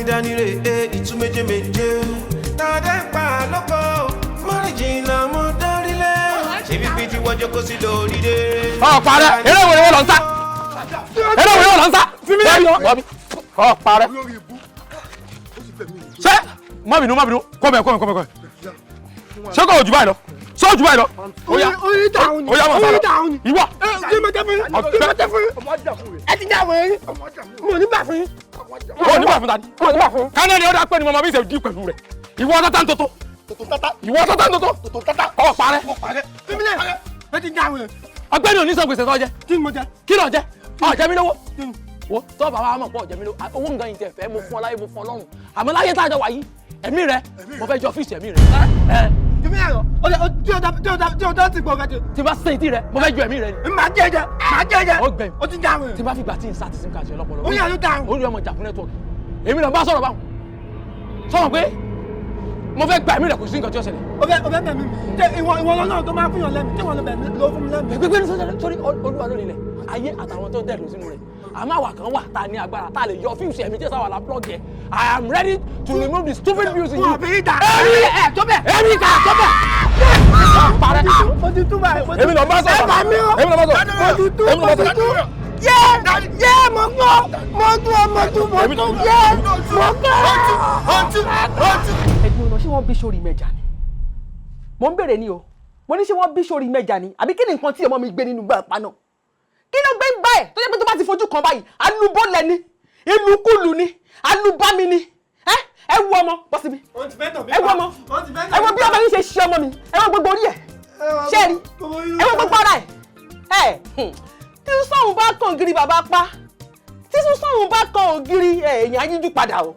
Dání rè é ìtú méje méje. Tàdé pa lóko, mọ́rìnjìnlá mo dárílẹ̀. Ṣebí bí tí wọ́n jókòó sí lórí dé. Ọ parẹ́, eré wo ni wọ́n lọ ń sá? Eré wo ni wọ́n lọ ń sá? Bọ́bí, ọ parẹ́. Ṣé má bínú, má bínú, kọ́mẹ̀ kọ́mẹ̀ kọ́mẹ̀ kọ́mẹ̀. Ṣé kò jù báyìí lọ? Ṣé o jù báyìí lọ? Ó yá, ó yá, máa sá lọ. Ìwọ. Kí mo tẹ́ fún yín? Kí mo tẹ́ fún yín? Ẹ ti dáwọ̀ yín. Mo ní bà fún yín. O ní bà fún ta ni? Mo ní bà fún yín. Kánẹ́ ni ó dá pé ni mo máa bí ṣe di pẹ̀lú rẹ̀. Ìwọ tata ń toto. Ìwọ tata ń toto. Ọ parẹ́. Fímílẹ̀, ẹ ti dáwọ̀ yín. Ọ̀gbẹ́ni ò ní san gbèsè tó jẹ. Kí ni mo jẹ? Kí ló jẹ? Ó jẹ mí lówó. Wo tó bàbá wa mọ̀ pọ̀ jẹ mí lówó. Owó nǹkan yìí tẹ̀ fẹ́ mo fún ọ láyé, mo fún ọ lọ́rùn. Àmọ́ láyé tá a jọ wà yìí, ẹ̀mí rẹ, mo fẹ́ jọ fíìsì ẹ̀mí rẹ. Fímílẹ̀ rọ, tí o dá ti gbọ̀ gàdé. Tí n bá sẹ́yìn tí rẹ, mo fẹ́ jọ ẹ̀mí rẹ ni. Màá jẹ jẹ, màá jẹ jẹ. Ó gbẹ̀mí. O ti dáwọ̀ yín. Tí n bá fi gbà tí n sá ti sim card yẹn lọ́pọ̀lọpọ̀. Ó yà ló dáhùn. Ó rí ọmọ ìjà fún network. Èmi náà bá sọ̀rọ̀ báwọn. Sọ̀rọ̀ pé mo fẹ́ gba ẹ̀mí rẹ̀, kò sí nǹkan tí ó ṣẹlẹ̀. O fẹ́ bẹ̀ mí. Ṣé ìwọ lọ́nà tó máa fún yàn lẹ́mìí? Ṣé ìwọ ló bẹ̀ mí ló fún mi lẹ́mìí? Gbégbé ní sọ́jà sórí Olúwa lónìí ilẹ̀ ayé àtàwọn tó dẹ̀dùn sínú rẹ̀. Àmọ́ àwa kan wà tá a ní agbára tá a lè yọ fíùsì ẹ̀mí tí sáwà la plug yẹ. I am ready to remove the stupid fuse in you. Wọ́n fi dà. Èmi Ẹ tó bẹ̀. Èmi kà tó bẹ̀. Parẹ́. Mo ti tú báyìí. Èmi lọ bá sọ̀rọ̀. Ẹ bà mí o. Èmi lọ bá sọ̀rọ̀. Mo ti tú, Èmi lọ mo bá ti sọ̀rọ̀. tú. Yé yé, mo gbọ́, mo tú, mo tú, mo tú, yé, mo gbọ́. Ẹ̀gbọ́n náà, ṣé wọ́n bí sórí mẹ́ja ni? Mo ń bèrè ni o. Mo ní ṣé wọ́n bí sórí mẹ́ja ni, àbí kí ni nǹkan tí ọmọ mi gbé nínú gbà pa náà? Kí ló gbé ń gbá ẹ̀ tó jẹ́ pé tó bá ti fojú kan báyìí, alúbọ̀lẹ̀ ni, ìlúkulù ni, alúbámi ni? Ẹ ẹ wú ọmọ bọ́ síbi, ẹ wú ọmọ, ẹ wo bí ọmọ yín ṣe ṣe ọmọ mi. Ẹ wo gbogbo orí ẹ, ṣé ẹ rí? Ẹ wo gbogbo ara ẹ. Ẹ tí sọ̀hún bá kan ògiri, bàbá pa, tí sọ̀hún bá kan ògiri, èèyàn á yíjú padà o.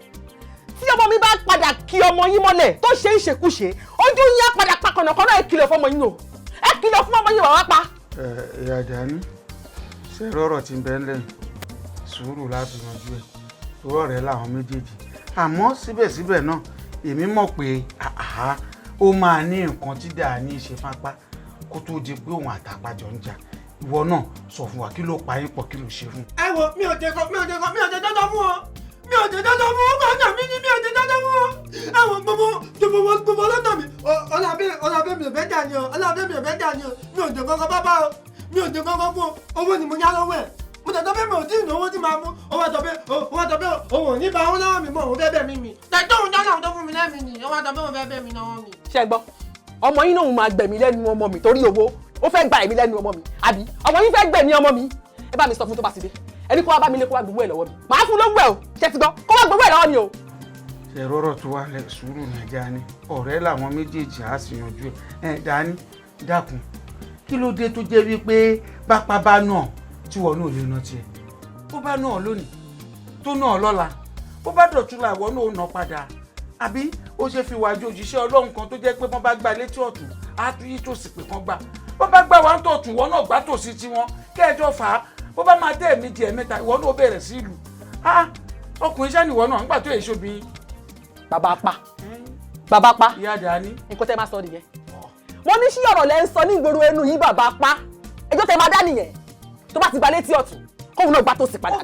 Tí ọmọ mi bá padà kí ọmọ yín mọ́lẹ̀ tó ṣe ń ṣekúṣe, ojú yín á padà pa kànàkànà. Ẹ kìlọ̀ fún ọmọ yín o, ẹ kìlọ̀ fún ọmọ yín, wàá pa. Ẹ ìyá Dání, ṣe rọrọ tí ń bẹ ńlẹ̀, sùúrù láti yanjú ẹ, torí ọ̀rẹ́ làwọn méjèèjì. Àmọ́ síbẹ̀síbẹ̀ náà, èmi mọ̀ pé àhá ó máa ní nǹkan tí Dání ṣe fápá kó tó di pé òun àtàpàjọ ń jà. Ìwọ náà sọ fún wa, kí ló pa yín pọ̀? Kí ló ṣe fún. Ẹ wo, mi ò jẹ kọ, mi ò jẹ kọ, mi ò jẹ dọ́dọ̀ fún ọ, mi ò jẹ dọ́dọ̀ fún ọ kọ́ńtà mi ni, mi ò jẹ dọ́dọ̀ fún ọ. Ẹ wo, gbogbo gbogbo gbogbo lọ́nà mi, ọlábẹ́ mi ò fẹ́ dà ní ọ, ọlábẹ́ mi ò fẹ́ dà ní ọ. Mi ò jẹ kọ́kọ́ bábá o, mi ò jẹ kọ́kọ́ fún ọ. Owó ni mo yá lọ́wọ́ ẹ̀. Mo tẹ̀ pé mi ò tí ì náwó tí máa mú owó àtọ̀ pé owó àtọ̀ pé òun ò ní bá owó lọ́wọ́ mi mọ́, òun fẹ́ bẹ̀ mí mi. Tẹ̀tọ́ òun dáná tó fún mi lẹ́mìí ni owó àtọ̀ pé òun fẹ́ bẹ̀ mí lọ́wọ́ mi. Ṣé gbọ́, ọmọ yín náà máa gbẹ̀mí lẹ́nu ọmọ mi torí owó. Ó fẹ́ gba ẹ̀mí lẹ́nu ọmọ mi, àbí ọmọ yín fẹ́ gbẹ̀mí ọmọ mi? Ẹ bá mi sọ fún, tó bá ti dé, ẹni kó wá bá mi lé, kó wá gbowó ẹ̀ lọ́wọ́ mi. Màá fún lówó ẹ̀ o. Ṣe ti gbọ́? Kó wá gbowó ẹ̀ lọ́wọ́ mi o. Ṣe rọrọ tó wà lẹ, sùúrù nàìjíríà ni, ọ̀rẹ́ làwọn méjèèjì, á sì yanjú ẹ. Ẹ Dání, dákun, kí ló dé tó jẹ́ wípé bápá bá náà tí wọn náà lè ná tiẹ̀, bó bá náà lónìí, tó náà lọ́la, bó bá dọ̀tún la, ìwọ náà ó ná padà? Àbí ó ṣe fi wájú òjíṣẹ́ Ọlọ́run kan tó jẹ́ pé wọ́n bá gbá létí ọ̀tún, á tún yí tòsí pé kán gbà, bó bá gbà wá ń tọ̀tún, ìwọ náà gbá tòsí tiwọn, kẹ́ẹ̀jọ fà á. Bó bá máa dé ẹ̀mí di ẹ̀mẹ́ta, ìwọ náà ó bẹ̀rẹ̀ sí ìlú. Ọkùnrin ṣáà nìwọ náà nígbà tó èso bí. Bàbá pa, bàbá pa. Ìyá Dání. Nǹkan tẹ́ máa sọ nìyẹn. Mo ní sí ọ̀rọ̀ lẹ́ ń sọ ní ìgboro ẹnu yìí, bàbá pa. Ẹjọ́ tẹ́ máa dá nìyẹn. Tó bá ti gba létí ọ̀tún, kóun náà gbá tòsí padà.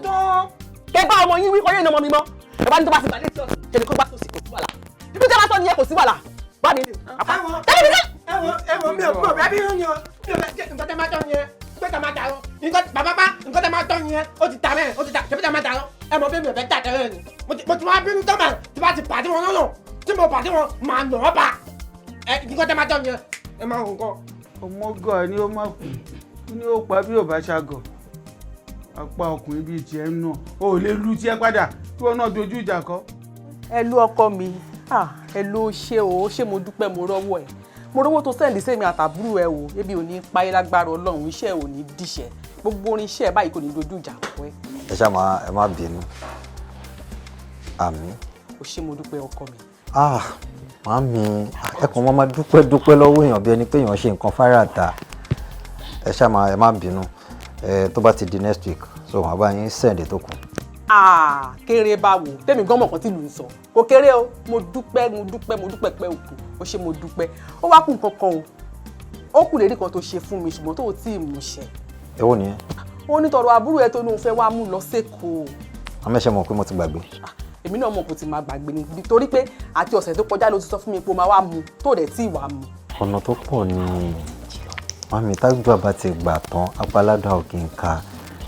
Kẹ bá ọmọ yín wí, kọ́ yé ọmọ mi mọ́. Ẹ bá ní tó bá ti gba létí ọ̀tún, ṣe ni kó gbá tòsí, kò sí wàhálà. Ibi tẹ́ máa sọ nìyẹn, kò sí wàhálà. Bá mi lè. Ẹ wo, ẹ wo, ẹ wo, mi ò bẹ́ bí yín ni o. Mi ò bẹ́ jẹ́ nǹkan tẹ́ máa tọ́ nìyẹn pé tá máa ta ọ nǹkan. Bàbá bá nǹkan tẹ́ máa tọ́ nìyẹn, ó ti ta mẹ́rin, ó ti ta ṣẹ́bí tá máa ta ọ. Ẹ mọ̀ bí mi ò fẹ́ tà tẹ́lẹ̀ ni. Mo ti wá bínú tọ́ mà tí bá ti pàdé wọn lọ́nà, tí mo pàdé wọn, màá nà ọ́ pa ẹ. Nǹkan tẹ́ máa tọ́ nìyẹn, ẹ máa hùn kọ́. Ọmọ gọ ni ó má kú ní ó pa bí ò bá ṣàgọ apá ọkùnrin bíi tiẹ̀ ń nà ó lè lu tiẹ̀ padà kí wọn náà dojú ìjà kọ. Ẹ lú ọkọ mi, ẹ ló ṣe o, ṣé mo dúpẹ́. Mo rọ́wọ́ ẹ, mo rówó tó send sí mi àtàbúrò ẹ o. Ebi ò ní páyé lágbára Ọlọ́run, iṣẹ́ ò ní díṣẹ́, gbogbo orin iṣẹ́ báyìí kò ní dojú ìjà kọ ẹ. Ẹ ṣáà máa, ẹ má bínú. Àmín. O ṣé, mo dúpẹ́, ọkọ mi. Ah, màámi, ẹ kàn máa dúpẹ́ dúpẹ́ lọ́wọ́ èèyàn bí ẹni pé èèyàn ṣe nǹkan fáráàtà. Ẹ ṣáà máa, ẹ má bínú. Ẹ tó bá ti di next week, so wọn bá yín send tó kù. Ah, kéré báwo? Tèmi gan mọ̀ kan tí ìlú ń sọ kò kéré o. Mo dúpẹ́, mo dúpẹ́, mo dúpẹ́ pẹ́ òkú. O ṣé, mo dúpẹ́. Ó wá kù nǹkan kan o, ó kù lérí kan tó ṣe fún mi, ṣùgbọ́n tó ò tí ì mú ṣẹ. Èwo nìyẹn? Ó ní tọrọ àbúrò ẹ tó ní òun fẹ́ wá mú lọ sẹ́kọ̀ọ́. Àmọ́ ẹ ṣe mọ̀ pé mo ti gbàgbé. Èmi náà mọ̀ kó ti máa gbàgbé ni, torí pé àti ọ̀sẹ̀ tó kọjá ló ti sọ fún mi pé o máa wá mu, tó dẹ̀ tí ì wá mu. Ọ̀nà tó pọ̀ ni, màmí. Tágbà bá ti gbà tán, apaládùn ò kì í ka.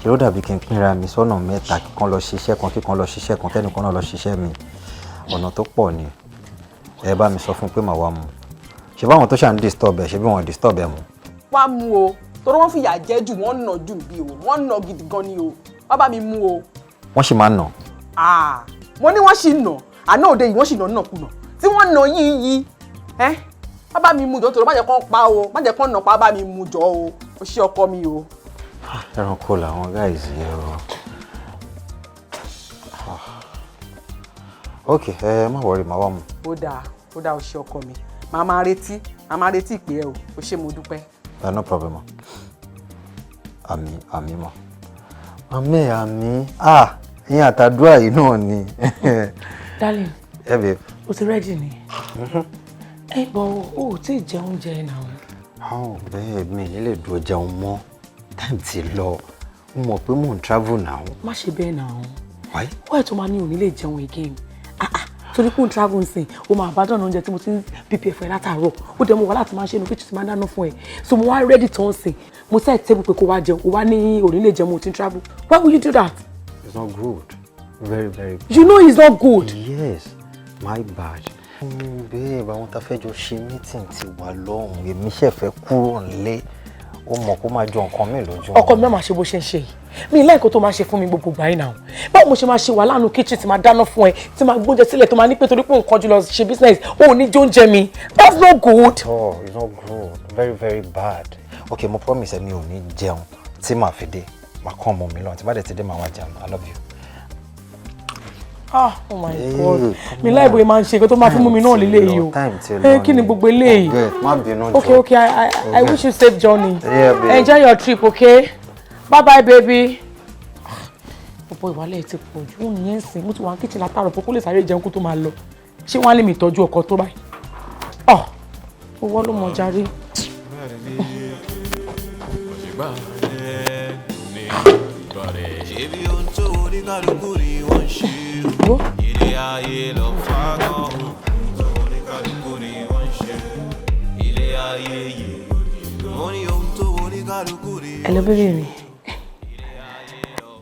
Ṣé ó dàbí kí n pínra mi sọ́nà mẹ́ta, kíkan lọ ṣiṣẹ́ kan, kíkan lọ ṣiṣẹ́ kan, kẹ́nìkan náà lọ ṣiṣẹ́ mi? Ọ̀nà tó pọ̀ ni. Ẹ bá mi sọ fún pé màá wá mu. Ṣé báwọn tó ṣà ń disturb ẹ, ṣé bí wọn disturb ẹ mu? Wá mu o, torí wọ́n fìyà jẹ jù, wọ́n nà jù bí o, wọ́n nà gidi gan ni o. Wá bá mi mú o. Wọ́n sì máa ń nà? Ah, mo ní wọ́n sì nà. Àná òde yìí wọ́n sì nà nàkúnà tí wọ́n nà yín yí ẹ́. Wá bá mi mú jọ, torí má jẹ́ kán pa o, má jẹ́ kán nà pa. Bá mi mú jọ o, o ṣé ọkọ mi o. Ẹranko làwọn guys yẹn o. Ok, ẹ má worry, màá wá mu. Ó dáa, ó dáa, o ṣé ọkọ mi. Màá máa retí, màá máa retí ìpè ẹ o. O ṣé, mo dúpẹ́. No problem. Àmín, àmín mọ́. Àmín, àmín. Ah, ìyẹn àtàdúrà yìí náà ni. Darling. Ẹ babe. O ti ready ni? Ẹ bọ̀, o ò tí ì jẹ oúnjẹ náà. Oh, babe, mi ní lè dúró jẹun mọ́. Time ti lọ. Mo mọ̀ pé mò ń travel now. Má ṣe bẹ́ẹ̀ náà. Why? Why tó máa ní òní lè jẹun again? Ah ah, torí pé òun travel nsìn, o máa abandon oúnjẹ tí mo ti ń prepare fún ẹ látàárọ̀. Ó dẹ̀ mo wà láti máa ṣe inú kitchen tí máa ń dáná fún ẹ. So mo wá ready tán sìn. Mo set table pé kó wá jẹun, o wá ní òní lè jẹun, mo ti ń travel. Why would you do that? It's not good. Very, very bad. You know it's not good. Yes, my bad. Babe, àwọn tá a fẹ́ jọ ṣe meeting ti wà lọ́hùn. Èmi ṣẹ̀ fẹ́ kúrò nílé. Ó mọ̀ kó máa jọ nǹkan mi lójú. Ọkọ mi, má máa ṣe bó ṣe ń ṣe yìí. Mi láìkó tó máa ṣe fún mi gbogbo ìgbà yìí náà. Báwo mo ṣe máa ṣe wà lánàá kitchen tí máa dáná fún ẹ, tí máa gbóúnjẹ sílẹ̀, tó máa ní pé torí pé nǹkan jù lọ ṣe business, ó ní jóúnjẹ mi? That's not good. Oh, it's not good. Very, very bad. Okay, mo promise ẹ, mi ò ní jẹun tí màá fi dé. Màá kàn mọ́ mi lọ. Tí bá dẹ̀ ti dé, màá wá jẹun. I love you. Ah, oh my God, mi láì bóyá máa ń ṣe nǹkan tó máa fún mú mi náà lélẹ́yìí o. Ẹ kí ni gbogbo eléyìí? Má bínú jọ. Okay, I wish you safe journey. Yeah, babe. Enjoy your trip, okay? Bye bye, baby. Ọ̀pọ̀ ìwálẹ̀ ti pọ̀ jù. Òun yẹn ń sìn, mo ti wà ní kitchen látàrọ̀ pé kó lè sáré jẹun kó tó máa lọ. Ṣé wọ́n á lè mi tọ́jú ọkọ tó báyìí? Ọ̀ owó ló mọ̀ járe. Ṣebí ohun tó oníkálukú ni wọ́n ń ṣe o. Ilé ayé lọ fágán, ohun tó oníkálukú ni wọ́n ń ṣe. Ilé ayé yìí, mo ní ohun tó oníkálukú ni. Hello, baby mi.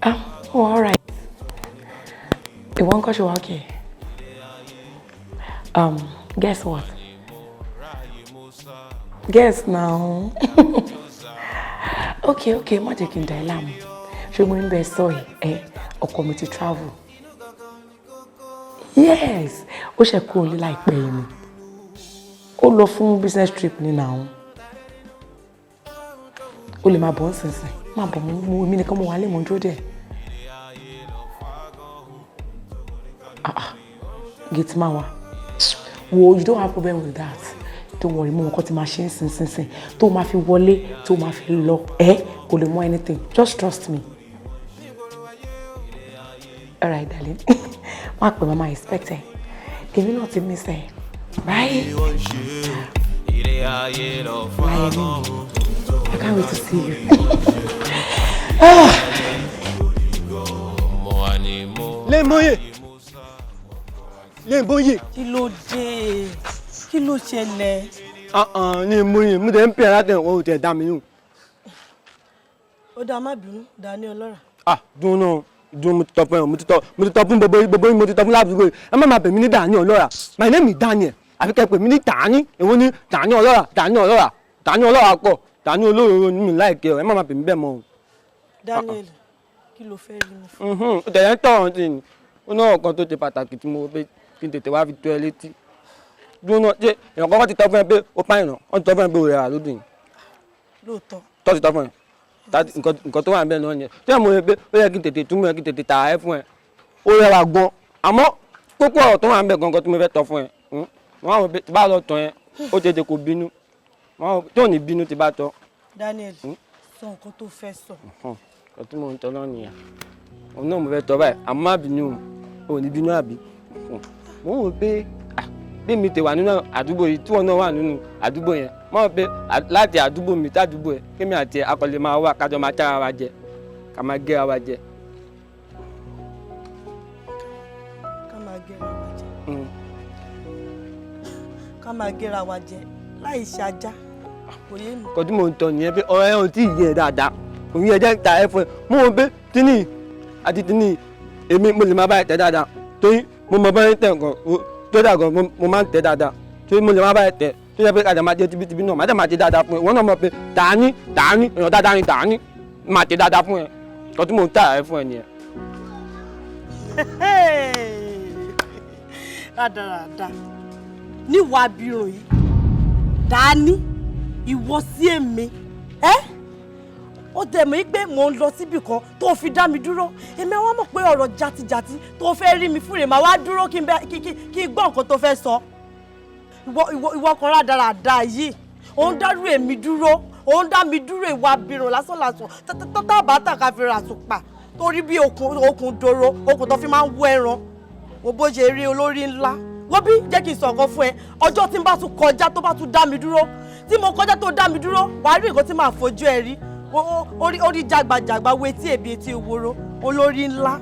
Ah, oh, all right. Ìwọ ńkọ́, ṣe wà okay? Guess what? Guess now. Okay, má jẹ́ kí n dà ẹ́ láàmú. Ṣé mo ń bẹ sọ yìí? Ẹ, ọkọ mi ti travel. Yes, ó ṣe kúrò ní láìpẹ́ yìí ni. Ó lọ fún business trip ní now. Ó lè máa bọ̀ ń sìnsìn. Má bọ̀, mú èmi nìkan mo wà lè mọ̀ dúró dẹ̀. Ah ah, gate máa wà. Wo, you don't have problem with that. Don't worry, mo mọ̀ nǹkan tí máa ṣe ń sìn sìn sìn. Tó máa fi wọlé, tó máa fi lọ, ẹ kò lè mọ anything. Just trust me. All right, darling. Má pè, mama expect ẹ. Èmi náà ti miss ẹ. Bye. Ilé ayé lọ fágán. I can't wait to see you. Ah. Lẹ́mbóyè, Lẹ́mbóyè. Kí ló dé? Kí ló ṣẹlẹ̀? Lẹ́mbóyè, mo tẹ̀ ń pè é látẹ̀, wọ́n ò tẹ̀ dá mi nù. Ó dáa, má bínú, Dání ọlọ́rà. Ah, dùn náà dùn. Mo ti tọ́ fún ẹ, mo ti tọ́ fún gbogbo gbogbo yín, mo ti tọ́ fún ládùúgbò yìí. Ẹ má máa pè mí ní Dání ọlọ́rà. My name is Daniel. Àfi kẹ́ pè mí ní Dání. Èwo ní Dání ọlọ́rà, Dání ọlọ́rà, Dání ọlọ́rà kọ̀, Dání olóró ni mi láìkẹ́ ọ. Ẹ má máa pè mí bẹ́ẹ̀ mọ́ o. Daniel, kí ló fẹ́ rí mi fún? Ó tẹ̀lé ń tọ̀rọ̀ sí ni. Ó náà kan tó ṣe pàtàkì tí mo fẹ́ kí n tètè wá fi tó ẹ létí. Dúró náà, ṣé èèyàn kọ́kọ́ ti tọ́ fún ẹ pé ó pààyàn náà? Wọ́n ti tọ́ fún ẹ pé ó rẹwà lódì ni? Lóòótọ́. Tọ́ ti tọ́ fún ẹ. Nǹkan tó wà níbẹ̀ náà nìyẹn tí mo rí pé ó yẹ kí n tètè túmọ̀ ẹ, kí n tètè tà ẹ́ fún ẹ. Ó rẹwà gan, àmọ́ kókó ọ̀rọ̀ tó wà níbẹ̀ gangan tí mo fẹ́ tọ́ fún ẹ, wọ́n á wò pé tí bá lọ tán ẹ, ó tètè kò bínú tí ò ní bínú tí bá tọ́. Daniel, sọ nǹkan tó fẹ́ sọ. Nǹkan tí mò ń tọ́ náà nìyẹn, òun náà mo fẹ́ tọ́ báyìí. Àmọ́ má bínú o, ò ní bínú àbí? Mo ń wò pé bí mi tè wà nínú àdúgbò yìí, tí wọn náà wà nínú àdúgbò yẹn, mo rò pé láti àdúgbò mi tàdúgbò ẹ, kémi àti ẹ akọlẹ̀ máa wà, kájọ máa tára wa jẹ, ká máa gé ara wa jẹ. Ká máa Ká máa gẹ́ra wa jẹ láì ṣe ajá, kò yé mi. Nǹkan tí mò ń tọ́ nìyẹn pé ọ̀rọ̀ ẹ̀ ò tí ì yé ẹ dáadáa. Òun yẹn jẹ́ ta ẹ fún ẹ. Mo mọ̀ pé tíní àti tíní, èmi mo lè máa bá ẹ tẹ̀ dáadáa, torí mo mọ bá ẹ tẹ̀ nǹkan tó dà gan. Mo máa ń tẹ̀ dáadáa, torí mo lè máa bá ẹ tẹ̀ tó yẹ pé kájà máa jẹ tibítibí náà, máa dẹ̀ máa jẹ dáadáa fún ẹ. Ìwọ náà mọ̀ pé tàání tàání, èèyàn dáadáa ni tàání, máa tẹ̀ dáadáa fún ẹ. Nǹkan tí mò ń tà ẹ fún ẹ nìyẹn. Rádaràda níwàá abirùn yìí, dání ìwọ sí èmi ẹ. Ó dẹ̀ mọ̀ pé mò ń lọ síbì kan tó fi dá mi dúró. Èmi àwọn mọ̀ pé ọ̀rọ̀ jatijati tó fẹ́ rí mi fúnre, màá wá dúró kí n bẹ kí kí kí n gbọ́ nǹkan tó fẹ́ sọ. Ìwọ kan rádaràda yìí, òun dárú èmi dúró, òun dá mi dúró. Ìwà abirùn lásánlàsàn tátàbátà ká fi rà tùpà torí bí okùn doro, okùn tó fi máa ń wọ ẹran. Wo bó ṣe rí, olórí ńlá. Wo bí, jẹ́ kí n sọ nǹkan fún ẹ. Ọjọ́ tí n bá tún kọjá, tó bá tún dá mi dúró, tí mo kọjá tó dá mi dúró, wàá rí nǹkan tí màá fojú ẹ rí. Orí jàgbàjàgbà, wo etí èbí, etí ìwòrò, olórí ńlá.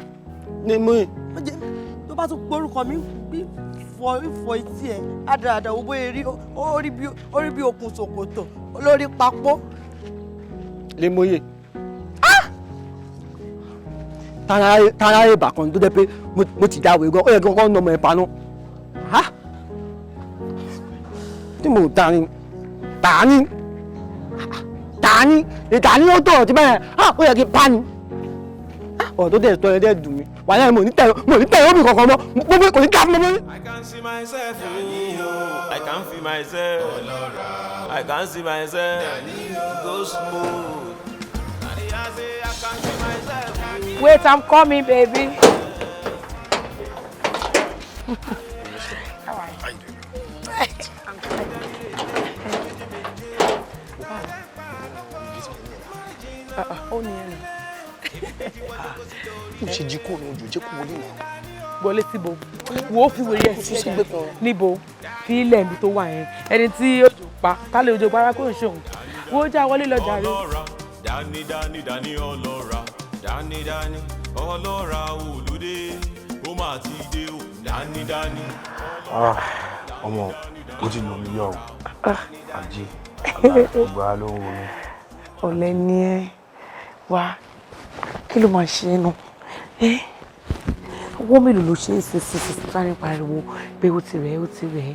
Ní mú. Tó bá tún porúkọ mi, bí fọ fọ etí ẹ àdàdà. Wo bóyá rí orí bí okùn ṣòkòtò, olórí papò. Lè mọye tara ìbà kan tó jẹ́ pé mo ti jáwé gan, ó yẹ kí wọ́n nà ọmọ ẹ̀ paná tí mo tani tani tani ìtàní ó tọ̀ tí bẹ́ẹ̀, ó yẹ kí n pa ni. Ọ̀rọ̀ tó dẹ̀ tọ́ ẹ dẹ̀ dùn mí wàhálà. Mo ní tẹ̀lé omi kankan mọ́, gbogbo kò ní ká fún mi mọ́. I can see myself, oh, I can feel myself, I can see myself, go smooth. I say I can see myself. Wait, I'm coming, baby. How are you? I'm good. Ó ní ẹnu. Ó ṣe jí kó ní ojú, jẹ́ kó wọlé náà. Wọlé síbo? Wo, ó fi wèrè ẹ̀ Tún sígbẹ́ kan. Níbo? Fi ilẹ̀ ibi tó wà yẹn. Ẹni tí òjò pa, kálẹ̀ òjò pa kó ń ṣòun. Wo, já wọlé lọ jàre. Ọlọ́ra dání dání dání, ọlọ́ra dání dání, ọlọ́ra olùdé, ó máa ti dé o, dání dání. Ah, ọmọ, ó ti lò mí yọ o. Ajé ìgbà ló ń wo mi. Ọ̀lẹ ni ẹ́. Wá, kí ló máa ṣe é nu ẹ́? Owó mélòó ló ṣe é ṣe ṣe ṣe sáré pariwo pé ó ti rẹ̀, ó ti rẹ̀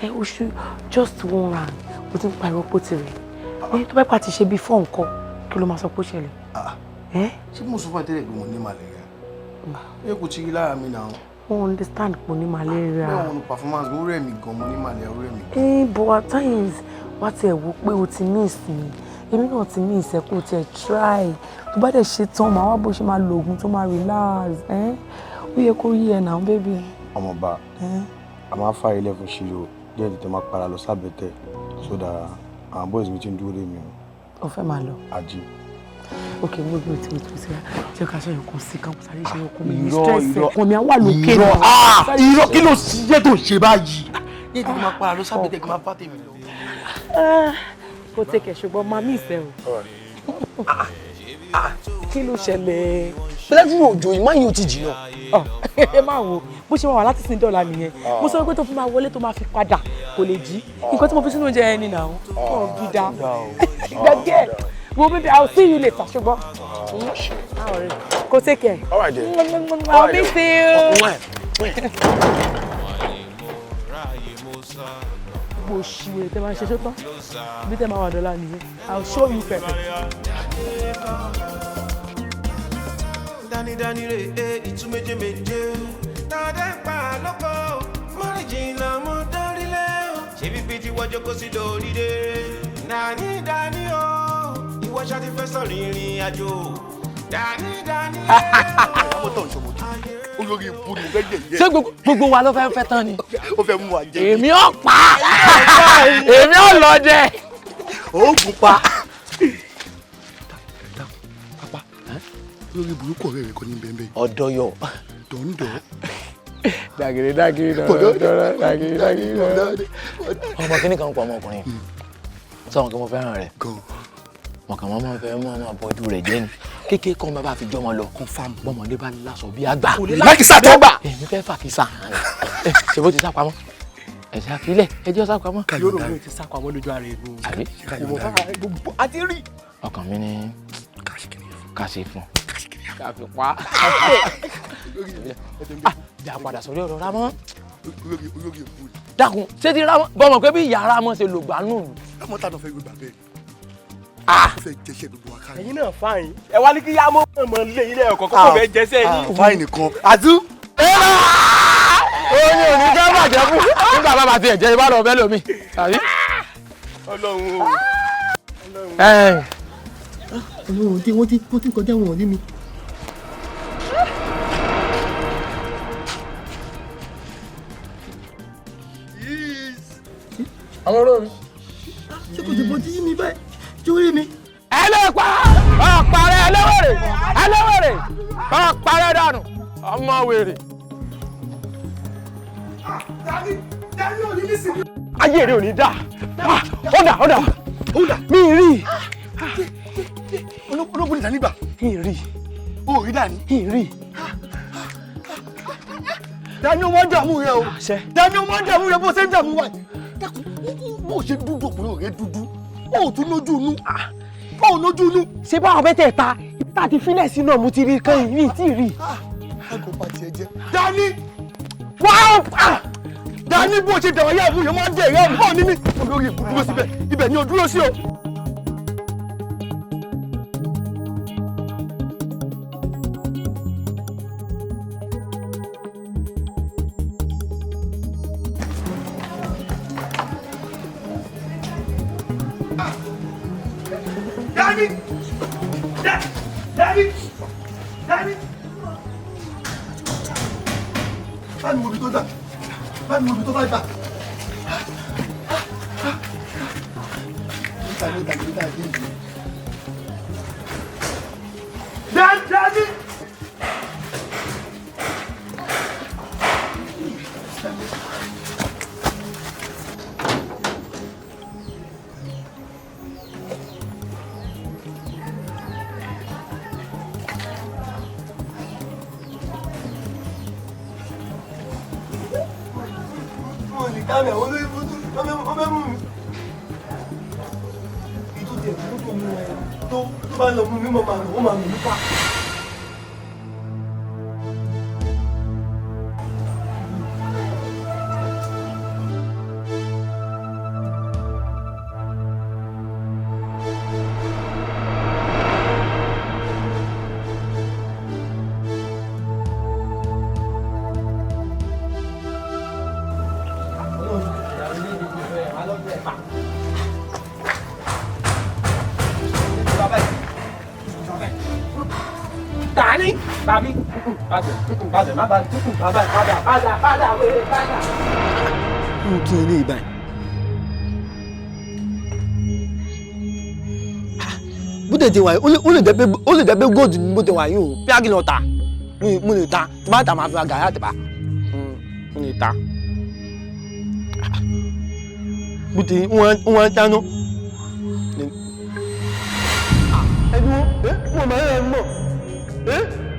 ẹ́? Ó ṣú just one round, ó ti ń pariwo pé ó ti rẹ̀ ẹ́. Tó bá pa ti ṣe bí fọ́ nǹkan, kí ló máa sọ pé ó ṣẹlẹ̀ ẹ́? Ṣé mo sọ fún ẹ tẹ́lẹ̀ pé mo ní malaria? Ẹ kò ti rí lára mi náà. Mo understand pé o ní malaria. Bẹ́ẹ̀ wọn performance mo rẹ̀ mí gan, mo ní malaria, ó rẹ̀ mí gan. Ẹ, but at times, wá tiẹ̀ wò pé o ti miss mi, èmi náà ti miss ẹ. Kó o tiẹ̀ try, tó bá dẹ̀ ṣe tán, màá wá bó ṣe máa lo oògùn tó máa relax ẹ́. Ó yẹ kó yí ẹ náà, baby. Ọmọọba, a máa fà ilé fún ṣílò díẹ̀, tètè máa padà lọ sábẹ́tẹ̀ so that àwọn boys mi ti ń dúró dè mí o. O fẹ́ máa lọ? Ajé. Ok, wait, wait, wait, wait, jẹ́ ká ṣe ọkàn sí, ká sáré ṣe ọkàn mi ní Irọ́, stress. Irọ́. Ọkàn mi á wà lókè Irọ́. náà. Ah, irọ́, kí ló ṣiṣẹ́ tó ṣe báyìí? Ní ètò máa padà lọ sábẹ́tẹ̀ kí n máa bá tèmi lọ. Ah, kò tẹ̀kẹ̀, ṣùgbọ́n máa mí ìfẹ́ o. Kí ló ṣẹlẹ̀? Pẹ̀lú òjò yìí, máa yóò ti jìnnà. Ẹ máa wo bó ṣe máa wà láti sin dọ́là nìyẹn. Mo sọ pé tó fi máa wọlé, tó máa fi padà, kò lè jí. Nǹkan tí mo fi sínú oúnjẹ yẹn ni nà ó ọ̀ gíga gbẹgẹ. Wo baby, I will see you later, ṣùgbọ́n kò take care. All right then. I will miss you. Bó ṣe tẹ máa ṣe ṣó tán, bí tẹ máa wà dọ́là nìyẹn. I will show you pepper. Dání dání rè é, ìtú méje méje tàdé pa lóko mọ́rìnjìnà mọ́ dórílẹ̀ o. Ṣebí bíi tí wọ́n jókòó sí lórí dé. Dání dání o, ìwọ ṣáà ti fẹ́ sọ rìnrìn àjò. Dání dání Ọmọ tó ń ṣọmọdé olórí ibu ni fẹ́ yẹ̀yẹ́. Ṣé gbogbo wa ló fẹ́ fẹ́ tán ni? Ó fẹ́ mú wa jẹ. Èmi ò pa, èmi ò lọ jẹ. Oògùn pa. Lórí burúkú, ọ̀rẹ́ rẹ̀ kọ́ ní bẹ́ẹ̀ bẹ́ẹ̀. Ọ̀dọ́yọ̀. Dọ̀ndọ̀. Dàgìrì dàgìrì dọ̀rọ̀ dàgìrì dàgìrì dọ̀rọ̀. Ọmọ kìíní kan pọ̀, ọmọkùnrin sọ̀rọ̀ kí mo fẹ́ràn rẹ̀. Mọ̀ kàn máa fẹ́ mọ́ máa bọ́jú rẹ̀ jẹ́ ni kékeré kan bá fi jọmọ lọ confam. Bọ́mọdé bá lásọ bí àgbà. Kò lè lákìsà tó gbà. Èmi fẹ́ fà kìsà hàn rẹ̀. Ṣe bó ti sá pamọ́. Ẹ̀sẹ̀ àfilẹ̀ ẹjọ́ sápamọ́. Yóò rò ti sápamọ́ lójú ara ẹ̀ nù. Àbí? Àti rí. Ọkàn mi ní ká ṣe fún un. Ká fi pa. Jà padà sórí ọ̀rọ̀ Rámọ́. Dákun, ṣé ti Rámọ́ bọ́mọ̀ pé bí ìyá Rámọ́ ṣe lògbà nù. Rámọ́ tàná fẹ́ gbé bàbá ẹ̀. Ó fẹ́ jẹṣẹ́ gbogbo wa kárí. Ẹ̀yin náà fáyín. Ẹ wá ní kí yá mọ́ mọ́ lé ilé ẹ̀kọ́ kókó fẹ́ jẹṣẹ́ yín. Fáyín nìkan. Àdú. Ó ní òní jẹ́ bàjẹ́ fún nígbà bàbá tiẹ̀ jẹ́ ibà lọ bẹ́ẹ̀ lómi. Ọlọ́run o. Ọlọ́run tí wọ́n ti kọjá wọn ò ní mi. Àwọn olórí. Ṣé kò ti bọ́ tí mi báyìí? Ṣé ó rí mi? Ẹ lè pa ọ̀parẹ́ ẹlẹ́wẹ̀rẹ̀ ẹlẹ́wẹ̀rẹ̀ ọ̀parẹ́ dànù ọmọ wèrè. Ayé rẹ ò ní dà. Ọ̀dà ọ̀dà ọ̀dà mi rí. Ológun ní ìdánígbà. Mi rí. O rí dání. Mi rí. Dání o máa ń dààmú rẹ o. Dání o máa ń dààmú rẹ bó ṣe ń dààmú wa. Dákun bó ṣe dúdú ọkùnrin rẹ dúdú. O tún lójú inú. O lójú inú. Ṣé báwọn bẹ́tẹ̀ ta ibi tá a ti fílẹ̀ sí náà mo ti rí kan yìí tí ì rí. Aago bá tiẹ̀ jẹ́. Dání! Wá! Dání bó ṣe dàwọn yá àbúyọ máa ń jẹ ìyá àbúrò ní mi. Olórí ìbú dúró síbẹ̀. Ibẹ̀ ni o dúró sí o. Dání! Dání! Dání! Báni wo ibi tó gbà? Báni wo ibi tó bá gbà? Níta níta níta dé yìí. Dání! Dání! Dání! Bàbí! Padà padà má padà padà padà padà padà wéré padà. N kí ilé ìbáyìí. Bó tẹ̀ ti wà yìí, ó lè jẹ́ pé gold ni bó ti wà yìí o, bí a kì í lọ tà, mo lè ta, tí bá ta máa fi ra gàrí àtẹ̀bà. Mo lè ta. Bó ti wọ́n ń dáná. Ẹni wo, mo máa ń rẹ̀ mọ̀.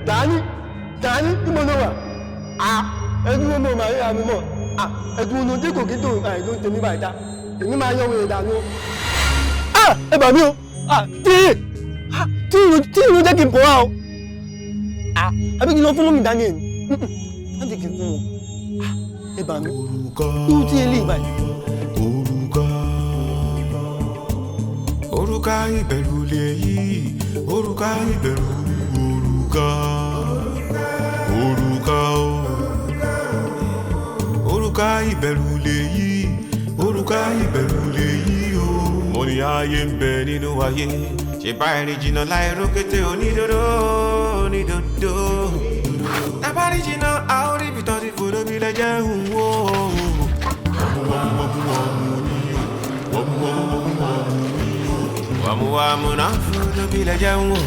Dání Dání tí mo lọ wà ẹdun wo mo máa ń ra mi mọ ẹdun wo ló dé kò kí tó àìló tèmi báyìí ta èmi máa yọ wèrè dànù. Ẹ bà mí o tí ìlú jẹ́ kí n pọ̀ wá o àbí kí n lọ fún mọ́mí dání ẹ̀ ní má jẹ́ kí n fún wọn ẹ bà mí irú tí eléyìí báyìí. Òrùka ìbẹ̀rù lèyí, òrùka ìbẹ̀rù, òrùka, òrùka o. Òrùka ìbẹ̀rù lèyí, òrùka ìbẹ̀rù lèyí o. Mo ní ayé ń bẹ nínú ayé, ṣe bá ẹni jìnnà láì rókété onídodo, onídodo. Tábàrí jìnnà, a ó rí ibi tán ti fò lómi lẹ́jẹ̀ ń wò. Wàmúwàmú náà fò lómi lẹ́jẹ̀ ń wò.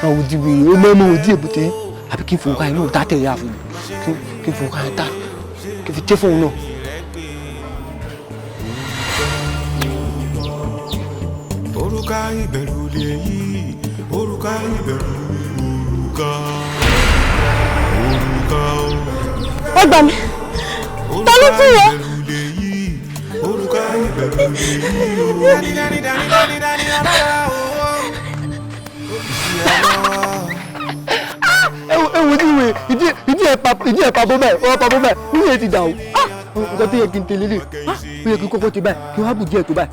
Àwọn òdi wèrè ó mẹ́mọ́ òdi èbúté àbí kí n fowó ká inú dá tẹ̀lé àfún mi kí n fowó ká dá kí n fi tẹ́ fóun náà. Òrùka ìbẹ̀rù lèyí, òrùka ìbẹ̀rù, òrùka, òrùka o. Ẹ gbà mí. Ta ló tún wọ. Òrùka ìbẹ̀rù lèyí o. Dání dání dání dání dání ọlọ́ra o. Ewu ewu ní ìwé ìdí ìdí ẹ̀ pa ìdí ẹ̀ pa bó báyìí, ọwọ́ pa bó báyìí, níyẹn ẹ ti dà o. Ah! Nǹkan tó yẹ kí n tẹ̀lé lè, ah! Ó yẹ kí n kọ́kọ́ ti báyìí, kí wọ́n á bù díẹ̀ tó báyìí.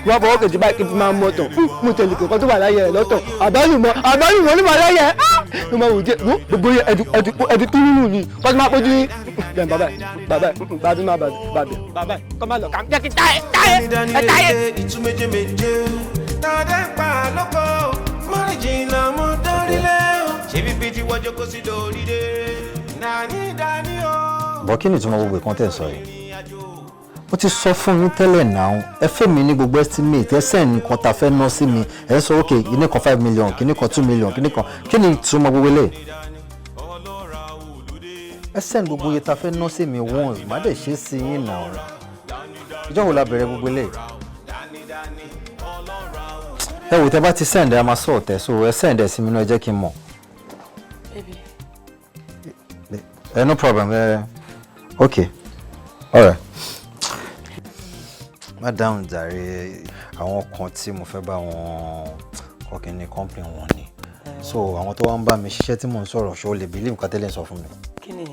Kí wọ́n á fọwọ́ kejì báyìí kí n fi máa mọ ọ̀tọ̀. Mo tẹ̀lé kọ̀ọ̀kan tó wà láyé rẹ̀ lọ́tọ̀. Àbálùmọ̀ àbálùmọ̀ ló wà láyé ẹ̀. Ah! Mo máa wò díẹ̀, wo gbogbo yẹ ẹ̀dù ẹ̀dù ẹ̀dù tó rúrù ni. Kọ́sí máa pójú yín. Bẹ́ẹ̀ bàbá ẹ̀ bàbá ẹ̀ bàbá máa bàbẹ̀. Bàbá ẹ̀ kọ́ máa lọ kà jẹ́ kí táyé táyé ẹ̀ táyé. Ìtú méje méje tàdé pa lóko mọ́rìnjìnlá mú dórílẹ̀ o. Ṣebí bíi tí wọ́n jókòó sí lórí dé. Nàní dání o. Bọ́ kí ni ìtumọ̀ gbogbo ìkan tẹ̀ ń sọ yìí? Ó ti sọ fún yín tẹ́lẹ̀ náà, ẹ fẹ́ mi ní gbogbo estimate, ẹ send nǹkan tá a fẹ́ ná sí mi, ẹ ń sọ ok, kíní kan 5 million, kíní kan 2 million, kíní kan, kí ni ìtumọ̀ gbogbo eléyìí? Ẹ send gbogbo iye tá a fẹ́ ná sí mi once, má dẹ̀ ṣe é sí yín náà. Ìjọ́ wo la bẹ̀rẹ̀ gbogbo eléyìí? Ẹ wò, tẹ bá ti send ẹ, a máa sọ ọ̀tẹ̀, so ẹ send ẹ sí mi náà, ẹ jẹ́ kí n mọ̀. Baby. Ẹ no problem, ẹ okay, alright. Má dáhùn jàre, àwọn kan tí mo fẹ́ bá wọn kọ́ kí ní company wọn ni, so àwọn tó wá ń bá mi ṣiṣẹ́ tí mò ń sọ̀rọ̀, ṣó lè believe nǹkan tẹ́lẹ̀ ń sọ fún mi? Kí ni?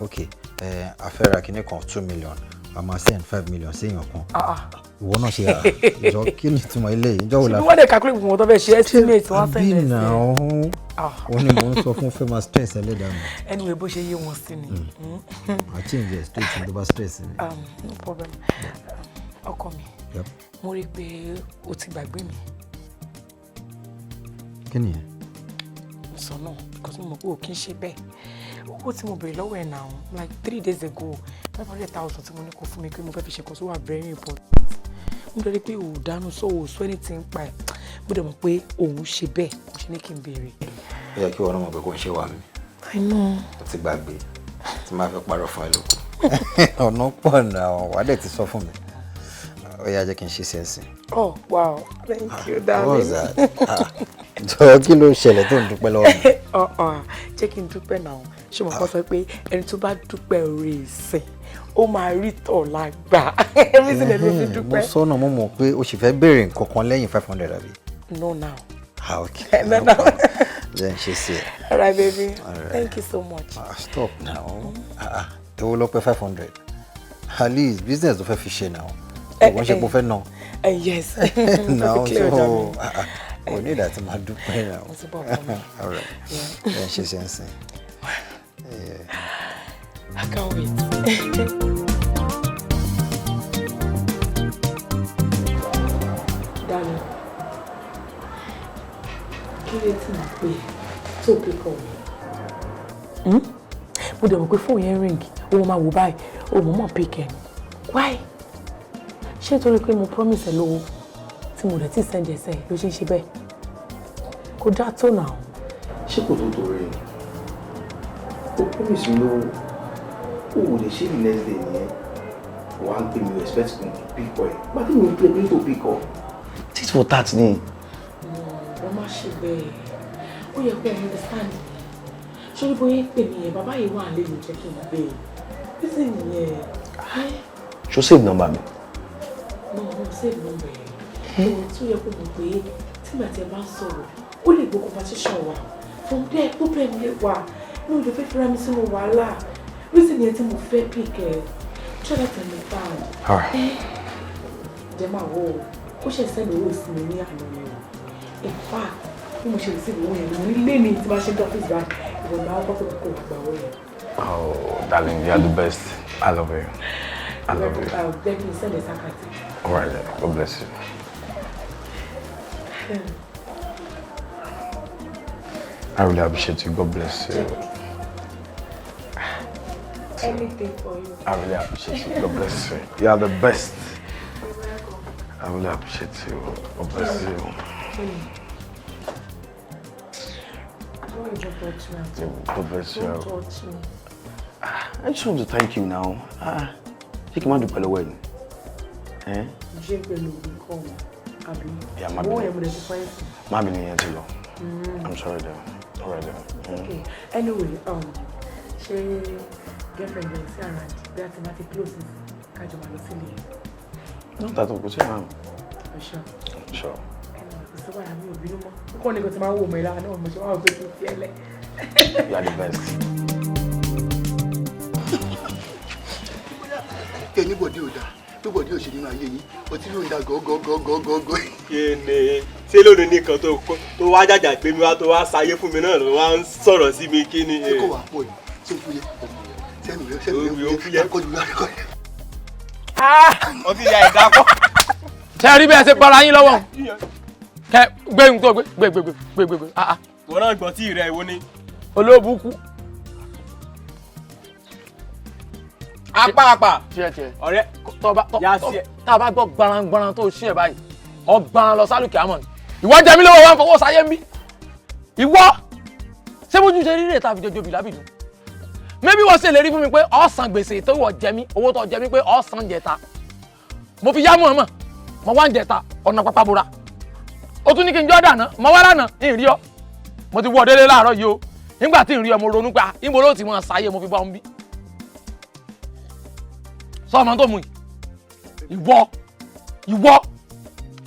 Ok, ẹ a fẹ́ ra kinní kan 2 million, a máa send 5 million sí èèyàn kan. Ah ah. Ìwọ náà ṣe àjọ, kí ni ìtumọ̀ ilé yìí? Ìjọ́ wo la Ṣé wọ́n dẹ̀ calculate gbogbo wọn tó fẹ́ ṣe estimate, wọ́n àbí send ẹ̀ sí ẹ? Náà Ah. ó ní mò ń sọ fún, fẹ́ máa stress ẹlẹ́dàá mi. Anyway, bó ṣe yé wọn sí ni. Màá change ẹ̀ straight tó bá stress mi. No problem. Ọkọ mi, Yep. mo rí i pé o ti gbàgbé mi. Kí nìyẹn? Mo sọ náà because mo mọ̀ pé o kì í ṣe bẹ́ẹ̀. Owó tí mo béèrè lọ́wọ́ ẹ̀ náà like 3 days ago, 500,000 tí mo ní kó fún mi pé mo fẹ́ fi ṣe nǹkan tó wà very important. Mo dẹ̀ rí i pé o ò dáná sọ, o ò sọ anything pa ẹ̀. Mo dẹ̀ mọ̀ pé òun ṣe bẹ́ẹ̀, mo ṣe ní kí n béèrè. Ó yẹ kí ìwọ náà mọ̀ pé kò ń ṣe wà mí. I know. Ó ti gbàgbé tí máa fẹ́ parọ́ fún ẹ lóko. Ọ̀nà pọ̀ náà, wà á dẹ̀ ti sọ fún mi. Ó yá, jẹ́ kí n ṣe sí ẹ̀sìn. Oh wow, thank you, darling. What was that? Ah, jọ, kí ló ṣẹlẹ̀ tó ń dúpẹ́ lọ́wọ́ mi? Ọ̀ jẹ́ kí n dúpẹ́ náà. Ṣé mo kọ́ sọ pé ẹni tó bá dúpẹ́ oore ìsìn, ó máa rí tọ̀la gbà? Reason ẹ̀ ló fi Mo dúpẹ́. sọ́nà, mo mọ̀ pé o sì fẹ́ béèrè nǹkan kan lẹ́yìn 500, àbí? No now. Ah, okay. No now. Jẹ́ n ṣe sí ẹ. All right, baby. All right. Thank you so much. Ah, stop now. Ah, ah, èwo ló pé 500? At least business ló fẹ́ fi ṣe now. Ìwọ́n ṣe pé o fẹ́ ná. Yes. Now, Clear so ọjà mi. ah, ah, o ní ìdá tí máa dúpẹ́ now. Mo ti bọ̀, ọkọ mi. All right. Jẹ́ n ṣe sí ẹ sìn. Yeah. I can't wait. Darling, kí ló tí mo pè tó pick up mi? Mo dẹ̀ mọ̀ pé fóònù yẹn ring, owó máa wò báyìí, o mọ̀ mọ̀ pick ẹ̀ ni. Why? Ṣé torí pé mo promise ẹ lówó tí mo dẹ̀ tí send ẹ̀ sẹ́yìn ló ṣe ń ṣe bẹ́ẹ̀? Kò dá tó nà. Ṣé kò tó torí ẹ o promise mi lówó, o ò lè ṣe the next day nìyẹn, wà á ń pè mí, o expect kò pick up ẹ bá tí mo ń pè é tó pick up. Tit for tat ni. Wọ́n má ṣe bẹ́ẹ̀, ó yẹ kó understand mi. Ṣé ní bóyá ń pè mí yẹn, bàbá yìí wà lè lò jẹ́ kí n gbé e bísí nìyẹn. Ṣó save number mi? No, save number yẹn. Ohun tó yẹ kó mọ̀ pé tígbà tí ẹ bá ń sọ̀rọ̀, ó lè gbọ́ conversation wa, from there problem lè wà. Mi ò lè fẹ́ fira mi sínú wàhálà. Reason yẹn tí mo fẹ́ pick ẹ, try to understand. Alright. Ẹ jẹ́ máa wò ó, ó ṣe send owó sí mi ní àná yẹn o. In fact, bí mo ṣe receive owó yẹn ni mo ní lé mi tí bá ṣe dé ọ́fíìsì báyìí, ìwọ̀n ìgbà wọn kọ́kọ́ kó wà gbà owó yẹn. Oh, darling, you are the best. I love you. I love you. Jẹ́ kí n send ẹ̀ s'account. All right, then. God bless you. I really appreciate you. God bless you. Anything for you. I really appreciate you. God bless you. You are the best. I really appreciate you. God bless you. Don't even touch me at all. God bless you. Don't touch me. I just want to thank you now. Ah, ṣé kí n má dúpẹ́ lọ́wọ́ ẹ̀ ni? Eh? Ṣé pẹ̀lú nǹkan àbí? Yeah, má Owó bínú. yẹn mo lè fi fún ẹ̀sìn. Má bínú, yẹn ti lọ. I'm sorry there. All right then. Okay. Anyway, ṣé Girlfriend rẹ̀ sí around bí a ti máa ti close sí kájọ máa lọ sílé ẹ̀. Not that kò sí harm. Ọ̀ṣọ́. Sure. Kò sí wàhálà, mi ò bínú mọ́. Kókó ní kò ti máa ń wò mọ́ ìlànà náà, mo ṣe wá wò pé kí n fi ẹ́ lẹ̀. You are the best. Kẹ́ni bọ̀dé ò dáa tó bọ̀dé ò ṣe nínú ayé yín, ọtí ló ń da gọ́gọ́gọ́gọ́gọ́. Kíni ṣé lónìí nìkan tó wá jàjà gbé mi wá, tó wá ṣayé fún mi náà ló wá ń sọ̀rọ̀ sí mi, kí ni? Ṣé kò wá pọ̀ ni? Ṣé fúyẹ́ sẹ́nu rẹ, sẹ́nu rẹ fúyẹ́ akọ́jú rẹ. Ọtí ya ẹ̀dá pọ̀. Ṣé ẹ rí bí ẹ ṣe bára yín lọ́wọ́? Kẹ gbé ń tó gbé gbé gbé gbé gbé gbé ah ah. Ìwọ náà gbọ́ tí rẹ̀, ìwọ ni. Olóòbùkú. Apá apá. Tiẹ̀ tiẹ̀. Ọ̀rẹ́ tọ́ tá a bá gbọ́ gbarangbàran tó ṣí ẹ̀ báyìí, ọgbàrán lọ sálùkì àmọ́ ni. Ìwọ jẹ mí lọ́wọ́, wa ń fọwọ́ sáyé ń bí. Ìwọ ṣé bójú ṣe rírè tá a fi jọjọ bìlábì dùn. Mébí wọ́n ṣèlérí fún mi pé ó san gbèsè tó wọ̀ jẹ mí, owó tó jẹ mí pé ó san jẹta. Mo fi yá mọ̀ mọ̀, mo wá ń jẹta ọ̀nà pápá bora. Ó tún ní kí n jọ́ dànà, mo wá lánàá, ń rí ọ. Mo ti wọ délé láàárọ̀ yìí o. Nígbà tí ń rí ọ, mo ronú pé ìbò ló ti mọ̀ sáyé mo fi bá ń bí. Sọ ọmọ tó mú yìí. Ìwọ ìwọ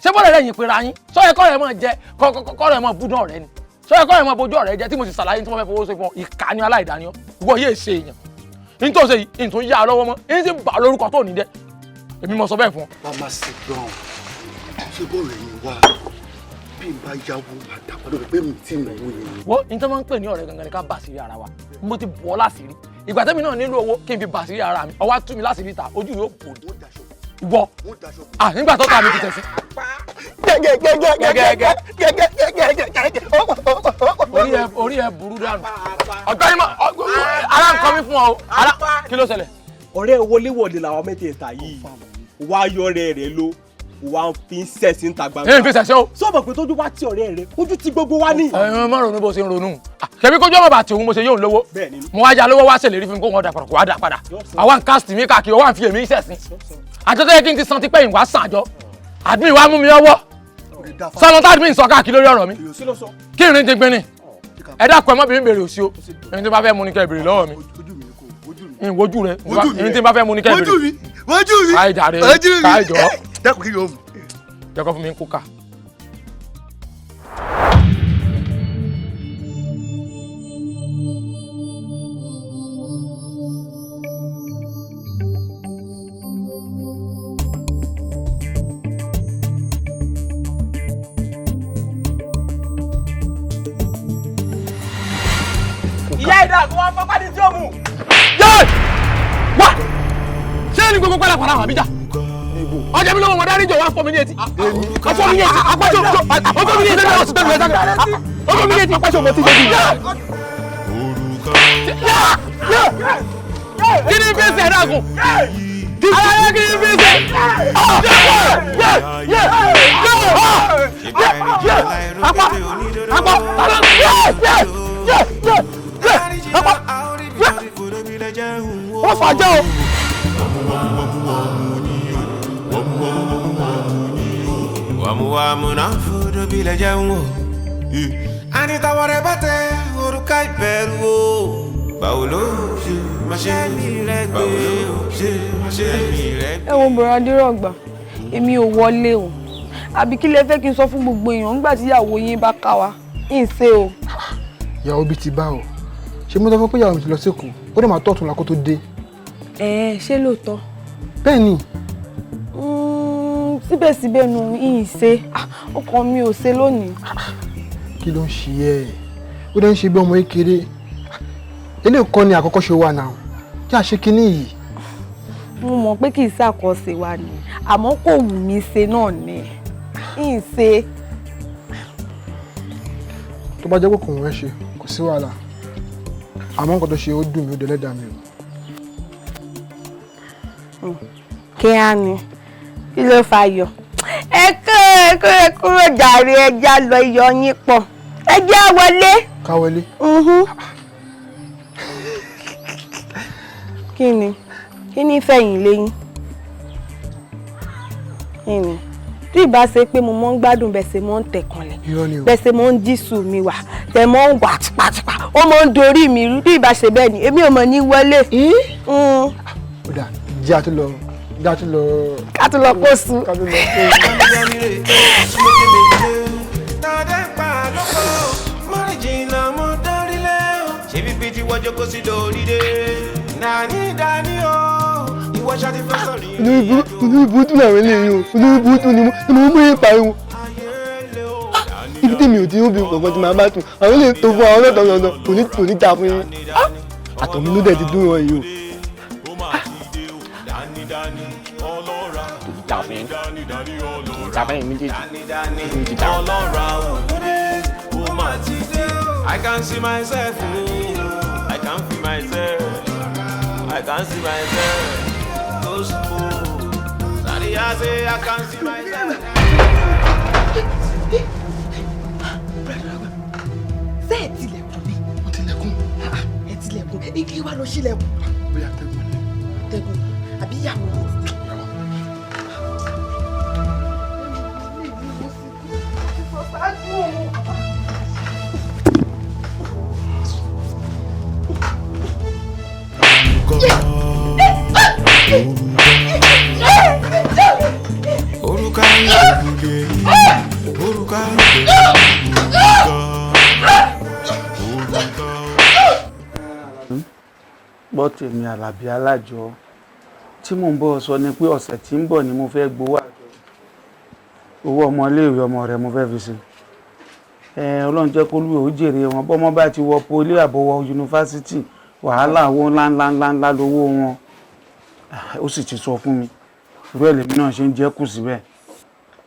ṣé bọ́lá rẹ̀ yìn pera yín? Sọ yẹ kọ́ rẹ̀ mọ̀ jẹ kọ́ rẹ̀ mọ̀ búdọ̀ rẹ ni. Sọ yẹ kọ́ rẹ̀ mọ̀ bójú ọ̀rẹ́ jẹ tí mo sì ṣàlàyé tí mo fẹ́ fowó ṣe fún ọ. Ìkà ni, aláìdáni ọ. Ìwọ yéé ṣe èèyàn. Ní tó ṣe yìí, ní tó yá ọ lọ́wọ́ mọ́, ní sì bà lórúkọ tó ní jẹ́. Èmi mo sọ bẹ́ẹ̀ fún ọ. Mama sit down. Ṣé bọ́ọ̀lù ẹ̀yìn wa bí n bá yáwó máa dà padà pé mi tí mi ò yẹn. Wo ní tí wọ́n máa ń pè ní ọ̀rẹ́ gangan ni ká bà sírí ara wa. Mo ti bọ̀ ọ́ láṣìírí. Ìgbà tẹ́mi náà nílò owó kí n fi bà sírí ara mi. Ọwọ́ á tú mi láṣìírí ta, ojú yóò bò ní. Ìwọ ah nígbà tó ta mi ti tẹ̀ sí. Gẹ́gẹ́gẹ́gẹ́gẹ́gẹ́gẹ́gẹ́gẹ́gẹ́. Orí ẹ burú dànù. Ọ̀gbẹ́ni ma ara ń kọ́ mi fún ọ o. Ara kí ló ṣẹlẹ̀? Ọ̀rẹ́ wọléwọ̀de làwọn mẹ́tẹ̀ẹ̀ta yìí wá yọ ọ̀rẹ́ rẹ ló wá fi ń sẹ̀sìn ta gbangba. Ẹ ń fi sẹ̀sìn o. Sọ ma pé tójú bá ti ọ̀rẹ́ rẹ, ojú ti gbogbo wa ní. Ẹ má ronú bó ṣe ń ronú. Ṣebí kójú ọmọ bàtì òun mo ṣe yóò lówó. Mo wá ya lówó, wá ṣèlérí fún mi kó wọn dà padà, kó wá dà padà. Àwa ń cast mi káàkiri, wá ń fi èmi sẹ̀sìn. Àjọ tó yẹ kí n ti san tipẹ́ ìwà sàn àjọ. Admin wa mú mi ọwọ́. Sọmọ tá admin sọ káàkiri lórí ọ̀rọ̀ mi. Kí n rìn jẹgbẹ́ ni. Ẹ dákun, ẹ má bí mi bèrè òsì o. Ẹni tí bá fẹ́ mú ni kẹ́ ẹ bèrè lọ́wọ́ mi. Ìwojú rẹ, ẹni tí bá fẹ́ mú ni kẹ́ ẹ bèrè. Ojú mi, ojú mi. Káì jàre, káì jọ. Dákun, kí ló mú? Jẹ́ kó fún mi ń kúkà. Ìyá ìdá kó wá fọ́pá ní tí ó mú. Yé! Wá! Ṣé ní gbogbo pálapàla àwọn àbíjà? Ọjà mi lọ́wọ́ wọn dárí jọ, wá fọ́ mi ní etí. Ọfọ́ mi ní etí. Apáṣọ ọfọ́ mi ní etí. Ọsùn tẹ̀lé ẹ̀sán. Ọfọ́ mi ní etí. Apáṣọ ọmọ tí jẹ́ bí. Kí ni fèsì ẹ̀dá gùn? Aláyé, kí ni fèsì? Apá apá apá wọ́n fà jẹ́ o. Wàmúwàmù náà fọdọ̀ bí lẹ jẹun o. Anítàwọ̀ rẹ̀ bá tẹ orúkọ ìbẹ̀rù o. Báwo ló ṣe máa ṣe mí rẹ gbé o? Ṣe máa ṣe mí rẹ gbé. Ẹ wo bọ̀rọ̀ adérọ̀gbà, èmi ò wọlé o. Àbí kí lẹ fẹ́ kí n sọ fún gbogbo èèyàn nígbà tí ìyàwó yín bá ká wa? Ń ṣe o. Ìyàwó bíi ti bá o. Ṣé mo sọ fún pé ìyàwó mi ti lọ síkù? Ó dẹ̀ máa tọ̀tún la kó tó dé. Ẹ ṣé lóòótọ́? Bẹ́ẹ̀ ni. Síbẹ̀síbẹ̀ nu ìyìn ṣe, ọkàn mi ò ṣe lónìí. Kí ló ń ṣe ẹ́? Ó dẹ̀ ń ṣe bí ọmọ kékeré. Eléyìí kọ́ ni àkọ́kọ́ ṣe wà náà. Kí a ṣe kinní yìí? Mo mọ̀ pé kì í ṣàkọsí wa ni, àmọ́ kò wù mí ṣe náà ni. Ìyìn ṣe. Tó bá jẹ́ pé kò wọ́n ṣe, kò sí wàhálà. Àmọ́ nǹkan tó ṣe ó dùn mí, ó dẹ̀lẹ́dàá mi o. Kí á ní? Kí ló fa yọ? Ẹ kúrò, ẹ kúrò jàre, ẹja lọ, iyọ̀ yín pọ̀. Ẹ jẹ́ wọlé. Ká wọlé. Kí ni? Kí ni fẹ̀yìn léyìn? Kí ni? Tí ìbá ṣe pé mo mọ́ ń gbádùn bẹ́ẹ̀ ṣe mọ́ ń tẹ̀kànlẹ̀, bẹ́ẹ̀ ṣe mọ́ ń dísù mi wà, Tẹ mọ́ ń wà tipátipá, ó mọ́ ń dorí mi rú. Bí ìbá ṣe bẹ́ẹ̀ ni èmi ò mọ̀ ní wọlé. Ó dà, jẹ́ àtúlọ, jẹ́ àtúlọ. Ká tún lọ kó sùn. Ká tún lọ kó sùn. Olórí burúkú làwọn eléyìí o, olórí burúkú ni mo mú ìpariwo. Ibi tí mi ò ti ń bí kankan tí màá bá tún àwọn eléyìí tó fún àwọn ọlọ́dọ̀ kò ní ta fún yín. Àtọ̀mí ló dẹ̀ ti dún wọn yìí o. Ta fún yín, ta fún yín méjèèjì. I can see myself, I can feel myself, I can see myself. Those fools, I say I can see myself. Ṣé ẹ tilẹ̀kùn ni? Mo tilẹ̀kùn. Ẹ tilẹ̀kùn, igi wa lọ sílẹ̀kùn. Bóyá tẹ́gùn ni. Tẹ́gùn, àbí ìyàwó yìí ti dé. Òrùka ìbẹ̀rù lèyí, òrùka ìbẹ̀rù, òrùka, òrùka. Gbọ́ tèmi Àlàbí alájọ tí mò ń bọ̀ sọ ni pé ọ̀sẹ̀ tí ń bọ̀ ni mo fẹ́ gbowó àjọ owó ọmọléèwé ọmọ rẹ mo fẹ́ fi ṣe. Ọlọ́run jẹ́ kó lúwẹ̀ ó jèrè wọn, bọ́mọ bá ti wọ poli àbọ̀wọ̀ yunifásitì, wàhálà owó ńláńláńlá lówó wọn. Ó sì ti sọ fún mi, irú ẹ̀ lèmi náà ṣe ń jẹ́ kù síbẹ̀.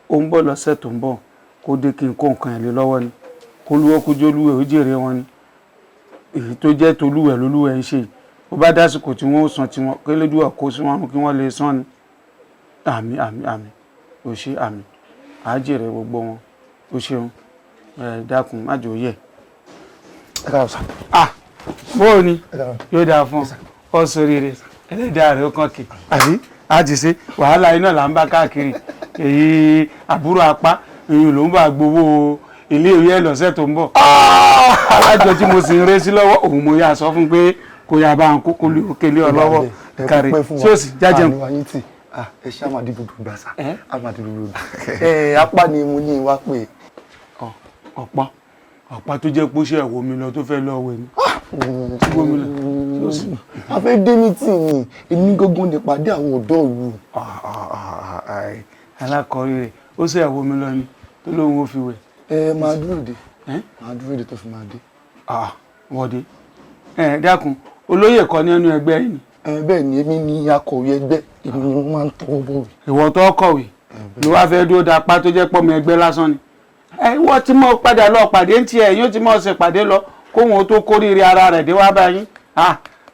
Ó ń bọ̀ lọ́sẹ̀ tó ń bọ̀, kó dé kí n kó nǹkan ẹ̀ lé lọ́wọ́ ni, kó lúwọ́ kó jẹ́ olúwẹ̀ ó jèrè wọn ni. Èyí tó jẹ́ tolúwẹ̀ lolúwẹ̀ ń ṣe, ó bá dásìkò tí wọ́n ó san tiwọn, kélédùà kó sí wọn kí wọ́n lè san ni. Àmín àmín àmín, ó ṣe àmín, àá jèrè gbogbo wọn. Ó ṣeun, ẹ dákun má jò yẹ. Ah, bóò ni yóò dáa fún ọ, sóríire ẹlẹ́dàá rẹ̀ ó kàn kì. Àbí a ti ṣe wàhálà iná là ń bá káàkiri, èyí àbúrò apá èyí ló ń bá gbowó iléèwé ẹ̀ lọ́sẹ̀ tó ń bọ̀. Alájọ tí mo sì ń ré sí lọ́wọ́ òun mo yà sọ fún pé kò yà bá ń kókó kélé ọ lọ́wọ́ kárí tí ó sì jájẹun. Ẹ ṣe àmàdí gbogbo ìgbà sá, àmàdí gbogbo ìgbà. Apá ni mo ní wá pé. Ọ̀pá ọ̀pá tó jẹ́ pé ó ṣe ẹ̀wọ̀ mi lọ tó fẹ́ lọ wẹ̀ ni. A fẹ́ dé ní tì ní èmi gógó ní pàdé àwọn ọ̀dọ́ ìlú. Alákọ̀ọ́rí rẹ̀ ó ṣe ẹ̀wọ̀ mi lọ ni tó lóun ó fi wẹ̀. Ẹ máa dúró de, máa dúró de tó fi máa dé. Wọ́dé ẹ dákun, olóyè kọ́ ní ẹnu ẹgbẹ́ yìí ni. Bẹ́ẹ̀ ni, èmi ni akọ̀wé ẹgbẹ́, èmi ni wọ́n máa ń tọwọ́ bọ̀wé. Ìwọ tó kọ̀wé ló wá fẹ́ dúró dapá tó jẹ́ pọ́mọ ẹgbẹ́ lásán ni. Ẹ wọ́n tí mo padà lọ pàdé ń tiẹ̀ yóò ti mọ̀ ṣe pàdé lọ kóhun tó kórìíre ara rẹ̀ dé wá báyìí.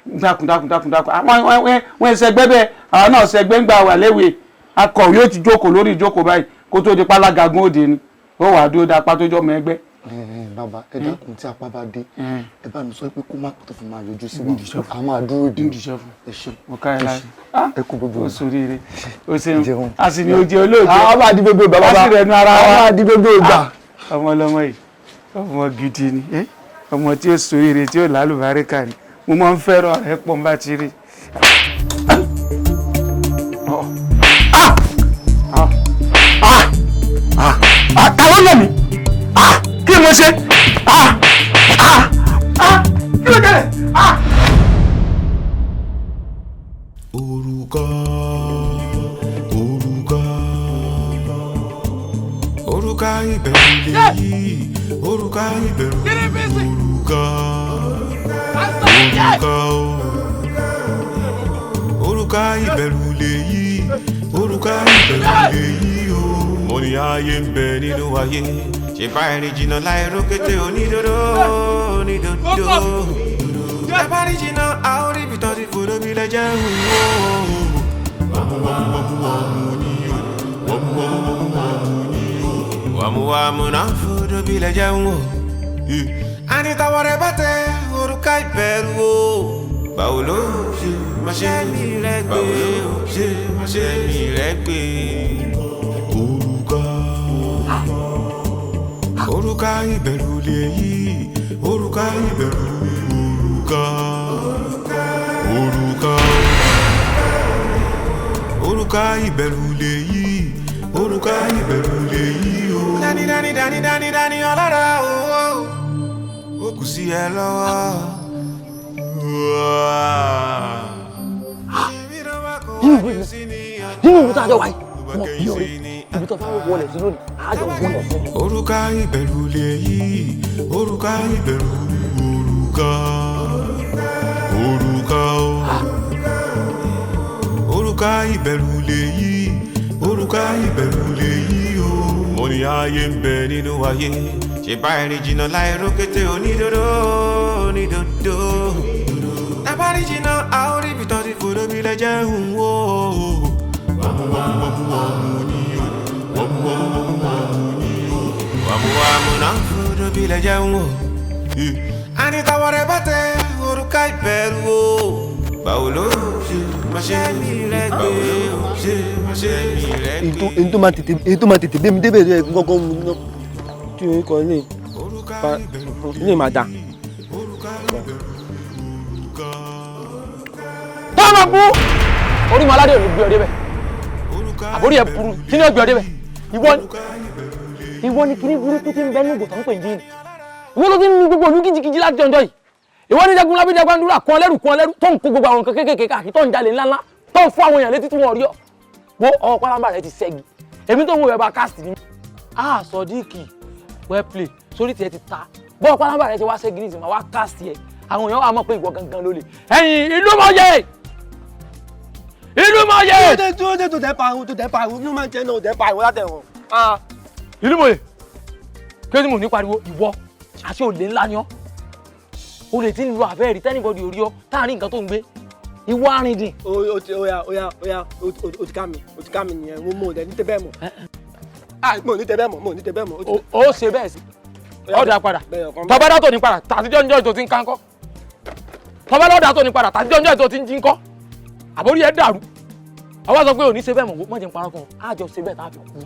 Dákun dákun dákun dákun, wọ́n ṣẹgbẹ́ bẹ́ẹ̀, àwọn náà ṣẹgbẹ́ ń gbà wà léwe. Akọ̀wé ó ti jókòó lórí ìjókòó báyìí kó tó di pálágagun òde ni ó wàá dúró dapá tó jọmọ ẹgbẹ́. Bàbá ẹ dákun, tí apá bá dé ẹ bá mi sọ pé kó má tó fi máa yọjú sí wa, a máa dúró dé. Ẹ ṣe ẹ kú gbogbo. Ó sóríire, ó ṣeun, a sì ní ojú olóòjọ. A máa di gbogbo ìgbà bàbá, a sì rẹnu ara wa, a máa di gbogbo ìgbà. Ọmọ ọlọmọ yìí ọmọ gidi ni, ọmọ tí ó sóríire tí ó lálùbáríkà ni, mo máa ń fẹ́ràn rẹ̀ pọ̀ bá ti rí. Ta ló lọ mí? Kí ni mo ṣe? Kí ló dé? Òrùka, òrùka, òrùka ìbẹ̀rù lèyí, òrùka ìbẹ̀rù, òrùka, òrùka òrùka ìbẹ̀rù lèyí, òrùka ìbẹ̀rù lèyí o. Mo ní ayé ń bẹ nínú ayé, ṣe bá ẹni jìnnà láì rókété onídodo onídodo. Ẹ bá ní jìnnà, a ó rí ibi tán ti fòdó bí lẹ́jẹ̀ ń wò. Wàmúwàmú náà fòdó bí lẹ́jẹ̀ ń wò. Ànítàwọ̀ rẹ̀ bá tẹ òrùka ìbẹ̀rù o. Báwo ló ṣe máa ṣe mí rẹ̀ gbé? Báwo ló ṣe máa ṣe mí rẹ̀ gbé? Òrùka, òrùka ìbẹ̀rù lèyí, Ìbẹ̀rù, òrùka, òrùka, òrùka ìbẹ̀rù lèyí, òrùka ìbẹ̀rù lèyí o. Dání dání dání dání dání ọlọ́ra o, ó kù sí ẹ lọ́wọ́. Nínú ìlú tá a jọ wáyé wọn bí orí ibi tó fáwọn wọlé sí lónìí àjọ wọlé sí. Òrùka ìbẹ̀rù lèyí, òrùka ìbẹ̀rù, òrùka, òrùka o. Òrùka ìbẹ̀rù lèyí, òrùka ìbẹ̀rù lèyí o. Mo ní ayé ń bẹ nínú ayé, ṣe bá ẹni jìnnà láì rókété onídodo onídodo. Tábàrí jìnnà, a ó rí ibi tó ti fòdó bí lẹ́jẹ̀ ń wò. Wàmúwàmúwàmú ni o, wàmúwàmúwàmú ni o, wàmúwàmú náà fòdó bí lẹ́jẹ̀ ń wò. Àní tọwọ́ rẹ bá tẹ òrùka ìbẹ̀rù o. Báwo ló ṣe máa ṣe mí rẹ gbé o? Ṣe máa ṣe mí rẹ gbé? Èyí tó máa tètè gbé mi débẹ̀ rẹ̀ gángan mu náà tí o kọ ilé pa ilé máa dà. Tọ́nà bú orí maládé ò ní gbé ọ débẹ̀, àbórí ẹ̀ burú kí ni ó gbé ọ débẹ̀? Ìwọ ni kíní burúkú tí ń bẹ nùgò tó ń pè ní jíìnì. Ìwọ ló ti ń nu gbogbo òlú kìjikìji láti ọjọ́ yìí. Ìwọ ní jagun lábídé agbándúrà kún ọlẹ́rù kún ọlẹ́rù tó ń kó gbogbo àwọn nǹkan kéékèèké káàkiri, tó ń jalè ńláńlá, tó ń fún àwọn èèyàn létí tí wọ́n rí ọ. Wo ọwọ́ pálábá rẹ ti ṣẹ́gi. Èmi tó ń wo ẹ̀bà cast ni. Ah, Sodiq, well play, sórí tiẹ̀ ti ta. Bọ́ọ̀ pálábá rẹ ti wá ṣẹ́gi ní ìsìn, máa wá cast yẹ. Àwọn èèyàn wà mọ̀ pé ìwọ gangan ló lè. Ẹ̀yin ìlú mọ̀ yẹ! Ìlú mọ̀ yẹ! Tó dé tó tẹ́ pariwo, tó tẹ́ pariwo, ló máa ń jẹ́ náà, tó tẹ́ pariwo látẹ̀wọ̀n. Ìlú mọ̀ yẹ! Kí ló ti mọ̀ ní pariwo ìwọ? Àti olè ńlá ni ọ́. Olè tí ń lo àfẹ́ rí tẹ́nibọ́dì orí ọ́ táàrin nǹkan tó ń gbé. Ìwọ arìndìn. O ti oya oya oya, o ti ká mi, o ti ká mi nìyẹn, mo mọ̀ ní tẹ́ bẹ́ẹ̀ mọ̀. Ah, mo ní tẹ́ bẹ́ẹ̀ mọ̀, mo ní tẹ́ bẹ́ẹ̀ mọ̀. O ṣe bẹ́ẹ̀ sí. Ọ̀dà padà. Tọ́ba dá tó ní padà, tàtijọ́ ń jọ́ ètò tí ń kánkọ́. Tọ́ba lọ́dà tó ní padà, tàtijọ́ ń jọ́ ètò tí ń jí ńkọ́. Àbórí ẹ̀ dàrú. Àwa sọ pé òní ṣe bẹ́ẹ̀ mọ̀, mọ̀ jẹ́ ń parọ́ kan, á jọ ṣe bẹ́ẹ̀ tá a fi kú.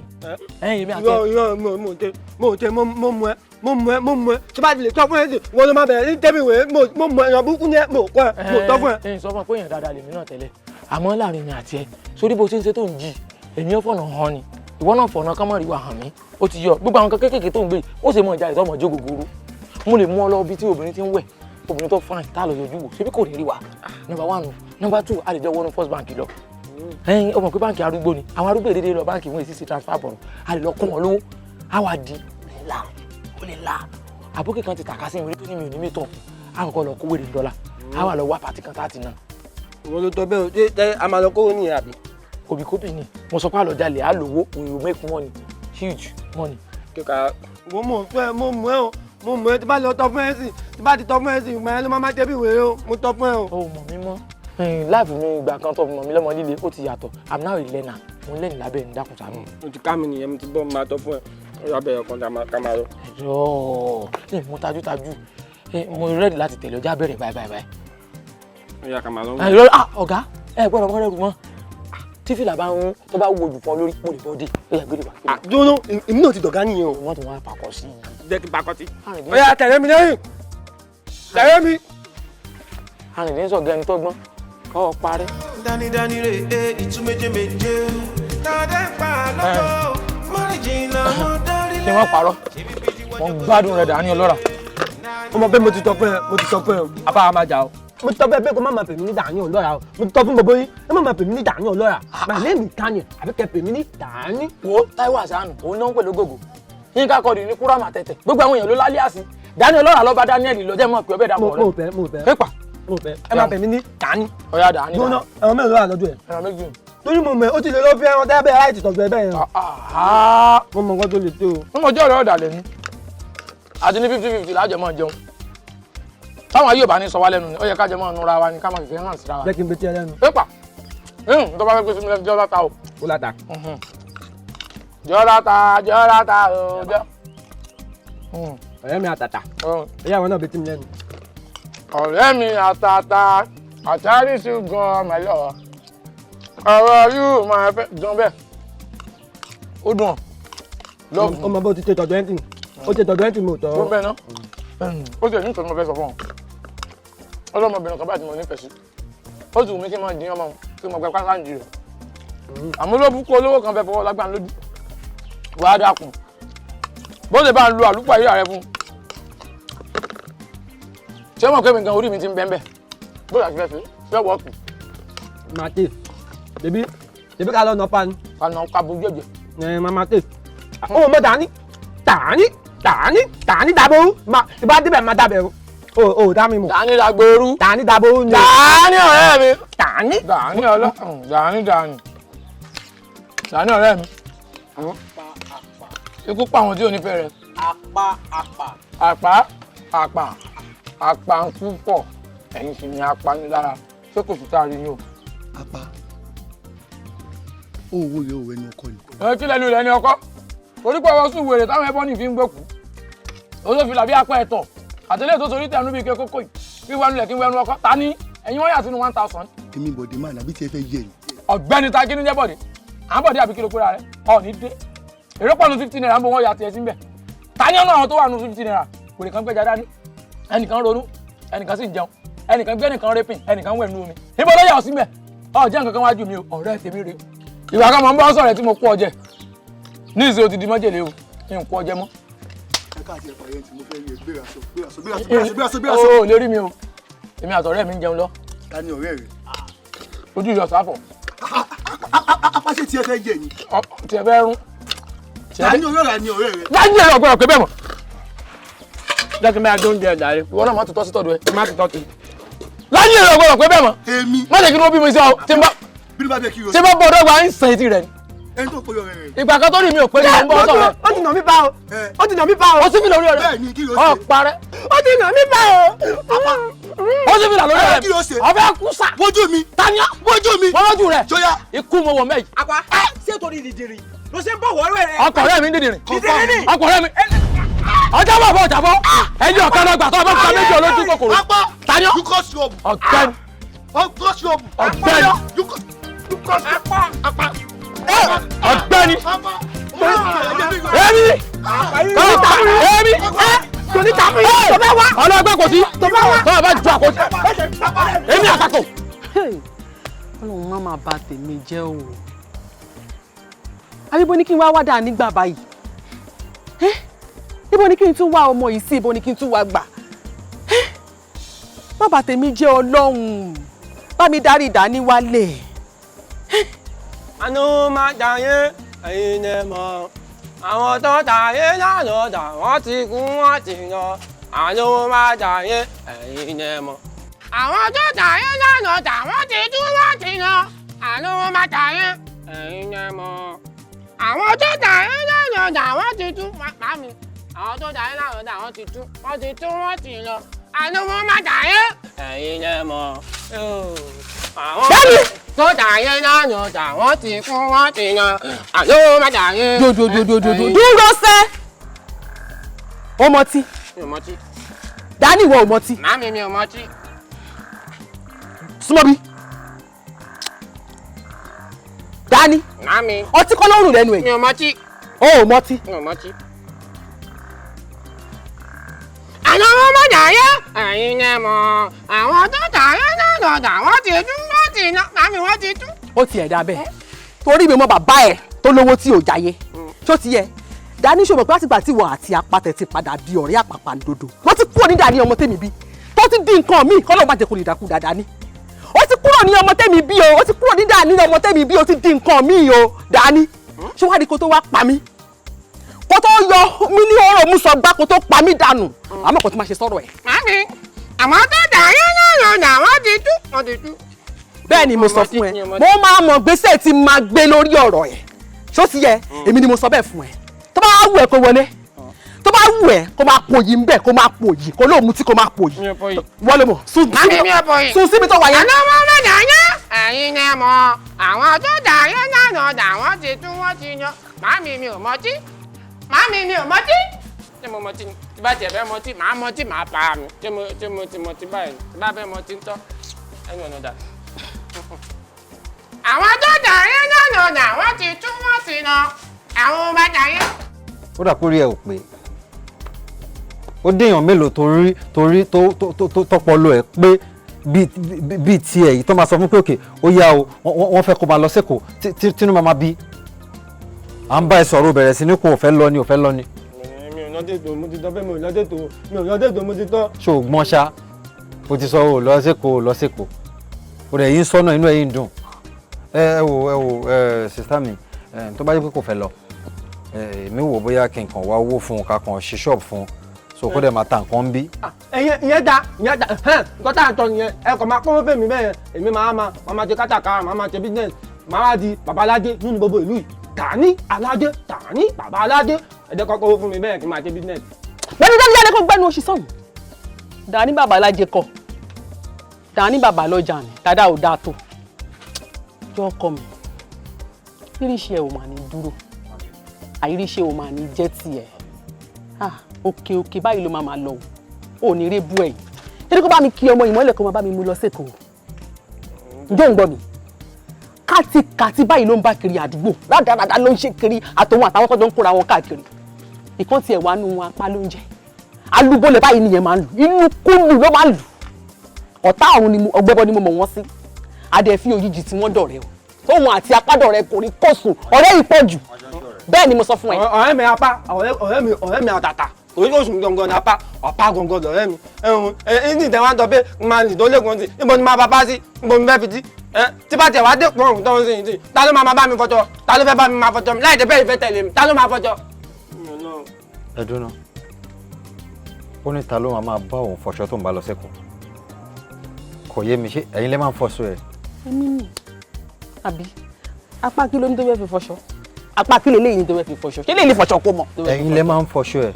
Ẹ̀yin mi àti ẹ̀. Irọ́ mo tẹ mo tẹ mo mú ẹ mo mú ẹ mo mú ẹ tí bá ti lè tọ́ fún ẹ sí wọn ló máa bẹ̀rẹ̀ ní tẹ́mi wẹ̀ mo mú ẹ èèyàn burúkú ni ẹ mo kọ́ ẹ mo tọ́ fún ẹ. Ẹ sọ fún ẹ pé èèyàn dáadáa lèmi náà tẹ́lẹ̀, àmọ́ láàrin mi àti ẹ sórí bó ṣe ń ṣe tó ń jì èmi ò fọ̀nà hàn ni, ìwọ náà fọ̀nà kán mọ̀ rí wa hàn mí. Ó ti yọ gbogbo àwọn nǹkan kéékèèké tó ń gbé ó ṣe mọ̀ ìjà ìtọ́ mọ̀ jó gògòrò. Mo lè mú ọ lọ bí tí obìnrin ti ń wẹ̀, obìnrin tó fine tá a lọ yọjú wò ṣebí kò ní rí wa. Number one, number two, a lè jọ wọnú First Bank lọ. Ẹyin ọmọ pé báǹkì arúgbó ni àwọn arúgbó èdè lọ báǹkì wọn èsì sí transfer bọ̀rọ̀, a lè lọ kó wọn lówó, a wà di ńlá ó lè la. Àbókè kan ti tàka sí ìwé tó ní mi ò ní mi tọ̀, a kọ́kọ́ lọ kó wèrè dọ́là, a wà lọ wá pàtí kan tá a ti ná. Ìwọ ló tọ bẹ́ẹ̀ o, ṣé a máa lọ kówó nìyẹn àbí? Kòbíkóbì ni mo sọ pé àlọ́ jalè á lówó, we will make money, huge money. Kíkà mo mọ̀ fún ẹ, mo mọ̀ ẹ o, mo mọ̀ ẹ tí bá lọ tọ́ fún ẹ sí, tí bá ti tọ́ fún ẹ sí, ìgbà yẹn ló máa má jẹ́ bí wèrè o, mo tọ́ fún ẹ o. O mọ̀ mi mọ́. Láìpẹ́ mi ìgbà kan tó mọ̀ mí lọ́mọ líle ó ti yàtọ̀. I'm now a learner, mo ń lẹ́nu lábẹ́ ní dákun sábẹ́. O ti ká mi nìyẹn, mo ti bọ́, mo máa tọ́ fún ẹ. Ó yá bẹ̀rẹ̀ kan ká máa lọ. Ẹjọ́ ẹ mo tajútajú, mo rẹ́dì láti tẹ̀lé ọjà bẹ̀rẹ̀ báyìí báyìí báyìí. Ó yá ká máa lọ. Ọ̀gá ẹ gbọ́dọ̀ mọ́ rẹ́rù mọ́. Tí fìlà bá ń tó bá wo jù fún ọ lórí, mo lè bọ́ dé. Ó yá gbé wá. Dúró, èmi náà ti dọ̀gá nìyẹn o. Wọ́n tún wá pakọ̀ sí i. Jẹ́ kí n pakọ̀ sí. Ó yá tẹ̀lé mi lẹ́yìn. Tẹ̀lé mi. Arìndín sọ̀gá ẹni tó gbọ́n. Kọ́ ọ parí. Dání rè é ìtú méje méje. Tàdé pa lọ́kọ̀ mọ́rin jìnnà mo dárí lé. Kí wọ́n parọ́, wọ́n gbádùn rẹ̀ dání ọlọ́ra. Ọmọ bẹ́ẹ̀ mo ti tọ́ fún ẹ, mo ti tọ́ fún ẹ, apá máa jà o. Mo ti tọ́ fún ẹ pé kó má máa pè mí ní Dàní ọlọ́ra o. Mo ti tọ́ fún gbogbo yín, ẹ má máa pè mí ní Dàní ọlọ́ra. My name is Daniel, àbí kẹ́ pè mí ní Dàní. Wo Táíwò Àṣàánù, òun náà ń pè lógógó. Yínká Kọ́dì ní Kúrámà tẹ̀tẹ̀. Gbogbo àwọn èèyàn ló lálẹ́ àsì. Dàní ọlọ́ra lọ́ba Daniel lọ́jẹ́ mọ̀ pé ọbẹ̀ dàpọ̀ rẹ̀. Mo fẹ́, mo fẹ́. Pépà. Mo fẹ́. Ẹ máa pè mí ní Dàní. Ọ̀yá Dàní. Gbóná, ẹran mélòó wà lọ́dọ̀ ẹ̀? Ẹran méjì. Torí mo mọ̀ ẹ́, ó ti lè lọ fi ẹran tẹ́ bẹ́ẹ̀ láì tìtọ̀jú ẹ bẹ́ẹ̀ yẹn. Mo mọ̀ nǹkan tó lè tó o. Mo mọ̀ jẹ́ ọ̀rẹ́ ọ̀dàlẹ̀ ni. Àti ní 50-50 lájọ máa jẹun. Táwọn ayé ò bá ní sọ wá lẹ́nu ni, ó yẹ ká jẹ máa nura wa ni ká máa fìfẹ́ hàn síra wa. Jẹ́ kí n gbé tí ẹ lẹ́nu. Pépà, tó bá fẹ́ gbé sí mi lẹ́nu jọ́ láta o. Ó láta. Jọ́ láta, jọ́ láta o, jọ́. Ọ̀rẹ́ mi àtàtà. Ẹ̀yà àwọn náà gbé tí mi lẹ́nu. Ọ̀rẹ́ mi àtàtà, àtàrí sí gan-an mẹ́lọ̀. Ọ̀rọ̀ yóò máa fẹ́ gan bẹ́ẹ̀. Ó dùn ọ́. Ọmọ bó ti tẹ tọ̀dọ̀ ẹ̀ tì. Ó ti tọ̀dọ̀ ẹ̀ tì mo tọ̀. Tó bẹ́ẹ̀ náà. Ó ti ẹ̀ ní nǹkan tí mo fẹ́ sọ fún ọ. Ọlọ́mọbìnrin kan báyìí tí mo nífẹ̀ẹ́ sí. Ó ti wù mí kí n máa dín ọmọ kí n máa gba káńtì rẹ̀. Àmọ́ olóbùkún olówó kan fẹ́ fọwọ́ lágbàá lójú. Wàá dákun. Bó ṣe bá ń lo àlùpàá yíyá rẹ fún. Ṣé mọ̀ pé mi gan orí mi ti ń bẹ́ẹ̀ bẹ́ẹ̀? Bó ṣe fẹ́ fẹ́ wọ́ọ̀kì. Màtí, bèbí, bèbí ká lọ nà pa ni. Ká nà ká bojú ẹ̀jẹ̀. Ẹ máa ma tè. Ó mọ dání, dání, dání, dání dàbòrú. Ma tí bá débẹ̀ máa dàbẹ̀rù. O ò dá mi mọ̀. Dání dàgbòrú. Dání dàbòrú ni. Dání ọ̀rẹ́ mi. Dání. Dání ọlọ́run, dání dání. Dání ọ̀rẹ́ mi. Ikú pa àwọn tí ò nífẹ̀ẹ́ rẹ̀. Apá apá. Àpá àpà àpà ń kú pọ̀ ẹ̀yin sì ni apanilára ṣé kò sí tá a rí yín o. Apá owó rẹ ò ẹnu ọkọ ni. Ẹ kí lẹnu rẹ ní ọkọ torí pé ọwọ́ sùn wèrè táwọn ẹbọ ní fi ń gbòkú olófin làbí apá ẹ̀tọ̀ àtẹlẹ́ tó torí tẹnu bíi kékókó yìí kí wẹnu lẹ̀ kí wẹnu ọkọ ta ni ẹ̀yin wọ́n yà sínú 1000. Èmi Bọ̀dé máa nàbí tí ẹ fẹ́ yẹ ni. Ọ̀gbẹ́ni ta kí ní jẹ́ Bọ̀dé à ń Bọ̀dé àbí kí ló pera rẹ ọ̀ ní dé èrò pọ̀ nu 50 naira ń bọ̀ wọ́n yà tiẹ̀ sí ń bẹ̀ ta ni ọ̀nà àwọn tó wà nu 50 naira wèrè kan gbẹ́jà dání ẹnìkan ronú ẹnìkan sì ń jẹun ẹnìkan gbé ẹnìkan rẹ́pìn ẹnìkan wẹ̀ nú omi níbo ló yà ọ sí mẹ́ ọ jẹ́ nǹkan kan wájú mi o ọ̀rẹ́ tèmi rè ìwà kan mọ̀ ń bọ́ sọ̀rọ̀ tí mo kú ọ jẹ ní ìṣe o ti di májèlé o ní n kú ọ jẹ mọ́. Ẹ káàtì ẹ̀pà yẹn tí mo fẹ́ rí ẹ gbéra sọ gbéra sọ gbéra sọ gbéra sọ gbéra sọ. O ò lè rí mi o èmi àtọ̀rẹ́ mi ń jẹun lọ. Ta ni ọ̀rẹ́ rẹ? Ojú ìyọ̀ sáfọ̀. Apá ṣe tiẹ̀ fẹ́ jẹ ni. Tiẹ̀ fẹ́ rún. Ta ni ọ̀rẹ́ rẹ ni ọ̀rẹ́ rẹ? Láyé ẹ̀rọ ọ̀gbọ́n ọ̀pẹ bẹ́ẹ̀ mọ̀. Jẹ́ kí n bá dé oúnjẹ ẹ̀dá rẹ. Ìwọ náà má tutọ́ sí tọ̀dọ̀ ẹ. Má tutọ́ sí. Láyé ẹ̀rọ ọ̀gbọ́n ọ̀pẹ bẹ́ẹ̀ mọ̀. Èmi. Má jẹ́ kí wọ́n bí mi sí ọ. Tí n bá Bí ló bá bẹ kí o. tí n bá bọ̀ ọ̀dọ́gba ń sàn etí rẹ ni. Ẹni tó pè ọ̀rẹ́ rẹ. Ìgbà kan tó rí mi ò pé ní mo ń bọ́ sọ̀rọ̀. Ó ti nà mí bá o. Ó ti nà mí bá o. Ó sì fi lórí ọ̀rẹ́. Bẹ́ẹ̀ni kí ló Ọ ṣe? parẹ́. Ó ti nà mí bá o. Ó sì fi là lórí ọ̀rẹ́. Kí ló ṣe? Ọ̀fẹ́ kú sà. Wojú mi. Tani ọ́? Wojú mi. Wọ́n lójú rẹ̀. Jọya. Ikú mo wọ̀ mẹ́yì. Apá ṣé torí dìdìrì ló ṣe ń bọ̀ wọ́ọ́rẹ́ rẹ. Ọkọ̀ rẹ̀ mi ń dìdìrìn. Dìdìrì ni. Ọkọ̀ rẹ̀ mi. Ọjọ́ bọ̀ bọ̀ jàbọ̀. Ẹyin ọ̀kan lọ gbà tó ọmọ kan méjì olójú kòkòrò. Apá. Tani ọ́? You cause trouble. Ọ̀gbẹ́ni. You cause trouble. Ọ̀gbẹ́ni. You cause you cause Apá. Apá. Ọ̀gbẹ́ni. Apá. Èmi. Èmi. Kò ní tàbí tó bá wá. Ọlọ́gbẹ́ kò sí. Tó bá wá. Tó bá ju àkóso. Èmi àtakò. Ọlọ́run má máa bà tèmi jẹ́ o. Àbí ibo ni kí n wá wá dáa nígbà báyìí? Ẹ́ ibo ni kí n tún wá ọmọ yìí sí ibo ni kí n tún wá gbà? Ẹ́ má bà tèmi jẹ́ Ọlọ́run bá mi darí ìdání wálé. Àánú máa jàyé ẹ̀yin lè mọ̀. Àwọn tó tàyé lánàá dà wọ́n ti kú wọ́n ti lọ. Àánú máa jàyé ẹ̀yin lè mọ̀. Àwọn tó tàyé lánàá dà wọ́n ti kú wọ́n ti lọ. Àánú máa jàyé ẹ̀yin lè mọ̀. Àwọn tó tàyé lánàá dà wọ́n ti tú màmí. Àwọn tó tàyé lánàá dà wọ́n ti tú wọ́n ti tú wọ́n ti lọ. Àánú máa jàyé ẹ̀yin lè mọ̀. Àwọn tó tàyé lánàá dà wọ́n ti kú wọ́n ti lọ. Àánú máa jàyé. Dòdòdòdòdò dúró sẹ́. Ó mọtí. Mi ò mọtí. Dání ìwọ ò mọtí. Màámi mi ò mọtí. Súnmọ́ bí. Dání. Màámi. Ọtí kọ́ ló ń rùn lẹ́nu ẹ̀. Mi ò mọtí. O ò mọtí. Mi ò mọtí. Àwọn ọmọ jàyé ẹ̀yin lẹ mọ̀. Àwọn tó tàyé lánàá dà wọ́n ti tú wọ́n ti ná. Màámi wọ́n ti tú. Ó tiẹ̀ dá bẹ́ẹ̀. Torí mi mọ bàbá ẹ̀ tó lówó tí ò jáyé. Tó ti yẹ. Dání ṣòwò pé látìgbà tí ìwọ àti apatẹ̀ ti padà di ọ̀rẹ́ àpàpàǹdodo. Wọ́n ti kúrò ní Dání ọmọ tèmi bí. Tó ti di nǹkan míì kọ́ ló má jẹ́ kó lè dàkú dáadáa ní. Ó ti kúrò ní ọmọ tèmi bí o. Ó ti kúrò ní Dání ọmọ tèmi bí o. Ó ti di nǹkan míì o. Dání. Ṣé wàá di kó tó wá pa mí? Kó tó yọ mí ní ọ̀rọ̀ mú sọ gbá kó tó pa mí dànù. Àmọ́ kò tó máa ṣe sọ̀rọ̀ ẹ̀. Màámi, àwọn tó tàyé lánàá dà wọ́n ti tú wọ́n ti tú. Bẹ́ẹ̀ ni mo sọ fún ẹ. Mo máa mọ̀ gbèsè tí máa gbé lórí ọ̀rọ̀ ẹ̀. Ṣó ti yẹ? Èmi ni mo sọ bẹ́ẹ̀ fún ẹ. Tó bá wù ẹ́ kó wọlé. Tó bá wù ẹ́ kó máa pòyì ń bẹ̀ kó máa pòyì kó lóò mutí kó máa pòyì. Wọ́n ló mọ̀. Màámi mi ò pòyì. Sùn síbi tó wà yẹn. Àná wọn má jàyé ẹ̀yin lẹ mọ̀. Àwọn tó tàyé lánàá dà wọ́n ti tú wọ́n ti yan. Màámi mi ò mọtí. Màámi mi ò mọtí. Ṣé mo mọtí ni? Tí bá tiẹ̀ fẹ́ mọtí, màá mọtí màá pa mi. Ṣé mo ti mọtí báyìí? Tí bá fẹ́ mọtí ń tọ́, ẹnu ọ̀nà dà. Àwọn tó tàyé lánàá dà wọ́n ti tú wọ́n ti lọ. Àwọn ọmọ jàyé. Ó dà kórí ẹ ò pé. Ó déèyàn mélòó torí torí tó tó tó tọpọlọ ẹ pé bíi tiẹ̀ yìí tó máa sọ fún pé òkè ó yá o, wọ́n fẹ́ kó máa lọ sẹ́kọ̀ọ́ tínú máa bí à ń bá ẹ sọ̀rọ̀, bẹ̀rẹ̀ sí ní kó o fẹ́ lọ ni, o fẹ́ lọ ni. Mi ò lọ́dẹ̀ tó, mo ti tọ́ fẹ́, mi ò lọ́dẹ̀ tó, mi ò lọ́dẹ̀ tó, mo ti tọ́. Ṣé o gbọ́n ṣá? O ti sọ o lọ sẹ́kọ̀ọ́, o lọ sẹ́kọ̀ọ́, o rẹ̀ yín sọ́nà, inú ẹ̀ yín dùn. Ẹ wò, ẹ wò, ẹ sister mi, ẹ tó bá yẹ pé kò fẹ́ lọ, ẹ èmi wò bóyá kí n kàn wá owó fún un, ká kàn ṣí ṣọ́ọ̀bù fún un, so kó dẹ̀ máa ta nǹkan bí. Ìyẹn da, ìyẹn da. Ẹ̀hẹ́n, nǹkan tá à ń tọ́ nìyẹn. Ẹ kàn máa kówó fèmí bẹ́ẹ̀ yẹn, èmi máa ṣe kátàkárà, máa ṣe business, máa wá di bàbá aládé nínú gbogbo ìlú yìí. Tani aládé, tani bàbá aládé. Ẹ jẹ́ kó kówó fún mi bẹ́ẹ̀ kí n máa ṣe business. Gbẹ́nu jáde jáde, kó gbẹ́nu oṣù sọ̀hún. Dání bàbá alájẹ kọ, Dání bàbá lọ́jà ni dáadáa ò dáa tó jọ ọkọ mi. Ríríṣẹ́ ò mà ní dúró, àìríṣẹ́ ò mà ní jẹ́ tiẹ̀. Ah, òkè òkè báyìí ló máa lọ o, ò ní rí bú ẹ̀yìn torí kó bá mi kí ọmọ ìmọ̀lẹ̀, kó máa bá mi mú lọ sẹ́kọ̀ọ́. Ǹjẹ́ ò ń gbọ́ mi? Kátikàti báyìí ló ń bá kiri àdúgbò, rádaràdà ló ń ṣe kiri, àtòun àtàwọn tó jọ ń kóra wọn káàkiri. Ìkan tiẹ̀ wá nú wọn, apá ló ń jẹ́ alúbọ̀lẹ̀ báyìí nìyẹn, máa ń lù inú kúlù ló máa ń lù. Ọ̀tá ọ̀run ni ọgbẹ́bọ ni mo mọ̀ wọ́n sí. Adẹ̀fín òjijì tí wọ́n dọ̀rẹ́ o, tóun àti apádọ̀rẹ́ kò rí kòsùn, ọ̀rẹ́ yìí pọ̀ jù. Bẹ́ẹ̀ ni mo sọ fún ẹ. Ọ̀rẹ́ mi apá, ọ̀rẹ́ mi àtàtà, orí oṣù gangan ní apá ọ̀pá gangan lọ̀rẹ́ mi. Ẹ̀hún ẹ̀ ní ìtẹ̀ wá ń tọ́ pé máa nì tó lẹ́kọ̀ọ́ sí, níbo ni máa bá bá sí, níbo ni bẹ́ẹ̀ fi sí ẹ tí bá tẹ̀ wá dé pọ̀ ọ̀hún tó ń sìn sí, ta ló máa bá mi fọṣọ? Ta ló fẹ́ bá mi máa fọṣọ mi láì jẹ́ bẹ́ẹ̀ ìfẹ́ tẹ̀lé mi? Ta ló máa fọṣọ? Ẹ dúró náà, ó ní ta ló máa bá òun fọṣọ tó ń bá lọ sẹ́kọ̀ọ́? Kò yé mi, ṣé ẹ̀yin lè máa ń fọṣọ ẹ̀? Èmi ni àbí apá kí ló ní tó fẹ́ fi fọṣọ? Apá kí lè léyìn tó fẹ́ fi fọṣọ? Ṣé lè lè fọṣọ kó mọ̀? Ẹ̀yin lè máa ń fọṣọ ẹ̀.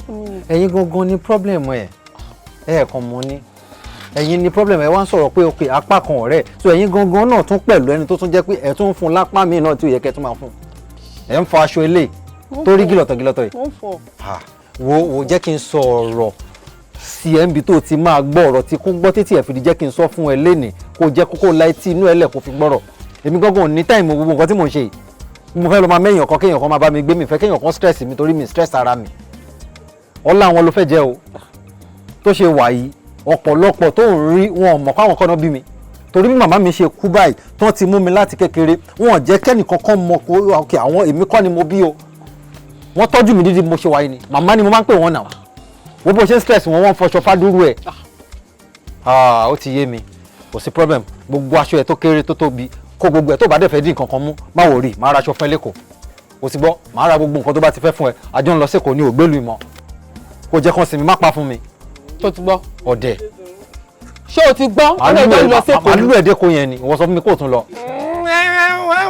Ẹ̀yin gangan ni problem ẹ̀. Ẹ̀ kàn mọ́ ni ẹ̀yin ni problem ẹ̀. Wá ń sọ̀rọ̀ pé ok, apá kan ọ̀rẹ́, so ẹ̀yin gangan náà tún pẹ̀lú ẹni tó tún jẹ́ pé ẹ̀ tún ń fún lápá mi náà tí ò yẹ kẹ́ tún máa fún ẹ̀, ń fọ aṣọ ilé tó rí gílọ̀tọ̀ gílọ̀tọ̀ yìí. Mo ń fọ. Ah, wo wo, jẹ́ kí n sọ ọ̀rọ̀ sí ẹ̀ níbi tó ti máa gbọ́ ọ̀rọ̀ tí kún gbọ́ títí ẹ̀ fi di. Jẹ́ kí n sọ fún ẹ lénìí, kó jẹ́ kókó la etí inú ẹ lẹ̀ kó fi gbọ́rọ̀. Èmi gángan ò ní time gbogbo nǹkan tí mò ń ṣe yìí. Mo fẹ́ lọ máa mẹ́yìn ọ̀kan, kéèyàn kan máa bá mi gbé mi, fẹ́ kéèyàn kan stress mi, torí mi stress ara mi. Ọlá àwọn ló fẹ́ jẹ́ o tó ṣe wà yìí. Ọ̀pọ̀lọpọ̀ tó ń rí wọn ò mọ̀ káwọn kan náà bí mi, torí bí màmá mi ṣe kú báyìí tán ti mú mi láti kékeré, wọn ò jẹ́ kẹ́nìkan kan mọ̀ kó ok, àwọn èmi kọ́ ni mo bí o. Wọ́n tọ́jú mi dídí bí mo ṣe wà yìí ni. Màmá ni mo máa ń pè wọ́n náà. Wọ́n bó ṣe ń stress wọn, wọ́n ń fọṣọ fádúrú ẹ̀. Ah, ó ti yé mi, kò sí problem. Gbogbo aṣọ ẹ̀ tó kéré tó tóbi, kó gbogbo ẹ̀. Tó bá dẹ̀ fẹ́ dín nǹkan kan mú, má wò rí, má ra aṣọ fún ẹ lẹ́kọ̀ọ́. Kò sí gbọ́, má ra gbogbo nǹkan tó bá ti fẹ́ fún ẹ. Àjọ ń lọ sẹ́kọ̀ọ́ ní ògbélú ìmọ̀, kó jẹ́ kán sinmi, má pa fún mi. Tó ti gbọ́? Ọ̀dẹ̀. Ṣé o ti gbọ́? Ó lè jọ lọ sẹ́kọ̀ọ́. Màá lù ẹ̀ dẹ́kọ̀ yẹn ni. Ìwọ sọ fún mi kó o tún lọ.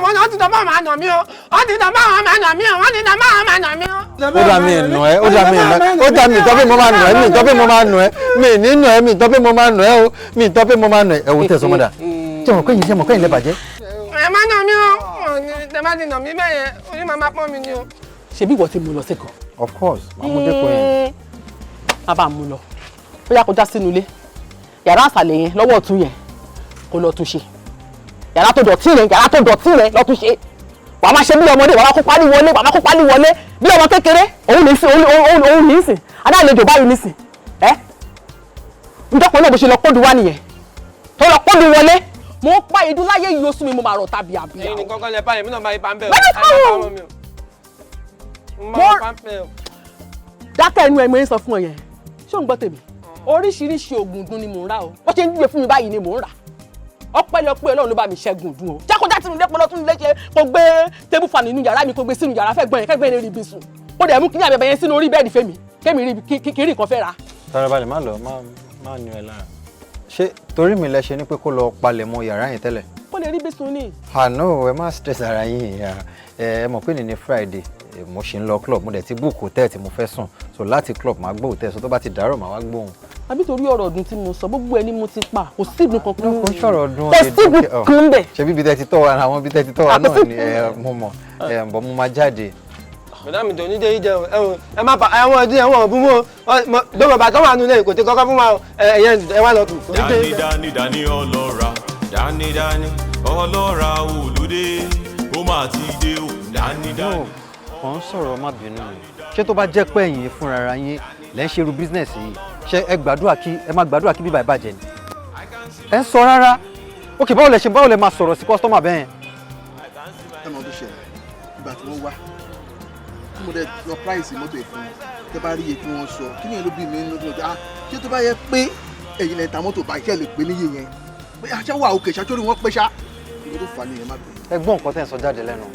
Wọ́n ti tọ́ bá máa nà mí o, wọ́n ti tọ́ bá máa nà mí o, wọ́n ti tọ́ bá máa nà mí o. Ó dà mí nù ẹ́, ó dà mí nù ẹ́, ó dà mí tọ́ pé mo máa nù ẹ́, mi tọ́ pé mo máa nù ẹ́, mi ní nù ẹ́, mi tọ́ pé mo máa nù ẹ́ o, mi tọ́ pé mo máa nù ẹ́. Ẹ wo tẹ̀sán mọ́dà, ṣé mo kẹ́yìn, ṣé mo kẹ́yìn lẹ́ bàjẹ́? Ẹ má nà mí o, ẹ má ti nà mí bẹ́ẹ̀ yẹn, orí máa pọ́n mi ni o. Ṣebí ìwọ ti mú lọ sẹ́kọ̀ọ́? Of course, màá mú dẹ́kọ̀ yẹn. Má bàa mú lọ, ó yá, kọjá sínú ilé, yàrá àsàlẹ̀ yẹn lọ́wọ́ ọ̀tún yẹn, kó lọ tún ṣe. Yàrá tó dọ̀tí rẹ̀, yàrá tó dọ̀tí rẹ̀, lọ tún ṣe. Wàá máa ṣe bí ọmọdé, wàá máa kó pálí wọlé, wàá máa kó pálí wọlé bí ọmọ kékeré. Òun ní sìn, òun ní sìn, adáàlejò báyìí ní sìn. Ẹ njọ́pọ̀ náà, bó ṣe lọ kódu wá nìyẹn, tó lọ kódu wọlé. Mo ń pa ìdún láyé yìí, oṣù mi, mo máa rọ̀ tàbí àbíyá. Ẹ̀yin nìkan kọ́ lẹ pa, èmi náà máa ipa ń bẹ̀ o. Bẹ́ẹ̀ ni. Mo máa pa ń bẹ̀ o. Dákẹ́ ẹnu ẹ̀, mo ń sọ fún ọ yẹn. Ṣé ò ń gbọ́ tèmi? Oríṣiríṣi oògùn dun ni mò ń rà o. Bó ṣe ń dúwe fún mi báyìí ni mò ń rà. Ọpẹ́lọpẹ́ Ọlọ́run ló bá mi ṣẹ́gun dùn o. Jákòjá sínú ilé, pọlọ tún ilé ṣe, kó gbé table fan nínú yàrá mi, kó gbé sínú yàrá fẹ́ gbọ́n yẹn, kẹ́gbẹ́ lè rí ibi sùn, kó dẹ̀ mú kí ní àbẹ̀bẹ̀ yẹn sínú orí bed fẹ́mi, kémi rí kiri nǹkan fẹ́ ra. Farabalẹ̀, má lọ, má nu ẹ lára. Ṣé torí mi lẹ ṣe ní pé kó lọ palẹ̀ mọ́ yàrá yẹn tẹ́lẹ̀? Kó lè rí ibi sùn ni. Ah no, ẹ má stress ara yín. Ẹ mọ̀ pé ní Friday mo ṣì ń lọ club, mo dẹ̀ ti book hotel tí mo fẹ́ sùn, so láti club máa gbọ́ hotel, so tó bá ti dàárọ̀ máa wá gbóhùn. Àbí torí ọ̀rọ̀ ọdún tí mo sọ, gbogbo ẹni mo ti pa, kò sí ìdùn kankan. Kò ń sọ̀rọ̀ ọdún. Kò sí ìdùn kan bẹ̀. Ṣebí ibi tẹ́ ti tọ́ wa, àwọn ibi tẹ́ ti tọ́ wa náà ni ẹ mo mọ̀ ẹ bọ̀, mo máa jáde. Bọ̀dá mi tó ní dé ìjẹun ẹ̀wọ̀n, ẹ má pa àwọn ọdún ẹ̀wọ̀n ọ̀bùn mọ́ gbogbo bàtọ́ wà nulẹ̀, kò tí kọ́kọ́ fún wa o. Ẹ̀yẹ ẹ wá lọ kù kò ní dé Dání ìjẹun. dání dání ọlọ́ra, dání dání ọlọ́ra, olùdé ó máa ti dé o, dání dání. Kàn ń sọ̀rọ̀, má bínú mi. Ṣé tó bá jẹ́ pé ẹ̀yin fúnra ara yín Lẹ́ ń ṣerú business yìí, ṣé ẹ gbàdúrà kí ẹ máa gbàdúrà kí bíbá ẹ bàjẹ́ ni? Ẹ ń sọ rárá. Ok, báwo lẹ ṣe, báwo lẹ máa sọ̀rọ̀ sí customer bẹ́ẹ̀? Ẹ mọ̀ tó ṣẹlẹ̀, ìgbà tí wọ́n wá tí mo dẹ̀ lọ price mọ́tò ẹ̀ fún wọn, tẹ́ bá rí iye tí wọ́n sọ, kí ni ló bí mi nínú tó ah, ṣé tó bá yẹ pé ẹ̀yin lẹ ta mọ́tò báyìí, ṣe lè pé níye yẹn pé aṣá wà òkè ṣàtúrò wọn pé ṣá ìwé tó fà nìyẹn, má bẹ̀rẹ̀. Ẹ gbọ́ nǹkan tẹ́ ń sọ jáde lẹ́nu.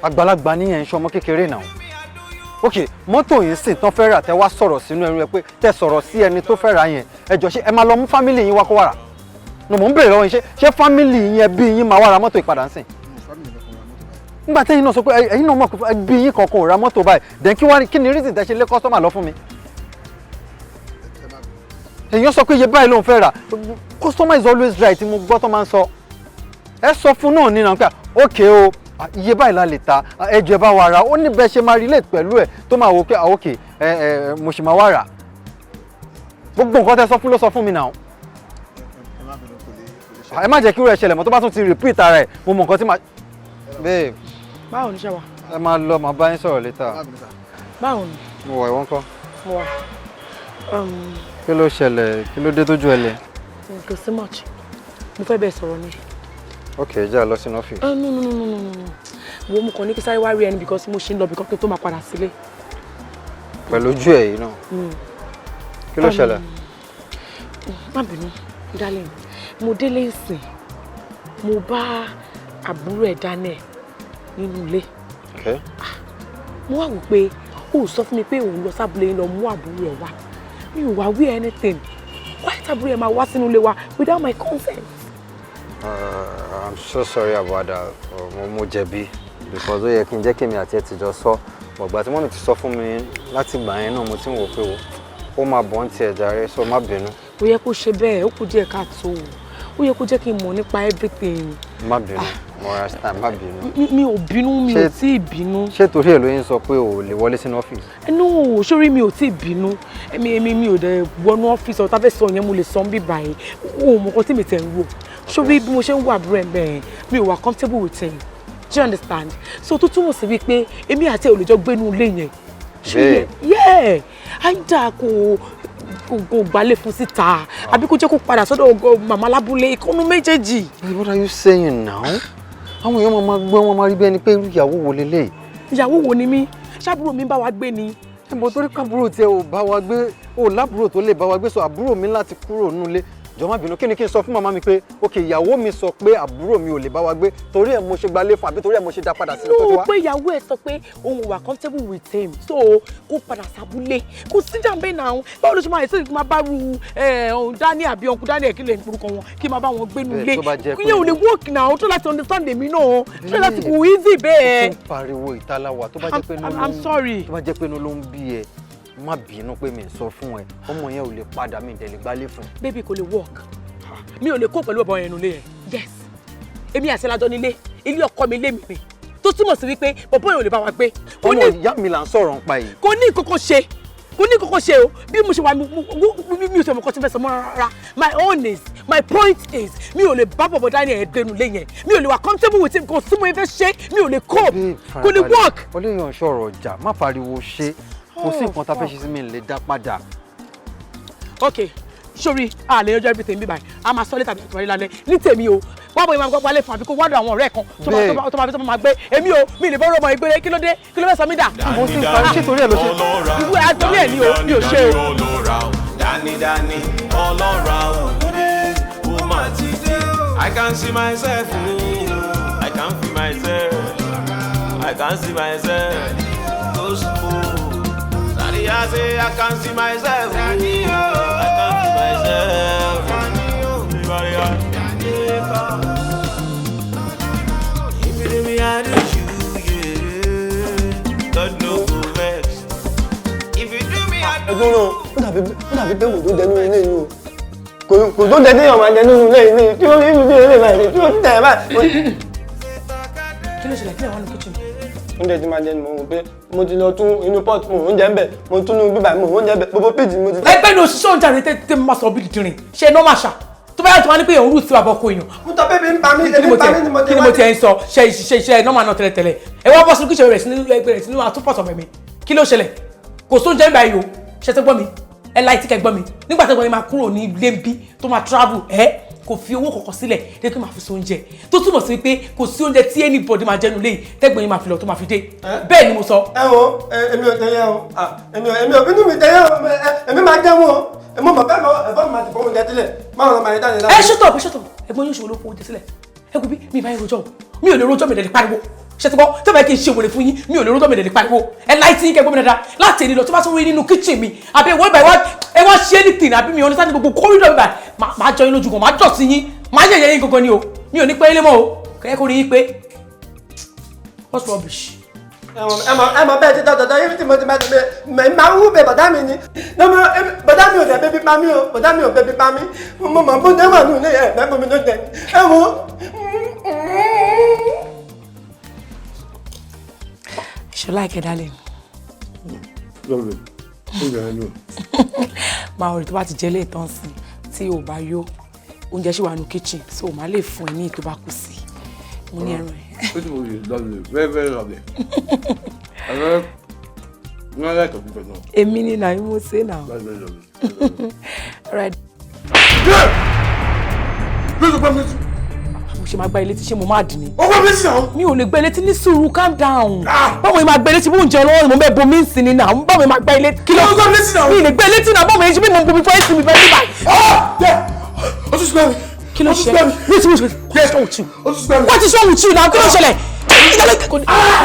Àgbàlagbà ní ẹ̀ ń ṣọmọ kékeré náà. Ok, mọ́tò yìí sì tán fẹ́ rà, tẹ́ wá sọ̀rọ̀ sínú ẹrú ẹ pé tẹ́ sọ̀rọ̀ sí ẹni tó fẹ́ rà yẹn. Ẹ jọ, ṣé ẹ máa lọ mú family yín wá kó wá rà? No, mò ń bèrè lọ́wọ́ yín, ṣé family yín, ẹbí yín máa wá ra mọ́tò ìpadà ń sìn? Nígbà tẹ́yìn náà sọ pé ẹ̀yin náà mọ̀ pé ẹbí yín kankan ò ra mọ́tò báyìí, then kí wá kí ni reason tẹ́ ṣe lé customer lọ fún mi? Èèyàn sọ pé iye báyìí ló ń fẹ́ rà. Customer is always right, mo gbọ́ tó máa ń sọ. Ẹ sọ fún náà nínú pé ok o, iye báyìí la lè ta, ẹ jọ̀ọ́, ẹ bá wa rà. Ó ní bẹ́ẹ̀ ṣe máa relate pẹ̀lú ẹ̀ tó máa wò pé ah, ok, ẹ ẹ mo sì máa wá rà. Gbogbo nǹkan tẹ́ sọ fún ló sọ fún mi náà. Ẹ má jẹ́ kí irú ẹ̀ ṣẹlẹ̀ mọ́. Tó bá tún ti repeat ara ẹ̀, mo mọ̀ nǹkan tí màá. Babe. Báwo ni ṣe wà? Ẹ máa lọ, màá bá yín sọ̀rọ̀ later. Báwo ni? Mo wà, ìwọ́n kọ́? Mo wà. Kí ló ṣẹlẹ̀? Kí ló dé tójú ẹ lẹ? Kò sí much, mo fẹ́ bẹ́ẹ̀ sọ̀rọ̀ ni. Ok, jẹ́ à lọ sínú ọ́fíìsì. Ah, no, no, no, no, no, no, wo, mo kàn ní kí sáré wá rí ẹni because mo ṣe ń lọ bí kọ́kẹ́ tó máa padà sílé. Pẹ̀lú ojú ẹ̀ yìí náà? Kí ló ṣẹlẹ̀? Má bínú, darling. Mo délé ìsìn, mo bá àbúrò ẹ̀ Daniel nínú ilé. Okay. Mo wá wò pé ó sọ fún mi pé òun lọ sábúlé yín lọ mú àbúrò ẹ̀ wá. Mi ò wá wí anything. Why tábúrò ẹ̀ máa wá sínú ilé wa without my consent? I'm so sorry about that. Mo jẹ̀bi because ó yẹ kí n jẹ́ kí èmi àti ẹ ti jọ sọ. Bọ̀gbà tí mummy ti sọ fún mi, láti ìgbà yẹn náà mo ti ń wò pé ó máa bọ̀ ń tiẹ̀ jàre, so má bínú. Ó yẹ kó ṣe bẹ́ẹ̀, ó kù díẹ̀ káàtó. Ó yẹ kó jẹ́ kí n mọ̀ nípa everything. Má bínú, mo understand, má bínú. Mi ò bínú, mi ò tí ì bínú. Ṣé torí ẹ̀ ló yín sọ pé o ò lè wọlé sínú ọ́fíìsì? No, sórí, mi ò tí ì bínú. Èmi ò dẹ̀ wọnú ọ́fíìsì. Ọ̀tá fẹ́ sọ yẹn, mo lè sọ ń bí báyìí. O ò mọ̀ nǹkan tí mi tẹ̀ ń wò. Sórí bí mo ṣe ń wà àbúrò ẹ̀ bẹ́ẹ̀, mi ò wà comfortable with him. Do you understand? So tó túmọ̀ sí wípé èmi àti ẹ̀ ò lè jọ gbénú ilé yẹn. Babe. Yeah, àìdá kò gbálẹ̀ fún síta àbí kó jẹ́ kó padà sọ́dọ̀ màmá lábúlé, ìkọ́nú méjèèjì. What are you saying now? Àwọn èèyàn máa gbọ́, wọn máa rí bí ẹni pé irú ìyàwó wo leléyìí? Ìyàwó wo ni mí? Ṣáàbúrò mi ń bá wa gbé ni? Ẹ bọ̀, torí kábúrò tiẹ̀ ò bá wa gbé, ò lábúrò tó lè bá wa gbé, sọ àbúrò mi láti kúrò nílé. Jọ̀ọ́, má bínú. Kí ni kí n sọ fún màmá mi? Pé ok, ìyàwó mi sọ pé àbúrò mi ò lè bá wa gbé, torí ẹ̀ mo ṣe gbalé fún, àbí torí ẹ̀ mo ṣe dá padà síbi tó ti No, wá? pé ìyàwó ẹ̀ sọ pé òun wà comfortable with him, so kó padà sábúlé. Kò sí jàǹbẹ́ náà. Báwo ló ṣe máa ṣe máa bá ru ọ̀hún Daniel àbí uncle Daniel, kí lè orúkọ wọn, kí máa bá wọn gbénu Bẹ́ẹ̀, ilé? tó bá jẹ́ pé- Ìyẹn ò lè work now. Tó láti understand èmi náà, tó láti kò easy bẹ́ẹ̀. Ó tún pariwo ìtaláwa. Tó bá jẹ́ pé inú ló I'm sorry. Tó bá jẹ́ pé inú ló ń bí ẹ, má bínú pé mi ń sọ fún ẹ. Ọmọ yẹn ò lè padà, mi ì dẹ̀ lè gbálé fún. Baby, kò lè work. Mi ò lè kó pẹ̀lú ọ̀bọ yẹn nulẹ̀ yẹn. Yes, èmi àti ẹlájọ nílé, ilé ọkọ mi, ilé mi ni, tó túmọ̀ sí wípé bọ̀bọ́ yẹn ò lè bá wa gbé. Kò Ọmọ ní ìyá mi là ń sọ̀rọ̀ nípa yìí. Kò ní kókó ṣe, kò ní kókó ṣe o. Bí mo ṣe wà, mi ò sọ ọmọ kan tí mo fẹ́ sọ mọ́ rárá. My own is, my point is, mi ò lè bá bọ̀bọ̀ Daniel ẹ̀ gbénu lé yẹn. Mi ò lè wà comfortable with him. Kò sí mo fẹ́ ṣe, mi ò lè cope, kò lè work. Olóyún sọ̀rọ̀ ọjà, má pariwo. Ṣe kò sí nǹkan tá a fẹ́ ṣe sí mi lè dá padà. Ok, sori, a lè yanjú everything bí báyìí. A máa sọ later bí àtúwárí lálẹ́. Ní tèmi o, wọ́n bọ̀, ìmọ̀ àgbọ̀ wálé fún àbí kó wádùn àwọn ọ̀rẹ́ kan tó bá tó bá máa gbé. Èmi o, mi lè bọ́rọ̀ ọmọ ìgbélé. Kí ló dé? Kí ló fẹ́ sọ mí dà? Mo ti ń parí, ṣé torí ẹ̀ ló ṣe? Ìwé àtòrí ẹ̀ ni o, mi ò ṣe o. Dání dání ọlọ́ra ògúndé, ó mà ti dé. I can see myself, oh. I can feel myself, I can see myself. Go slow. Daddy, I say I can see myself, oh. I can feel myself. Everybody, if you do me, I do you, yeah. God no go vex. If you do me, I do Ẹ̀gbọ́n náà, ó dàbí pé kò tó jẹ nínú ilé yìí o, kò tó jẹ téèyàn máa jẹ nínú ilé yìí tí ó ní ibi ilé báyìí tí ó ti tẹ̀ báyìí. Kí ló ṣẹlẹ̀? Kí lè wà ní kitchen? Oúnjẹ tí máa jẹ ni mo rò pé mo ti lọ tún inú pot, mo oúnjẹ ń bẹ, mo tún inú bíbà, mo oúnjẹ ń bẹ, gbogbo péjì mo ti. Ẹgbẹ́ ní òṣìṣẹ́ oúnjẹ rẹ tẹ́ máa sọ bí dìrín ṣe normal ṣá. Tó bá yàtọ̀ wá ní pé òun rú sí bàbá ọkọ èèyàn. Mo tọ́ bébí ń pa mí, ebi ń pa mí ni mo ti Kí ni mo tiẹ̀ ń sọ? Ṣe iṣẹ́ normal náà tẹ́lẹ̀tẹ́lẹ̀. Ẹ wá bọ́ sínú kíṣẹ́, bẹ̀rẹ̀ sí ní àtúpọ̀sọ̀ mẹ́mi. Kí ló ṣẹlẹ̀? Kò sóúnjẹ nígbà yìí o. Ṣe tó gbọ́ mi? Ẹ láì tí kẹ gbọ́ mi. Nígbà tó gbọ́ mi máa kúrò ní ilé ń bí tó máa travel ẹ kò fi owó kọ̀ọ̀kan sílẹ̀ dé tó máa fi sóúnjẹ. Tó túmọ̀ sí pé kò sí oúnjẹ tí anybody máa jẹnu léyìí tẹ́gbọ̀n yín máa fi lọ tó máa fi dé. Bẹ́ẹ̀ ni mo sọ. Ẹ wo, èmi ò tẹyẹ o, èmi ò inú mi tẹyẹ o, èmi máa jẹun o, èmi mọ̀ bẹ́ẹ̀ mọ̀ ẹ̀fọ́ mi máa ti fọwọ́ oúnjẹ sílẹ̀, báwo ló máa yẹ dáná. Ẹ shut up, ẹ shut up. Ẹ̀gbọ́n yóò ṣòwò ló fowó oúnjẹ sílẹ̀. Ẹ kò bí mi ìbá yín rojọ́ o, mi ò lè rojọ́ mi lè pariwo. Ṣe ti gbọ́ tó bá yẹ kí n ṣe wèrè fún yín, mi ò lè rojọ́ mi lè pariwo. Ẹ láì tí yín kẹgbọ́n mi dáadáa láti èyí lọ tó bá tún rí nínú kíchìn mi àbí ìwọ ìbá ẹ wá ṣe anything àbí mi understand gbogbo kórìdọ̀ mi báyìí máa jọ yín lójú gan, máa jọ̀ sí yín, máa yẹ̀yẹ́ yín gangan ni o, mi ò ní pẹ́ ilé mọ́ o, kẹ́kẹ́ kó rí yín pé what's rubbish. Ẹ mọ bẹ́ẹ̀ ti dọ̀dọ̀dọ̀ yín tí mo ti máa ti bẹ máa ń wú bẹ bọ̀dá mi ni bọ̀dá mi ò dẹ̀ bẹ́bí pa mí o, bọ̀dá mi ò bẹ́bí pa mí, mo mọ̀ bó dé wà nù ní ẹ̀ bẹ́ẹ̀ bomi ló jẹ ẹ wo. Ṣé like ẹ darling? Lovely. Oúnjẹ yẹn dùn. Máa rí tó bá ti jẹ léètàn sí tí ò bá yó, oúnjẹ ṣì wà nù kitchen so màá lè fún ẹ ní ìtò bá kù sí. Mo ní ẹran ẹ. This food is lovely, very very lovely. I like, I like the food now. Èmi ni na mo ṣe now. Very very lovely. All right. Mo ṣe máa gba ilé tí ṣé mo máa dì ní. Ó gbọ́ mi sí àwọn. Mi ò lè gba ilé tí ní sùúrù, calm down. Báwo ni máa gba ilé tí mò ń jẹun lọ́wọ́ mo bẹ́ẹ̀ bomi ń sin ni náà? Báwo ni máa gba ilé? Kí ló gbọ́ mi sí àwọn. Mi ò lè gba ilé tí náà, báwo ni ṣe bí mo ń bomi fún ẹ̀sìn mi bẹ́ẹ̀ ní báyìí. Ó tún sùgbọ́n mi. Kí ló ṣe? Ní sùúrù, what's wrong with you? What is wrong with you now? Kí ló ṣẹlẹ̀?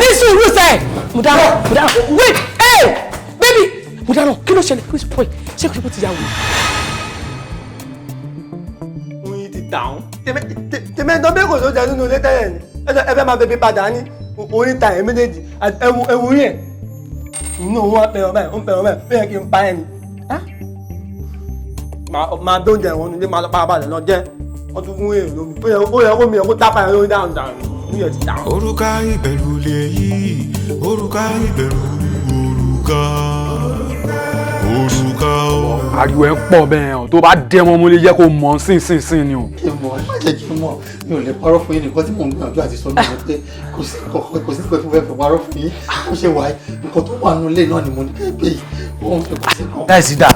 Ní sùúrù sẹ́! Mo dáná, mo dáná, wait, hey, baby! Mo dáná, kí ló ṣẹlẹ̀? Chris boy, ṣé kò ṣe kó ti yà wò? Oyin ti dà ọ́n. Tèmi ẹ̀dán bí kò tó jẹ nínú ilé tẹ́lẹ̀ ni, ẹ fẹ́ máa bẹ̀bí padà ní orí ta ẹ̀ méjèèjì, ẹ̀wù rí ẹ̀. Inú òun wá pẹ̀rọ báyìí, ó ń pẹ̀rọ báyìí, ó yẹ kí n pa ẹ̀ ni. Máa dé oúnjẹ ìwọ̀n nílé, máa lọ para balẹ̀ lọ jẹ́. Wọ́n tún fún èrò lómi. Ó yẹ kó mi ẹ̀ kó tápá ẹ̀ lórí dáhùn dáhùn. Ní ẹ̀ ti dáhùn. Òrùka ìbẹ̀rù lèyí, òrùka ìbẹ̀rù, òrùka, òrùka o. Ariwo ẹ pọ̀ bẹ́ẹ̀ o, tó bá dẹ́ mọ́ mo lè jẹ́ kó mọ̀ sín sín sín ni o. Kí n mọ̀, ẹ má jẹ́ kí n mọ̀, mi ò lè parọ́ fún yín. Nǹkan tí mò ń gbìyànjú àti sọ náà ni pé kò sí nǹkan, kò sí nǹkan tí mo fẹ́ fi parọ́ fún yín. Bó ṣe wà, nǹkan tó wà nínú ilé náà ni mo ní kẹ́ gbé yìí. Òun kò sí nǹkan. Láìsí dà.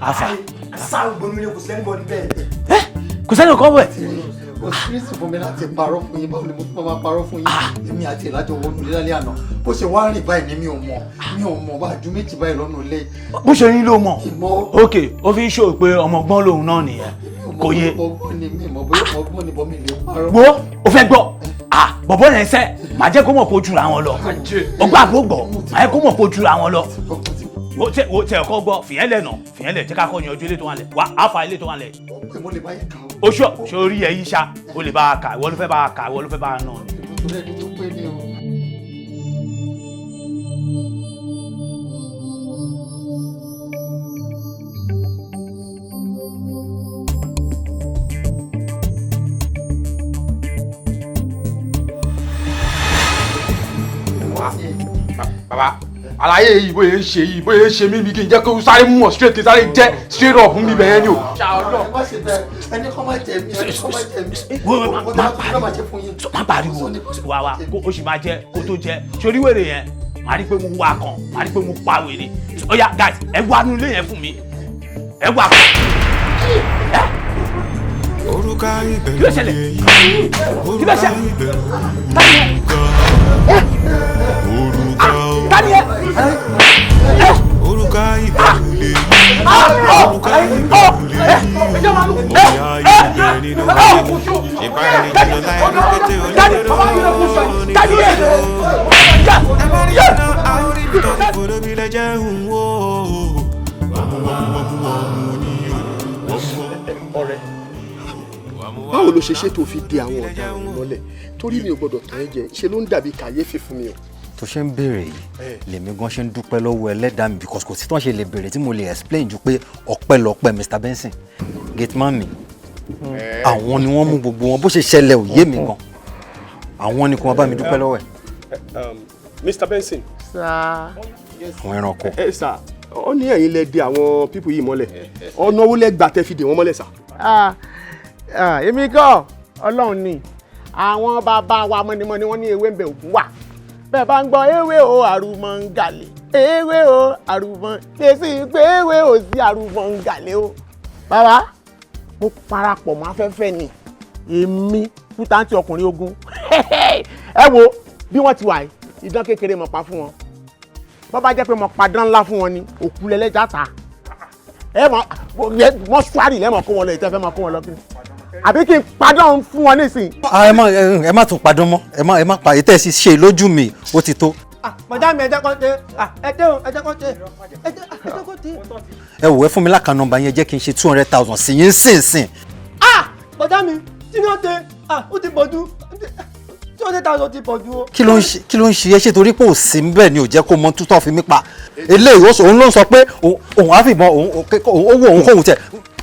Afa. Sáà gbónú ilé kò sí ẹnibọdì bẹ́ẹ̀. Kò sẹ́ni kan bẹ̀. Kò sí rísì fún mi láti parọ́ fún yín. Báwo ni mo tún máa parọ́ fún yín? Èmi àti ìlàjọ wọnú ilé lálẹ́ àná, bó ṣe wá rìn báyìí ni mi ò mọ̀, mi ò mọ̀ bá ju méjì báyìí lọ́nà ilé. Bó ṣe rí ló mọ̀. Ok, ó fi ń ṣòro pé ọmọ ọgbọ́n lòun náà nìyẹn. Kò yé. Ọgbọ́n ni mi mọ̀, bóyá ọgbọ́n ni bọ́ mi lè parọ́. Wo, o fẹ́ gbọ́? Ah, bọ̀bọ̀ yẹn sẹ́, màá jẹ́ kó mọ̀ kó jura wọn lọ. Ọgbà àbúrò gbọ́, màá jẹ́ kó mọ̀ kó jura wọn lọ. Wo tẹ wo tẹ ọkọ gbọ́, fìyẹn lẹ̀ nà, fìyẹn lẹ̀ jẹ́ ká kọ́ yanjú ilé tó wà lẹ̀, wá àfa ilé tó wà lẹ̀. O ṣọ sórí ẹ yí ṣá, o lè bá a kà, ìwọ ló fẹ́ bá a kà, ìwọ ló fẹ́ bá a nà ni. Bàbá, àlàyé yìí bóyá ń ṣe yìí bóyá ń ṣe mí bí kí n jẹ́ kó sáré mú ọ straight, kí n sáré jẹ́ straight up mi bẹ̀yẹn ni o. Ẹni kọ́ máa jẹ mí, ẹni kọ́ máa jẹ mí. Má pariwo, wá wá kó o sì máa jẹ kó tó jẹ sórí wèrè yẹn, màá rí pé mo wá kan, màá rí pé mo pa wèrè. Ó yá guys, ẹ wá nu ilé yẹn fún mi, ẹ wá kan. Òrùka ìbẹ̀rù Kí ló ṣẹlẹ̀? lèyí, Kí ló òrùka ṣẹlẹ̀? ìbẹ̀rù, òrùka, òrùka o. Tani ẹ? Òrùka ìbẹ̀rù lèyí, òrùka ìbẹ̀rù lèyí, bóyá ìbẹ̀ nínú ayé, ṣèbá ẹni jìnnà láì rí pété olóró ní kòtò. Ẹ bá rí jìnnà, a ó rí ibi tó ti fòdó bí lẹ́jẹ̀ ń wò. Wàmú wàmú wàmú wàmú ni o, wàmú wàmú. Ọ̀rẹ́, báwo ló ṣe ṣe tó fi de àwọn ọ̀daràn yìí mọ́lẹ̀? Torí mi ò gbọ́dọ̀ tàn ẹ́ jẹ, ṣe ló ń dàbí kàyéfì fún mi o. Tó ṣe ń béèrè yìí lèmi gan ṣe ń dúpẹ́ lọ́wọ́ ẹlẹ́dàá mi, because kò sí tán ṣe lè béèrè tí mo lè explain ju pé ọpẹ́lọpẹ́ Mr. Benson, gateman mi, àwọn ni wọ́n mú gbogbo wọn. Bó ṣe ṣẹlẹ̀ ò yé mi gan, àwọn ni kò máa bá mi dúpẹ́ lọ́wọ́ ẹ̀. Mr. Benson. Sir. Àwọn ẹranko. Ẹ sà, ó ní ẹ̀yin lẹ de àwọn pípù yìí mọ́lẹ̀, ọ̀nà owó lẹ gbà tẹ́ fi dè wọ́n mọ́lẹ̀ sà? Ah, ah, èmi kọ́ Ọlọ́run ni. Àwọn bàbá wa mọ̀nìmọ̀nì wọ́n ní ewé ń bẹ ògùn wà. Bẹ́ẹ̀ bá ń gbọ́ ewé o àrùmọ̀ ń gàlè, ewé o àrùmọ̀ lè sí pé ewé o sí àrùmọ̀ ń gàlè o. Bàbá, mo parapọ̀ mọ́ afẹ́fẹ́ ni, èmi kútàǹtì ọkùnrin ogun. Ẹ wo bí wọ́n ti wà yìí, idán kékeré mo pa fún wọn. Bọ́ bá jẹ́ pé mo padán ńlá fún wọn ni, òkú lẹ́lẹ́jà ta. Ẹ mọ mọ suwari lẹ́mọ̀ kó wọn lọ, ìtẹ́fẹ́ mọ kó wọn lọ kí ni àbí kí n padán fún wọn nísìnyí. Ah, ẹ má tún padán mọ́, ẹ má pa ètò ẹ̀ sì ṣe lójú mi, ó ti tó. Bọ̀dá mi, ẹ jẹ́ kó ṣe, ẹ dé o, ẹ jẹ́ kó ṣe, ẹ jẹ́ kó ṣe. Ẹ wò, ẹ fún mi l'account number yẹn, jẹ́ kí n ṣe 200,000 sí yín sínsìn. Bọ̀dá mi, tí wọ́n ṣe, ó ti pọ̀ jù, 200,000 ti pọ̀ jù o. Kí ló ń ṣe ẹ? Ṣe torí pé ò sí ń bẹ̀ ni ò jẹ́ kó mọ tútọ́ fi mí pa eléyìí? Òun ló ń sọ pé òun á fìbọn òun, ó wò òun kóun tẹ̀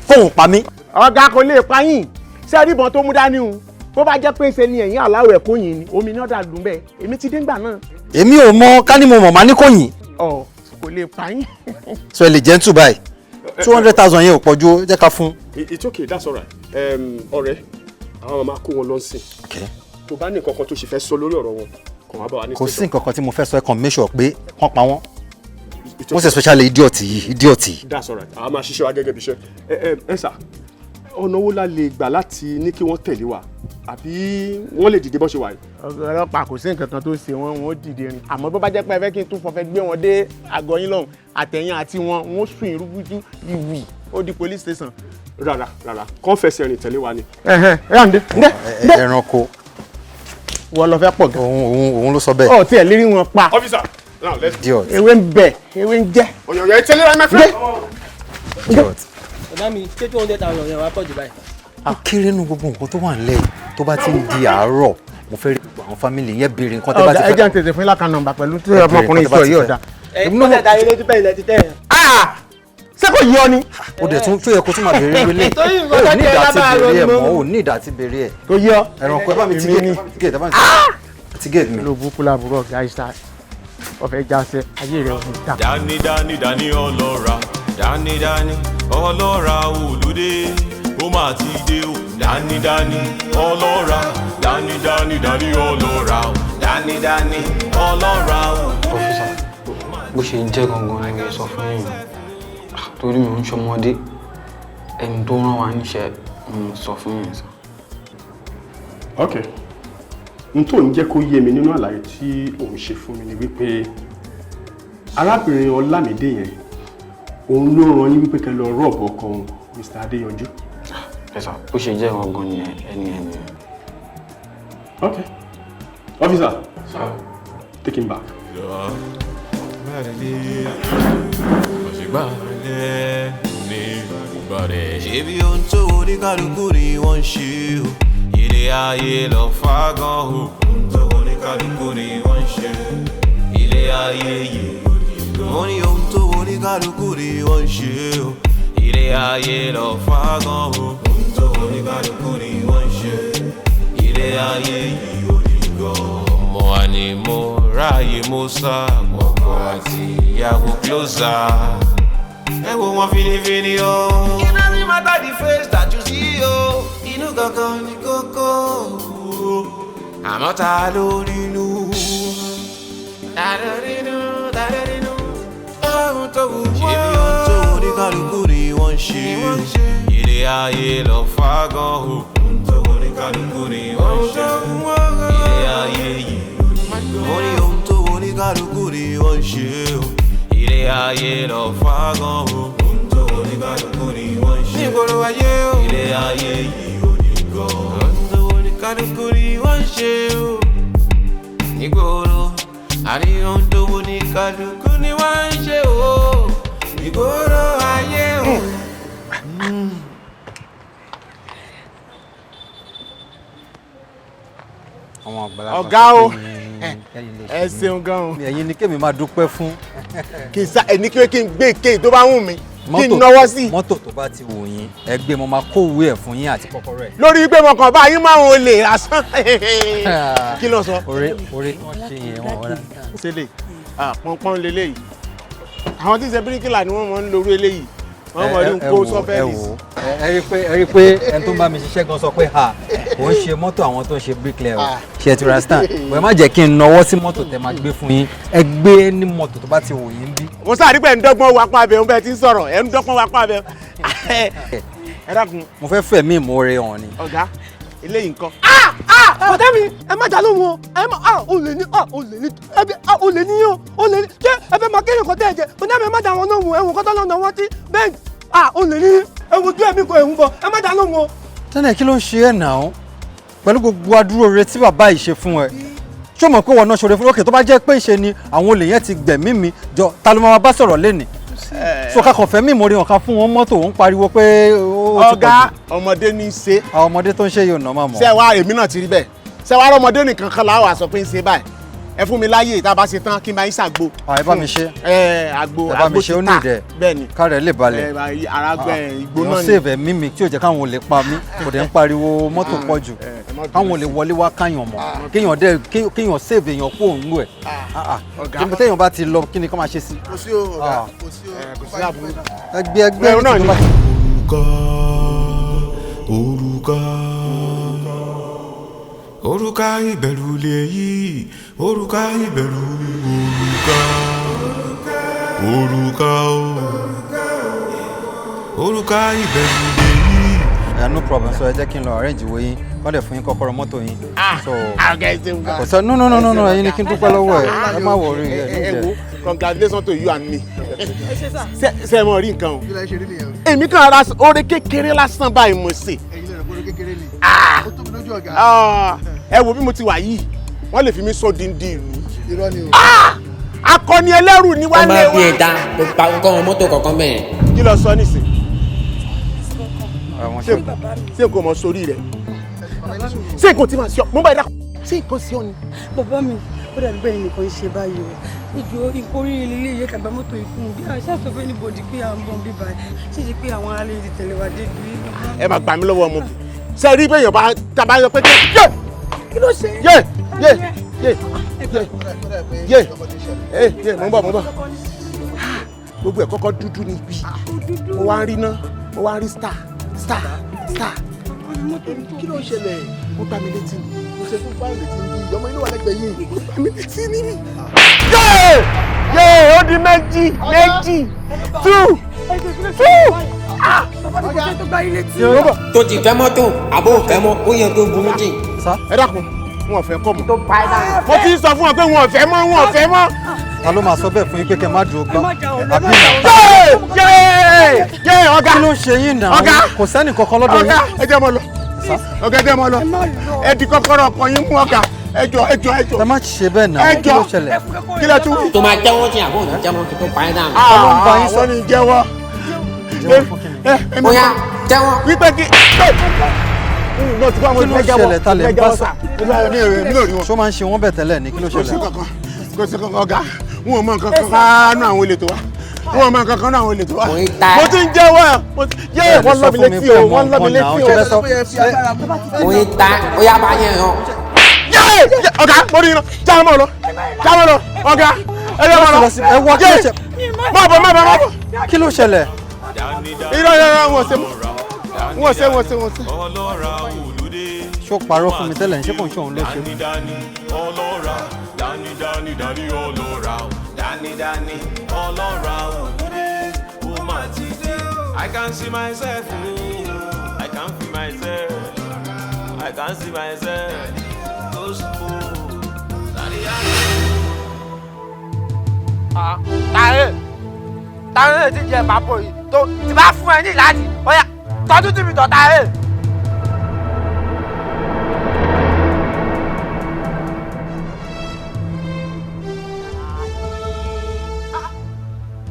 kóun pa mí. Ọ̀gá, kò lè pa yín. Ṣé rí ìbọn tó mú dání o, bó bá jẹ́ pé ṣe ni ẹ̀yìn aláwọ̀ ẹ̀kọ́ yìí ni omi náà dà lù bẹ́ẹ̀, èmi ti dé ńgbà náà. Èmi ò mọ, ká ní mo mọ̀ má ní kò yìn. Ọ kò lè pa yín. Sọ ẹ lè jẹ́ ń tù báyìí, 200,000 yẹn ò pọ̀ ju ó, jẹ́ ká fún. It's okay, that's alright. Ọ̀rẹ́, àwọn máa kó wọn lọ sí. Tó bá ní nǹkan kan tó ṣe fẹ́ sọ lórí ọ̀rọ̀ wọn, kàn wá bá wa ní Kò sí station. nǹkan kan tí mo fẹ́ sọ. Ẹ kàn make sure pé wọ́n pa wọ́n, most especially idiot yìí, idiot yìí. That's alright, àwọn máa ṣiṣẹ́ wa gẹ́gẹ́ bí iṣẹ́. Ẹ sà, ọ̀nà wo la lè gbà láti ní kí wọ́n tẹ̀lé wa, àbí wọ́n lè dìde bọ́ ṣe wà yìí? Ọ̀gá ọlọ́pàá, kò sí nǹkan kan tó ṣe wọ́n, wọ́n ó dìde rìn. Àmọ́ bó bá jẹ́ pé ẹ fẹ́ kí n tún fọfẹ́ gbé wọn dé àgọ́ yín lọ́hùn, àtẹ̀yìn àti wọn, wọ́n sùn ìrúbújú ìwì, ó di police station. Rárá, rárá, kàn fẹsẹ̀ rìn tẹ̀lé wa ni. Ẹ yà ń dé ń dé. Ẹranko. Wọ́n lọ fẹ́ pọ̀ gan. Òun ló sọ bẹ́ẹ̀. Ọ̀ tí ẹ̀ lérí wọn pa. Officer, now let's go. Idiot. Ewé ń bẹ, ewé ń jẹ́. Ọ̀yọ̀yọ̀, ẹ tẹ̀lé ra, my friend. Idiot. Bọ̀dá mi, ṣé 200,000 yẹn wá pọ̀ jù báyìí? Ó kéré nu gbogbo nǹkan tó wà nílẹ̀ yìí. Tó bá ti ń di àárọ̀, mo fẹ́ rí gbogbo àwọn family yẹn, béèrè nǹkan tẹ́ bá ti Ọ̀gá, ẹ fẹ́. jẹ́ n tètè fún yín l'account number pẹ̀lú tí Ẹ béèrè ọmọkùnrin nǹkan tẹ́ bá sọ ti yìí fẹ́. ọ̀dà. Ẹ ó dẹ̀ dá yín lójú bẹ́ẹ̀ ilẹ̀ ti tẹ̀ yẹn. Ṣé kò yí ọ ni? Ó dẹ̀ tún tó yẹ kó tún máa béèrè wọlé. Torí Ó nǹkan ní tó jẹ́ ìdá ti lábàá béèrè ẹ̀ rẹ̀ mọ́, ó ní ìdá ti béèrè ẹ̀. Kò yí ọ. Ẹranko, ẹ bá mi ti Èmi ni. gate, ẹ bá mi ti gate mi. Ló burúkú láburú ọ̀gá ìṣá ọ̀fẹ́ jáṣẹ́ ayé rẹ̀ ò ní dà. Dání dání dání ọlọ́ra, dání dání ọlọ́ra olóde, ó máa ti dé o. Dání dání ọlọ́ra, dání dání dání ọlọ́ra o, dání dání ọlọ́ra o. Officer, bó ṣe jẹ́ gangan ni mo sọ fún yín, torí mi ò ń ṣọmọdé. Ẹni tó rán wa níṣẹ́ ni mo sọ fún yín sọ. Ok, n tó ń jẹ́ kó yé mi nínú àlàyé tí òun ṣe fún mi ni wípé arábìnrin Ọlámídé yẹn, òun ló rán yín wípé kẹ́ lọ rob ọkọ òun, Mr. Adéyanjú. Ẹ sà, bó ṣe jẹ́ gangan nìyẹn, ẹni ẹni. Ok, officer. Sir. Take him back. Ṣebí ohun tó oníkálukú ni wọ́n ń ṣe o, ilé ayé lọ fágan o. Ohun tó oníkálukú ni wọ́n ń ṣe, ilé ayé yìí. Mo ní ohun tó oníkálukú ni wọ́n ń ṣe o, ilé ayé lọ fágan o. Ohun tó oníkálukú ni wọ́n ń ṣe, ilé ayé yìí ò ní gan. Ọmọ àní mo ráàyè mo sá ọkọ àti ìyàwó closer, ẹ wo wọn finifini o. It doesn't matter the face that you see o, inú gangan ni kókó. Àmọ́ ta ló nínú? Ta ló nínú? Ta ló nínú? Ohun tó wù wọ́n. Ṣebí ohun tó oníkálukú ni wọ́n ń ṣe. Ilé ayé lọ fágan o. Ohun tó oníkálukú ni wọ́n ń ṣe. Ilé ayé yìí. Mo ní ohun tó oníkálukú ni wọ́n ń ṣe o. Ilé ayé lọ fágan o. Ohun tó oníkálukú ni wọ́n ń ṣe. Nígboro ayé o. Ilé ayé yìí ò ní gan. Ohun tó oníkálukú ni wọ́n ń ṣe o. Nígboro àní ohun tó oníkálukú ni wọ́n ń ṣe o. Nígboro ayé o. Àwọn àgbàlagbà Ọ̀gá o, sọ pé kẹ́yìn lè ẹ ṣe mí. ṣeun gan o. Ẹ̀yin ni kémi máa dúpẹ́ fún. Kì í sá ẹni kí n gbé èké tó bá wù mí, kí n náwó sí. Mọ́tò tó bá ti wù yín, ẹ gbé, mo máa kó òwe ẹ̀ fún yín àti kọ́kọ́rọ́ ẹ̀. Lórí pé mo kàn bá yín márùn olè lásán, kí ló sọ? Oore oore tí wọ́n ṣe yẹn, wọ́n wọ́n. Ṣẹlẹ̀ pọnpọn leléyìí, àwọn tí ń ṣe bíríkìlà ni wọ́n máa ń lorú eléyìí. Wọ́n mọ̀ ní kó sọ́fẹ́lì sí. Ẹ rí i pé ẹni tó ń bá mi ṣiṣẹ́ gan sọ pé ha kò ń ṣe mọ́tò àwọn tó ń ṣe bricklayer o, ṣe ti understand? Ẹ má jẹ́ kí n nawọ́ sí mọ́tò tẹ máa gbé fún yín, ẹ gbé ní mọ́tò tó bá ti wù yín bí. Mo sáà rí pé ẹ̀ ń dọ́gbọ́n wá pa abẹ́ òun bẹ́ẹ̀ ti ń sọ̀rọ̀, ẹ̀ ń dọ́gbọ́n wá pa abẹ́. Ẹ dákun. Mo fẹ́ fẹ̀mí ìmoore hàn ni. Ọ̀gá, eléyìí nǹkan. Bọ̀dá mi, ẹ má jà lóhùn o, ẹ má olè ní, olè ní, ẹbí olè ní yín o, olè ní, ṣé ẹ fẹ́ máa kéré nǹkan tẹ́ ẹ jẹ? Bọ̀dá mi, ẹ má jà wọn lóhùn, ẹ̀wọ̀n kọ́tọ́ lọ́nà wọn tí bẹ́ẹ̀ olè ní, ẹ̀wọ̀n ojú ẹ̀mí kò ẹ̀wọ̀n bọ̀, ẹ má jà lóhùn o. Tẹ́lẹ̀ kí ló ń ṣe ẹ̀ náà pẹ̀lú gbogbo adúró rẹ tí bàbá yìí ṣe fún ẹ? Ṣé o mọ̀ pé wọn náà ṣoore fún òkè tó bá jẹ́ pé ìṣe ni àwọn olè yẹn ti gbẹ̀mí mi jọ, ta ló máa bá sọ̀rọ̀ lénìí? So kakọ̀ fẹ́ mi ìmoore hàn ká fún wọn mọ́tò, òun pariwo pé ó ti pọ̀ jù. Ọ̀gá, ọmọdé ní í ṣe. Àwọn ọmọdé tó ń ṣe yóò nà máa mọ̀. Ṣé wàá èmi náà ti rí bẹ́ẹ̀? Ṣé wàá rọmọdé nìkan kan láwà sọ pé ń ṣe báyìí? Ẹ fún mi láyè tá a bá ṣe tán kí n bá yín ṣàgbo. Ẹ bá mi ṣe. Ẹ àgbo Ẹ bá mi àgbo ṣe, ó ti ní tà. ìdẹ. Bẹ́ẹ̀ ni. Kárẹ̀ lè balẹ̀. Ẹ ara gbẹ ìgbóná Èèyàn ni. save ẹ̀mí mi tí ò jẹ́ káwọn olè pa mí, kò dẹ̀ ń pariwo mọ́tò pọ̀ jù. Káwọn olè wọlé wá káyàn mọ̀. Kéèyàn dẹ̀ kéèyàn save èèyàn kó òun ẹ̀. Ọ̀gá. Téèyàn bá ti lọ, kí ni kó máa ṣe sí? Kò sí o, ọ̀gá, kò sí o. Kò sí àbúrò. Ẹgbẹ́ ẹgbẹ́ náà ni. Òrùka, òrùka ìbẹ̀rù lèyí, òrùka ìbẹ̀rù, òrùka, òrùka o, òrùka ìbẹ̀rù lèyí. Yeah, no problem. So ẹ jẹ́ kí n lọ arrange ìwé yín, kọ́ dẹ̀ fún yín kọ́kọ́rọ́ mọ́tò yín. So Ọ̀gá, ẹ ṣeun gan. kò sọ no no no no no, ẹ̀yin ni kí n dúpẹ́ lọ́wọ́ ẹ̀, ẹ má worry ẹ ní Ẹ ìjẹ́. wo, congratulations to you and me. Ṣé ẹ mọ̀ rí nǹkan o? Kí lẹ ṣe rí nìyẹn o? Èmi kàn ra oore kékeré lásán báyìí mo ṣe. Ẹ̀yin lè rẹ̀ bọ́lọ́ kékeré ni. Ó tóbi lójú ọ̀gá. Ẹ wo bí mo ti wà yìí, wọ́n lè fi mí sọ díndín ìlú. Irọ́ ni o. Akọni ẹlẹ́rù ni Wọ́n wálé bá bí wa. ẹ̀dá kó pa kọ́ wọn mọ́tò kọ̀ọ̀kan bẹ́ẹ̀. Kí lọ sọ nísìn? Ṣé nǹkan mọ̀ sórí rẹ̀? Ṣé nǹkan tí màá ṣe ọ́? Mo bá ẹ dákun. Ṣé nǹkan sí ọ ni? Bàbá mi, ó dàbí bẹ́ẹ̀ nìkan ṣe báyìí o. Ìjọ nǹkan oríire lílé yẹ kàgbá mọ́tò ikú bí a ṣáà sọ fún anybody pé à ń bọ̀ bí báyìí. Ṣé ṣe pé àwọn aráàlú ti tẹ̀lé wa dé bí? Ẹ máa gbà mí lọ́wọ́ ọmọ. Ṣé rí bẹ́ẹ̀ yàn bá tàbá yọ pé kí? Yé! Kí ló ṣe? Yé! Yé! Yé! Yé! Yé! Yé! Mo ń bọ̀, mo ń bọ̀. Gbogbo ẹ̀ kọ́kọ́ dúdú ni ibi. Mo wá ń rí iná, mo wá ń rí star, star, star. Kí ló ń ṣẹlẹ̀? Ó gbá mi létí ni. Mo ṣe fún fáìlì tí ń bí ọmọ inú wà lẹ́gbẹ̀ẹ́ yìí. Ó gbá mi létí ni. Yé! Yé! Ó di méjì, méjì, two, two. Tó ti fẹ́ mọ́tò àbó fẹ́ mọ́, ó yẹ kó burú jì. Ẹ dákun, wọn ò fẹ́ kọ́ mọ́. Mo ti sọ fún wọn pé wọn ò fẹ́ mọ́, wọn ò fẹ́ mọ́. Ta ló máa sọ bẹ́ẹ̀ fún yín pé kẹ́ má dúró gbá? Àbí Yé! Yé! Ọ̀gá! Kí ló ń ṣe yín náà? Ọ̀gá! Kò sẹ́nì kankan lọ́dọ̀ yín. Ọ̀gá, ẹ jẹ́ mọ́ lọ. Ọ̀gá, ẹ jẹ́ mọ́ lọ. Ẹ di kọ́kọ́rọ́ ọkọ̀ yín mú ọ̀gá. Ẹ jọ, ẹ jọ, ẹ jọ. Ẹ má ṣe bẹ́ẹ̀ náà. Ẹ Kí jọ. ló ṣẹlẹ̀? Kí lẹ tún wí? Tó máa jẹ́wọ́ sí àbó òní jẹ́wọ́ kí tó pa ẹ́ dànù. Àwọn ni jẹ́wọ́. Bóyá jẹ́wọ́. Wípé kí. Kí ló ṣẹlẹ̀? Ta lè bá sọ? Sọ. Ṣó máa ń ṣe wọ́n bẹ̀ tẹ́lẹ̀ ni? Kí ló Kò sí ṣẹlẹ̀? kankan, kò sí kankan ọ̀gá, wọn ò mọ nǹkan kan nánú àwọn olè tó wá. Wọn ò mọ nǹkan kan nánú àwọn olè tó wá. Mo ti ń jẹ́wọ́ ẹ̀, mo ti yé wọ́n lọ́ mi létí o, wọ́n lọ́ mi létí o. Oyin ta, ó yá bá yẹn hàn. Yé! Ọ̀gá, mo rí iná, já mọ́ lọ, já mọ́ lọ, ọ̀gá, ẹ jẹ́ mọ́ lọ. Ẹ wá, kí ló ṣe? Má bọ̀, má bọ̀, má bọ̀. Kí ló ṣẹlẹ̀? Irọ́ irọ́ irọ́, wọn ò ṣe mọ́. Wọn ò ṣe, wọn ò ṣe, wọn ò ṣe. Ṣó parọ́ fún mi tẹ́lẹ̀ ní? Ṣé kò ń ṣe òun ló ṣe? Dání ọlọ́ra, dání dání dání ọlọ́ra, dání dání ọlọ́ra òlùdé, ó mà ti dé. I can see myself, oh, I can feel myself, I can see myself, so smooth. Dání dání. Tààrẹ tààrẹ ti jẹ bàbá yìí tó ti bá fún ẹ ní ìlàjì, ọ̀yà tọ́jú tì mí tọ̀ tààrẹ.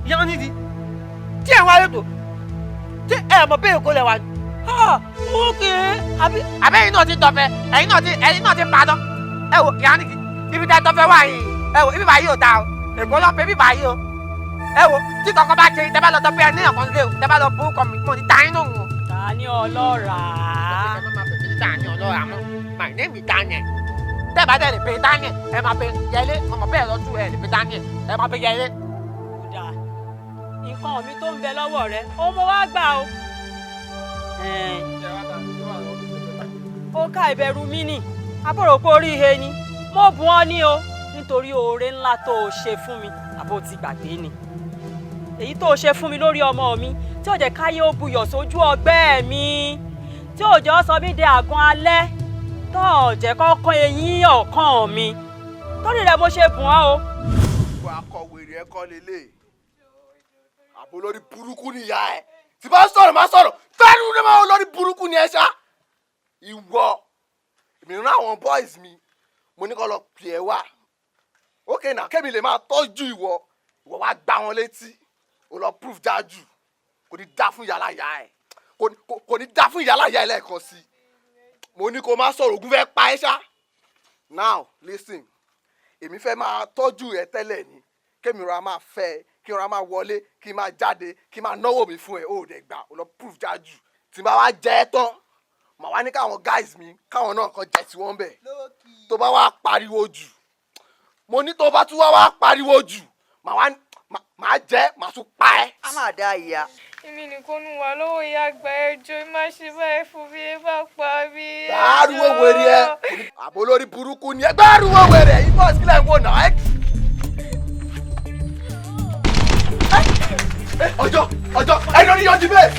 Ìyá onídìí tí ẹ̀ ń wáyé tó tí ẹ̀ mọ̀ bẹ́ẹ̀ kó lẹ̀ wá ní. Ókè, àbẹ́yìn náà ti tọ̀fẹ́, ẹ̀yin náà ti padà. Ẹ wò ìyá onídìí, ibi tẹ́ tọ̀fẹ́ wà yìí, ẹ wò ibi báyìí ò dáa o, Èkó lọ pé bíbá yìí o. Ẹ wò tí kankan bá ṣe tẹ́ bá lọ tọpẹ́ ẹ ní ọ̀kan lé o, tẹ́ bá lọ bú kọ mi, mo ti ta inú o. Ta ni ọlọ́ra? Ẹ má máa pè mí ní Tani ọlọ́ra mọ́, my name is Daniel. Tẹ́ bá dẹ̀ lè pe Daniel, ẹ máa pe Yẹlé, mo mọ̀ bẹ́ẹ̀ lọ́tún ẹ lè pe Daniel, ẹ máa pe Yẹlé. Nǹkan mi tó ń bẹ lọ́wọ́ rẹ ó mo wá gbà o. Ó ká ìbẹ̀rù mi nì àbúrò pé orí ihe ni mo bùn ọ́ ní o nítorí oore ńlá tó o ṣe fún mi, àbó ti gbàgbé ni èyí tó o ṣe fún mi lórí ọmọ mi tí ò jẹ́ káyé ó buyọ̀ sójú ọgbẹ́ mi, tí ò jẹ́ ó sọ mí di àgàn alẹ́, tó ò jẹ́ kọ́kọ́ eyín ọ̀kan mi, torí rẹ̀ mo ṣe bùn ọ́ o. Ìwà akọ̀wèrè ẹ̀kọ́ lélẹ̀ àbò lórí burúkú ni ìyá ẹ̀ tí bá sọ̀rọ̀ má sọ̀rọ̀ fẹ́ẹ́rù ní ma lórí burúkú ni ẹ ṣá. Ìwọ èmi rán àwọn boys mi, mo ní kó lọ pè ẹ́ wá. Ókè náà kẹ́mi lè máa tọ́jú ìwọ, ìwọ wá gbá wọn létí, o lọ proof jájú. Kò ní dá fún yàrá ìyá ẹ, kò ní dá fún yàrá ìyá ẹ lẹ́ẹ̀kan sí i. Mo ní kó má sọ̀rọ̀, ogun fẹ́ pa ẹ́ ṣá. Now listen, èmi fẹ́ máa tọ́jú ẹ tẹ́lẹ̀ ni, kémi ra máa fẹ́ ẹ, kí n ra máa wọlé, kí n máa jáde, kí n máa náwó mi fún ẹ. Ó dẹ̀ gbà, ó lọ proof jájú. Tí n bá wá jẹ ẹ́ tán, màá wá ní káwọn guys mi káwọn náà kan jẹ tiwọn bẹ̀. Tó bá wá pariwo jù, mo ní tó bá tún wá pariwo jù, màá wá màá jẹ, màá tún pa ẹ́. A máa dá ìyá. Èmi nìkan nu wà lọ́wọ́ ìyá àgbà, ẹjọ́ má ṣe báyìí fún mi, ẹ bá pa mí. Gbàrúwò wèrè ẹ, àbò lórí burúkú ni ẹ. Gbàrúwò wèrè yìí bọ́ sílẹ̀ ń wò náà. Ọjọ́ ọjọ́ ẹni oníyanjú bẹ́ẹ̀.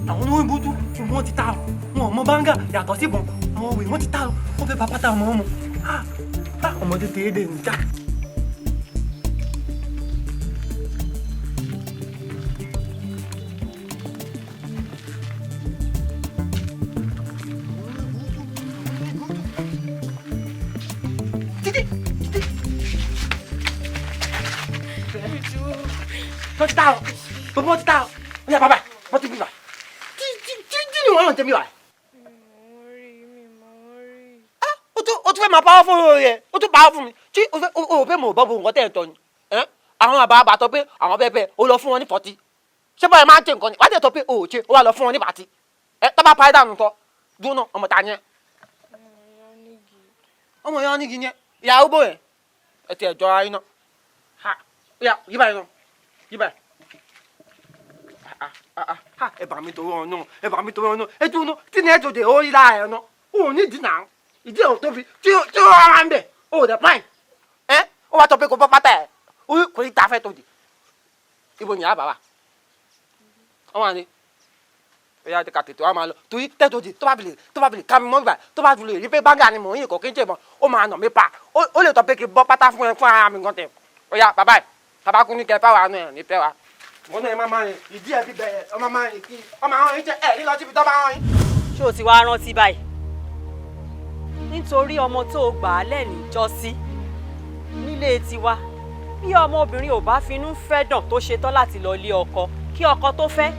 Àwọn olówó ìbúdú wọn ti ta wọn ọmọ báńgà yàtọ̀ síbọn àwọn òwe wọn ti ta wọn fẹ́ bá pátá ọmọ wọn mu ọmọdé tèédè ń ta. Tó ti ta o, gbogbo wọn ti ta o, ó yá bàbá wọn ti bí wa tí ni wọn náà tẹ bí wa. O tún fẹ́ máa pawọ́ fún rẹ̀, o tún pawọ́ fún mi tí o fẹ́ mọ̀ bọ́ bo nǹkan tẹ̀ ń tọ́ ni. Àwọn àbá àbá tọ́ pé àwọn bẹ́ẹ̀ bẹ́ẹ̀ o lọ fún wọn ní 40, ṣé báyìí máa ń tẹ nǹkan ni wàá tẹ̀ tọ́ pé o ò ṣe o wà lọ fún wọn ní bàtí tọ́ bá parí dànù tọ́ dúró náà. Ọmọ ta ni ẹ? Ọmọ yẹn nígi ni ẹ, ìyàwó bò yẹn ẹ ti ẹ̀ jọra yín náà. Yí báyìí náà, yí báyìí. Ẹ bà mí torí ọ̀nà, ẹ bà mí torí ọ̀nà, ẹ dúró náà tí ni ẹ jòdè ó rí lára ẹ náà ó ní ìdí náà ìdí ẹ̀ ò tóbi tí ó rárá ń bẹ̀ ó dẹ̀ pàì ẹ́ ó wá tọ́ pé kò bọ́ pátá ẹ̀ kò ní ta fẹ́ tó di ibo ni àbá wa wọ́n wà ní ó yá ká tètè wá máa lọ torí tẹ́tò di tó bá fi lè ká mi mọ́ gbà tó bá fi lè rí pé báńgà ni mò ń yìn kò kí n jẹ̀ mọ́ ó máa nà mí pa ó lè tọ́ pé kí n bọ́ pátá fún ẹ fún ara mi gan tẹ̀ ó yá bàbá ẹ̀ bàbá kú ní kẹ fáwọn àánú ẹ̀ ní fẹ́ wa. Wọ́n náà ẹ máa rìn ìdí ẹ̀ bíbẹ̀ ẹ̀ ọmọ máa rìn kí ọmọ àwọn yìí jẹ́ ẹ̀ lílọ síbi tó bá wọn yín. Ṣé o ti wá rántí báyìí? Nítorí ọmọ tó o gbà á lẹ́ni jọ́sí nílé tiwa, bí ọmọbìnrin ò bá finú fẹ́ dàn tó ṣetán láti lọ lé ọkọ, kí ọkọ tó fẹ́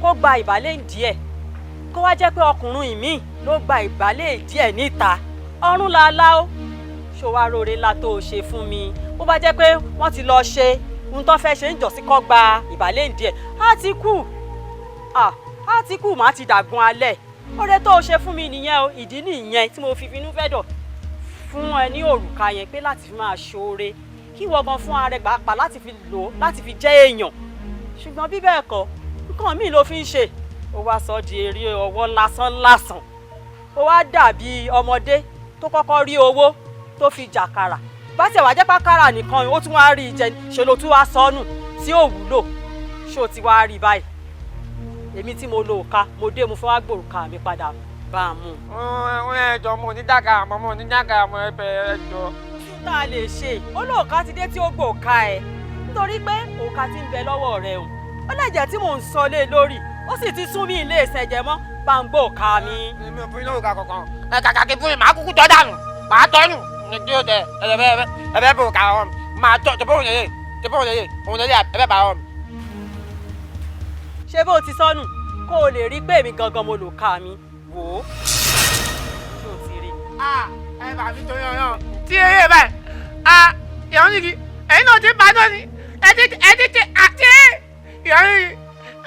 kó gba ìbálẹ̀ díẹ̀, kó wá jẹ́ pé ọkùnrin ìmíì ló gba ìbálẹ̀ díẹ̀ níta, ọ̀run làálàá ó. Ṣó wá róore ńlá tó o ṣe fún mi? Bó bá jẹ́ pé wọ́n ti lọ ṣe ohun tó fẹ́ ṣe ń jọ̀sí kọ́ gba ìbálẹ̀ díẹ̀, á ti kú, á ti kú, má ti dàgbọn alẹ́. Oore tó o ṣe fún mi nìyẹn o, ìdí nìyẹn tí mo fi finú fẹ́ dọ̀ fún ẹ ní òrùka yẹn pé láti fi máa ṣoore kí ìwọ gan fún ara ẹ pàápàá láti fi lò ó láti fi jẹ́ èèyàn. Ṣùgbọ́n bí bẹ́ẹ̀ kọ́, nǹkan míì ló fi ń ṣe, ó wá sọ di eré ọwọ́ lásán lásán, ó wá dàbí ọmọdé tó kọ́kọ́ rí owó tó fi jàkàrà, bá tiẹ̀ wá jẹ́ pàkàrà nìkan ó tún wá rí i jẹ, ṣe ló tún wá sọnù tí ò wúlò. Ṣó ti wá rí báyìí? Èmi tí mo lo òka, mo dé mo fẹ́ wá gbòrùka mi padà bá a mú. Ẹ jọ mo ní dàgà mọ́, mo ní dàgà mọ́, ẹ bẹ̀ ẹ jọ. Tá a lè ṣe olóòka ti dé tí ó gbòòka ẹ, nítorí pé òka ti ń bẹ lọ́wọ́ rẹ o, ó lè jẹ́ tí mò ń sọ lé lórí, ó sì ti sún mí ilé ìṣẹ̀jẹ̀ mọ́, bá ń gbòòka mi. Èmi ò fún yín lórúkà kankan, ẹ kàkà kí fún mi, màá kúkú tọ́ dànù, màá tọ́ nù ní tí ó tẹ ẹ bẹ bò ká ọ màá tọ́ tọ́ bóun lélẹ̀ tọ́ bóun lélẹ̀ òun lélẹ̀ ẹ bẹ bá ọ. Ṣé bó o ti sọnù kó o lè rí pé èmi gangan mo lò ká mi wò ó, ṣé o ti rí. Ẹ bà mí torí ọ̀rọ̀ tí eré báyìí ìyàwó nìkí ẹ̀yin náà ti bá náà ni ẹ ti àti ìyàwó nìkí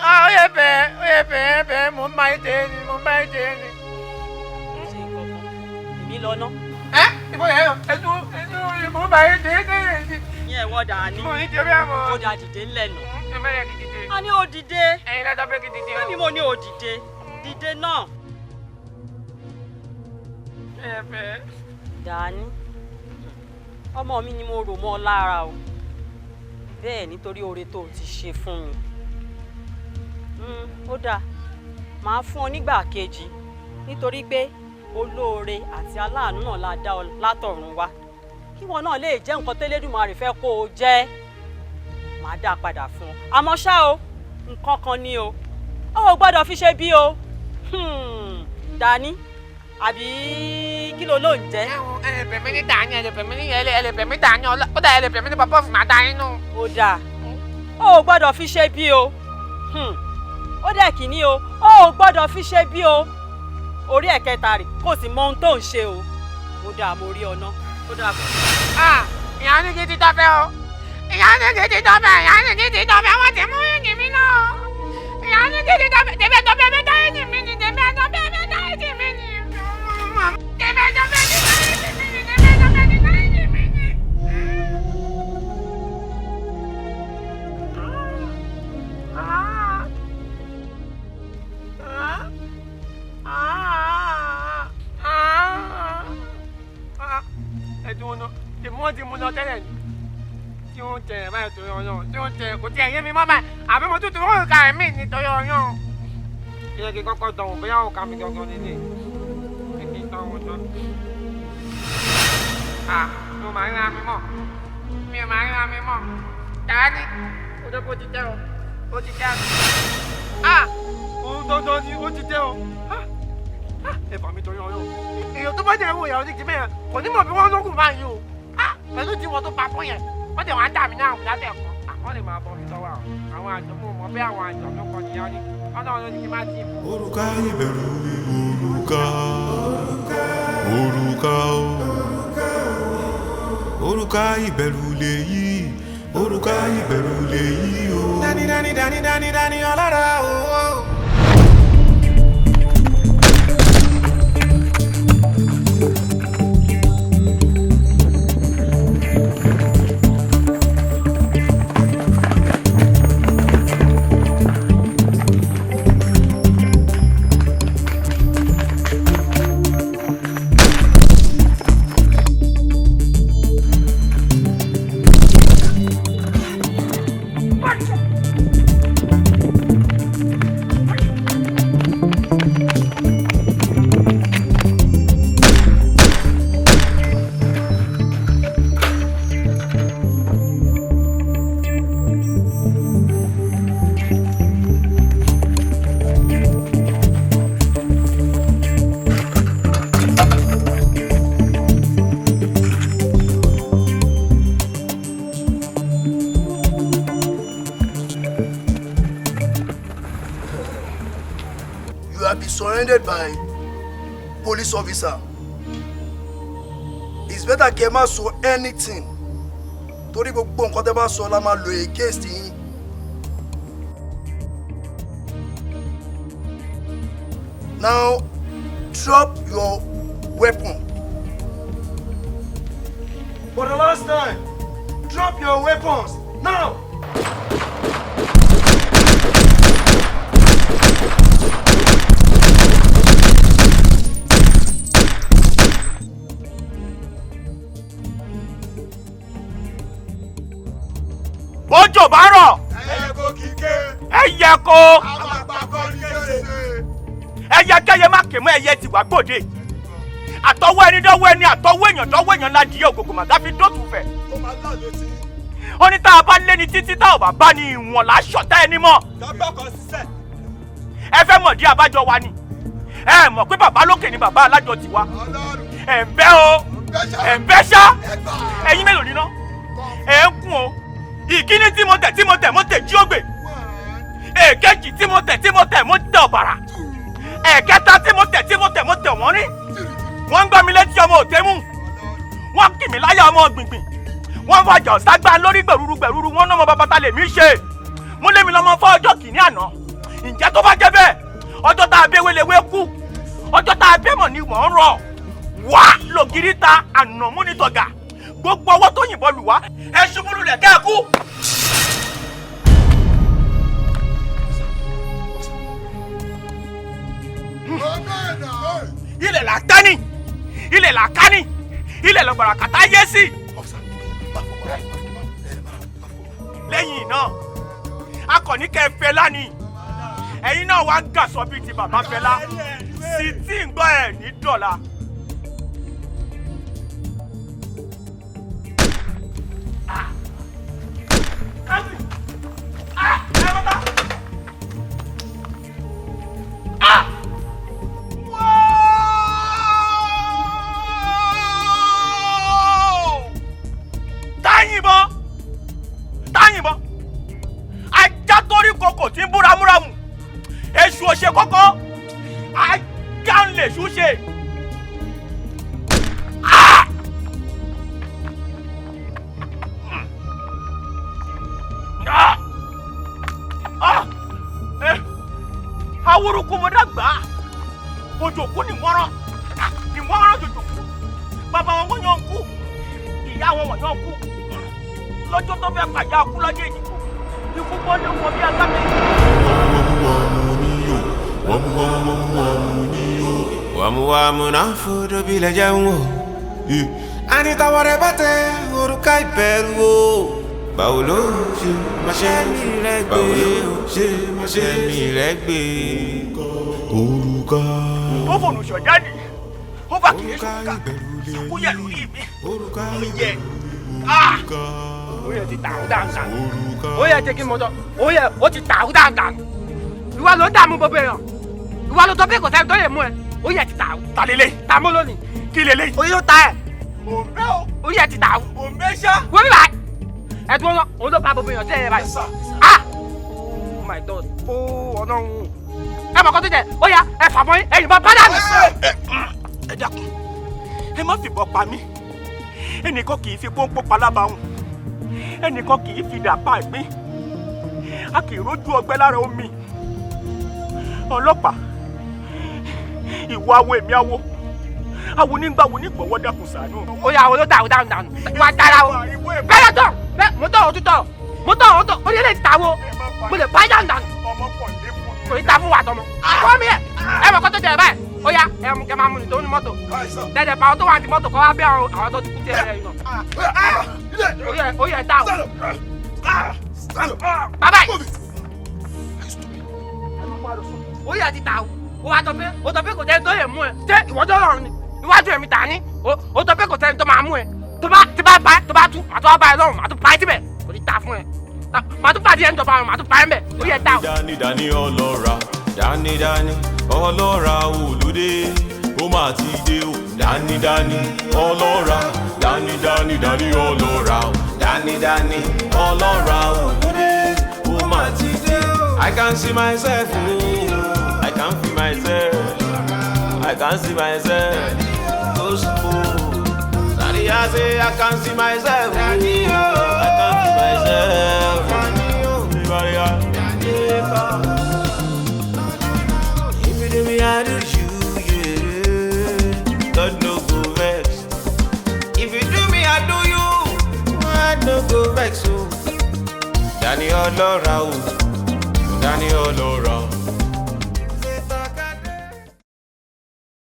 ó yẹ bẹ́ẹ̀ ó yẹ bẹ́ẹ̀ bẹ́ẹ̀ mò ń bá yín tẹ́ ni mò ń bá yín tẹ́ ni. Ṣé nǹkan kan èmi lọ ná. Ẹ ìbò yẹn lọ ẹ tún mò ń bá yín tẹ́ ni. Ìyẹn Ẹ̀wọ́ Dàní. Mo ní jẹ bẹ́ẹ̀ mọ́. Ó dà, dìde ńlẹ̀ nù. Ẹ mẹ́rẹ̀ kì dìde. A ní ó dìde. Ẹ̀yin lọ́jọ́ pé kì dìde o. Bẹ́ẹ̀ni, mo ní ó dìde. Dìde náà. Ẹ fẹ́. Dàní, ọmọ mi ni mo rò mọ́ ọ lára o. Bẹ́ẹ̀, nítorí oore tó o ti ṣe fún mi. Ó dáa, màá fún ọ nígbà kejì, nítorí pé olóore àti aláàánú náà la dá ọ látọ̀run wá, kí wọn náà lè jẹ́ nǹkan tẹ́lẹ́dùmarè fẹ́ kó o jẹ́. Màá dá a padà fún ọ, àmọ́ ṣá o, nǹkan kan ni o ò gbọ́dọ̀ fi ṣe bí o. Dání, àbí kí ló ló ń jẹ́? Ẹ lè pè mí ní Dání, ẹ lè pè mí ní ẹ lè pè mí Dání ọlá, kódà ẹ lè pè mí ní Pọpọ́ọ̀fù, máa dá yín nù. Ó dáa, o ò gbọ́dọ̀ fi ṣe bí o. Ó dẹ̀ kìíní o, o ò gbọ́dọ̀ fi ṣe bí o. Orí ẹ̀kẹta rè, kò sì mọ ohun tó ń ṣe o. Ó dáa, mo rí ọ ná. Ó dáa bọ̀. Ah, ìyá ní kí ti tọ́fẹ́ o. Ìyá ní kí ti tọ́fẹ́, ìyá ní kí ti tọ́fẹ́, wọ́n ti mú ìyìn mi náà. Ìyá ní kí ti tọ́fẹ́, tèmi tọ́fẹ́ mi dá ìyìn mi ni, tèmi tọ́fẹ́ mi dá ìyìn mi ni. Tèmi tọ́fẹ́ mi dá ìyìn mi ni, tèmi tọ́fẹ́ mi dá ìyìn mi ni. Ẹ̀dùn ọ̀nà tèmi wọ́n ti mú lọ tẹ́lẹ̀ ni tí wọ́n tẹ̀ ẹ̀ báyìí torí ọ̀nà tí wọ́n tẹ̀ kò tí ẹ̀ yé mi mọ́ báyìí, àbí mo tún ti wọ́n ká ẹ̀mí nítorí ọ̀nà. Ilé kí kọ́kọ́ dánwò bóyá òun ká mi gangan nílé kí n dánwò tán. À, mi ò máa ríra mi mọ́, mi ò máa ríra mi mọ́. Dání, ó jẹ́ kó ti tẹ́ o, ó ti tẹ́ o. À, Ohun dandan ni ó ti tẹ́ o. Ẹ bà mí torí ọyọ́. Èèyàn tó bá jẹ́ ìwò ìyàwó ní ti mẹ́rin kò ní mọ̀ bí wọ́n lókùn báyìí o. Pẹ̀lú tí wọ́n tó pa fún yẹn, wọ́n tẹ̀ wọ́n á dà mí náà látẹ̀ kọ́. Àwọn lè máa bọ̀ mí lọ́wọ́ àwọn àjọ, mú mọ̀ bí àwọn àjọ ló kọ nìyá ní ọlọ́run ló ní kí n má tì í fún. Òrùka ìbẹ̀rù, òrùka, òrùka o, òrùka ìbẹ̀rù lèyí, òrùka ìbẹ̀rù lèyí o. Dání dání dání dání dání ọlọ́rọ̀ o. You have been surrounded by police officer. It's better kẹ́ ẹ má sọ anything, torí gbogbo nǹkan tẹ́ bá sọ la máa lò against yín. Now drop your weapon. For the last time, drop your weapons now. Bójò bá rọ̀, Ẹyẹ kò kíké. Ẹyẹ kó. Àpapọ̀ ní kése. Ẹyẹ kẹyẹ má kè mọ́, ẹyẹ tiwa gbòde. Àtọwọ́ ẹni dọ́wọ́ ẹni, àtọwọ́ èèyàn dọ́wọ́ èèyàn, ládìí ògògò màgá fi dótù fẹ̀. Ó máa lá létí. Ó ní tá a bá lé ní títí, tá ò bá bá ní ìwọ̀n láṣọ̀tá ẹni mọ́. Dábàá kan ṣiṣẹ́. Ẹ fẹ́ mọ̀ dí abájọ wa ni. Ẹ mọ̀ pé bàbá lókè ni bàbá alájọ tiwa. Ẹ̀ ń bẹ́ o, ẹ̀ ń bẹ́ ṣá. Ẹ̀yin mélòó níná? Ẹ̀ ń kún o. Ìkíní tí mo tẹ̀ tí mo tẹ̀, mo tẹ̀ jí ògbè. Èkejì tí mo tẹ̀ tí mo tẹ̀, mo tẹ̀ ọ̀bàrà. Ẹ̀kẹta tí mo tẹ̀ tí mo tẹ̀, mo tẹ̀ wọ́n rí. Wọ́n ń gbá mi létí, ọmọ òtẹ́mú. Wọ́n kì mí láyà, ọmọ gbìngbìn. Wọ́n fàjà ọ̀ságbá lórí gbẹ̀rúrú gbẹ̀rúrú. Wọ́n náà mọ bàbá ta lèmi ṣe. Mo lé mi lọ́mọ fọ́ ọjọ́ kìíní àná. Ǹjẹ́ tó bá jẹ́ bẹ́ẹ̀, ọjọ́ tá a bẹ́ wéléwé kú, ọjọ́ tá a bẹ́ mọ̀ ni mò ń rọ̀ wá lògiri ta ànàmúnitọ̀gà. Gbogbo ọwọ́ tó yìnbọn lù wá, Ẹ ṣubú lulẹ̀ kẹ́ ẹ kú. Ilẹ̀ là tání, ilẹ̀ là kání, ilẹ̀ lọ́gbàrà kàtá yé sí. Lẹ́yìn náà, akọni kẹ́ Fẹlá ni, ẹ̀yin náà wá ń gàsọ bíi ti bàbá Fẹlá, sì tí ń gbọ́ ẹ̀ ní dọ̀la. Táyìnbọn ajá torí kòkò tí ń bú ramúramù, èṣù ò ṣe kókó, ajá ń lè ṣú ṣe. Awúrúkú mo dàgbà, òjòkú ni wọ́n rán, ni wọ́n rán jòjòkú, bàbá wọn wọ́n yàn kú, ìyá wọn wọ́n yàn kú. Lọ́jọ́ tó fẹ́ pàjá kú lọ́jọ́ ìdìbò, ikú gbọ́dọ̀ wọ bí agbábẹ́. Wàmúwàmú náà fọdọ̀ bí lẹ jẹun o. Anítàwọ̀ rẹ̀ bá tẹ òrùka ìbẹ̀rù o. Báwo ló ṣe máa ṣe mí rẹ̀ gbé? Báwo ló ṣe máa ṣe mí rẹ̀ gbé? Òrùka. Ó fònù ṣọ̀jáde, ó bá kìí ṣùkà, ṣàkóyẹ̀ lórí mi, ó yẹ. Ó yẹ ti tàrú dáadáa, ó yẹ ti kí mo sọ, ó yẹ ó ti tàrú dáadáa. Ìwọ ló ń dààmú gbogbo èèyàn, ìwọ ló sọ pé kò sẹ́ni tó lè mú ẹ, ó yẹ ti tàrú. Ta lélẹ̀? Tàmú lónìí. Kí lélẹ̀? Ó yóò ta ẹ. Òǹbẹ́ o. Ó yẹ ti tàrú. Òǹbẹ́ ṣá. Wọ́n mi báyìí. Ẹ dúró náà, òun ló pa gbogbo èèyàn sí ẹ̀yẹ báyìí. Ah! Oh my God! Oh Ọlọ́run. Ẹ mọ̀ kó tó jẹ, ó yá ẹ fà mọ́ ẹ̀yìn bá bá dànù. Ẹ dákun, ẹ má fìbọn pa mí. Ẹnìkan kì í fi pọ́npọ́n palábàáhùn, ẹnìkan kì í fi dà pa ìgbín, a kì í rójú ọgbẹ́ lára omi. Ọlọ́pàá, ìwọ awo èmi awo, awo nígbà wo nígbọ̀wọ́ dákun ṣàánú. Ó yá àwọn ló dàrú dànù dànù, wà á dára o. Bẹ́ẹ̀ tọ̀, mo tọ̀ ọ́ tútọ̀, mo tọ̀ ọ́ tọ̀, ó lè lè ta wo, mo lè bá dànù dànù. Kò ní ta fún wa tọmọ. Kọ́ mi ẹ̀, ẹ mọ̀ kó tó jẹ báyìí. Ó yá ẹ mú kẹ máa mú ní tó ní mọ́tò. Dẹ̀dẹ̀ pa àwọn tó wà ní mọ́tò kọ́ wá bí àwọn tó ti kú tí ẹ yìí nà. Ó yẹ ta o. Bàbá yìí. Ó yẹ ti ta o. Ó wá tọ́ pé ó tọ́ pé kò sẹ́ni tó lè mú ẹ. Ṣé ìwọ tó rọrùn ni? Iwájú ẹ̀mí tà ní. Ó tọ́ pé kò sẹ́ni tó máa mú ẹ. Tó bá tí bá bá tó bá tú, màá tó wá bá ẹ lọ́rùn, màá tó pa ẹ síbẹ̀. Kò ní ta fún ẹ. Màá tó pàdé ẹ ń jọba ọ̀run, màá tó pa ẹ ń bẹ̀. Ó yẹ ta o. Dání dání ọlọ́ra, dání dání ọlọ́ra olóde, ó máa ti dé o. Dání dání ọlọ́ra, dání dání dání ọlọ́ra o. Dání dání ọlọ́ra olóde, ó máa ti dé o. I can see myself o, I can feel myself, I can see myself. Go slow. Daddy, I say I can see myself. I can feel myself. If you do me, I do you, yeah. God no go vex. If you do me, I do you. God no go vex. Oh, Danny Olora, oh, Danny Olora.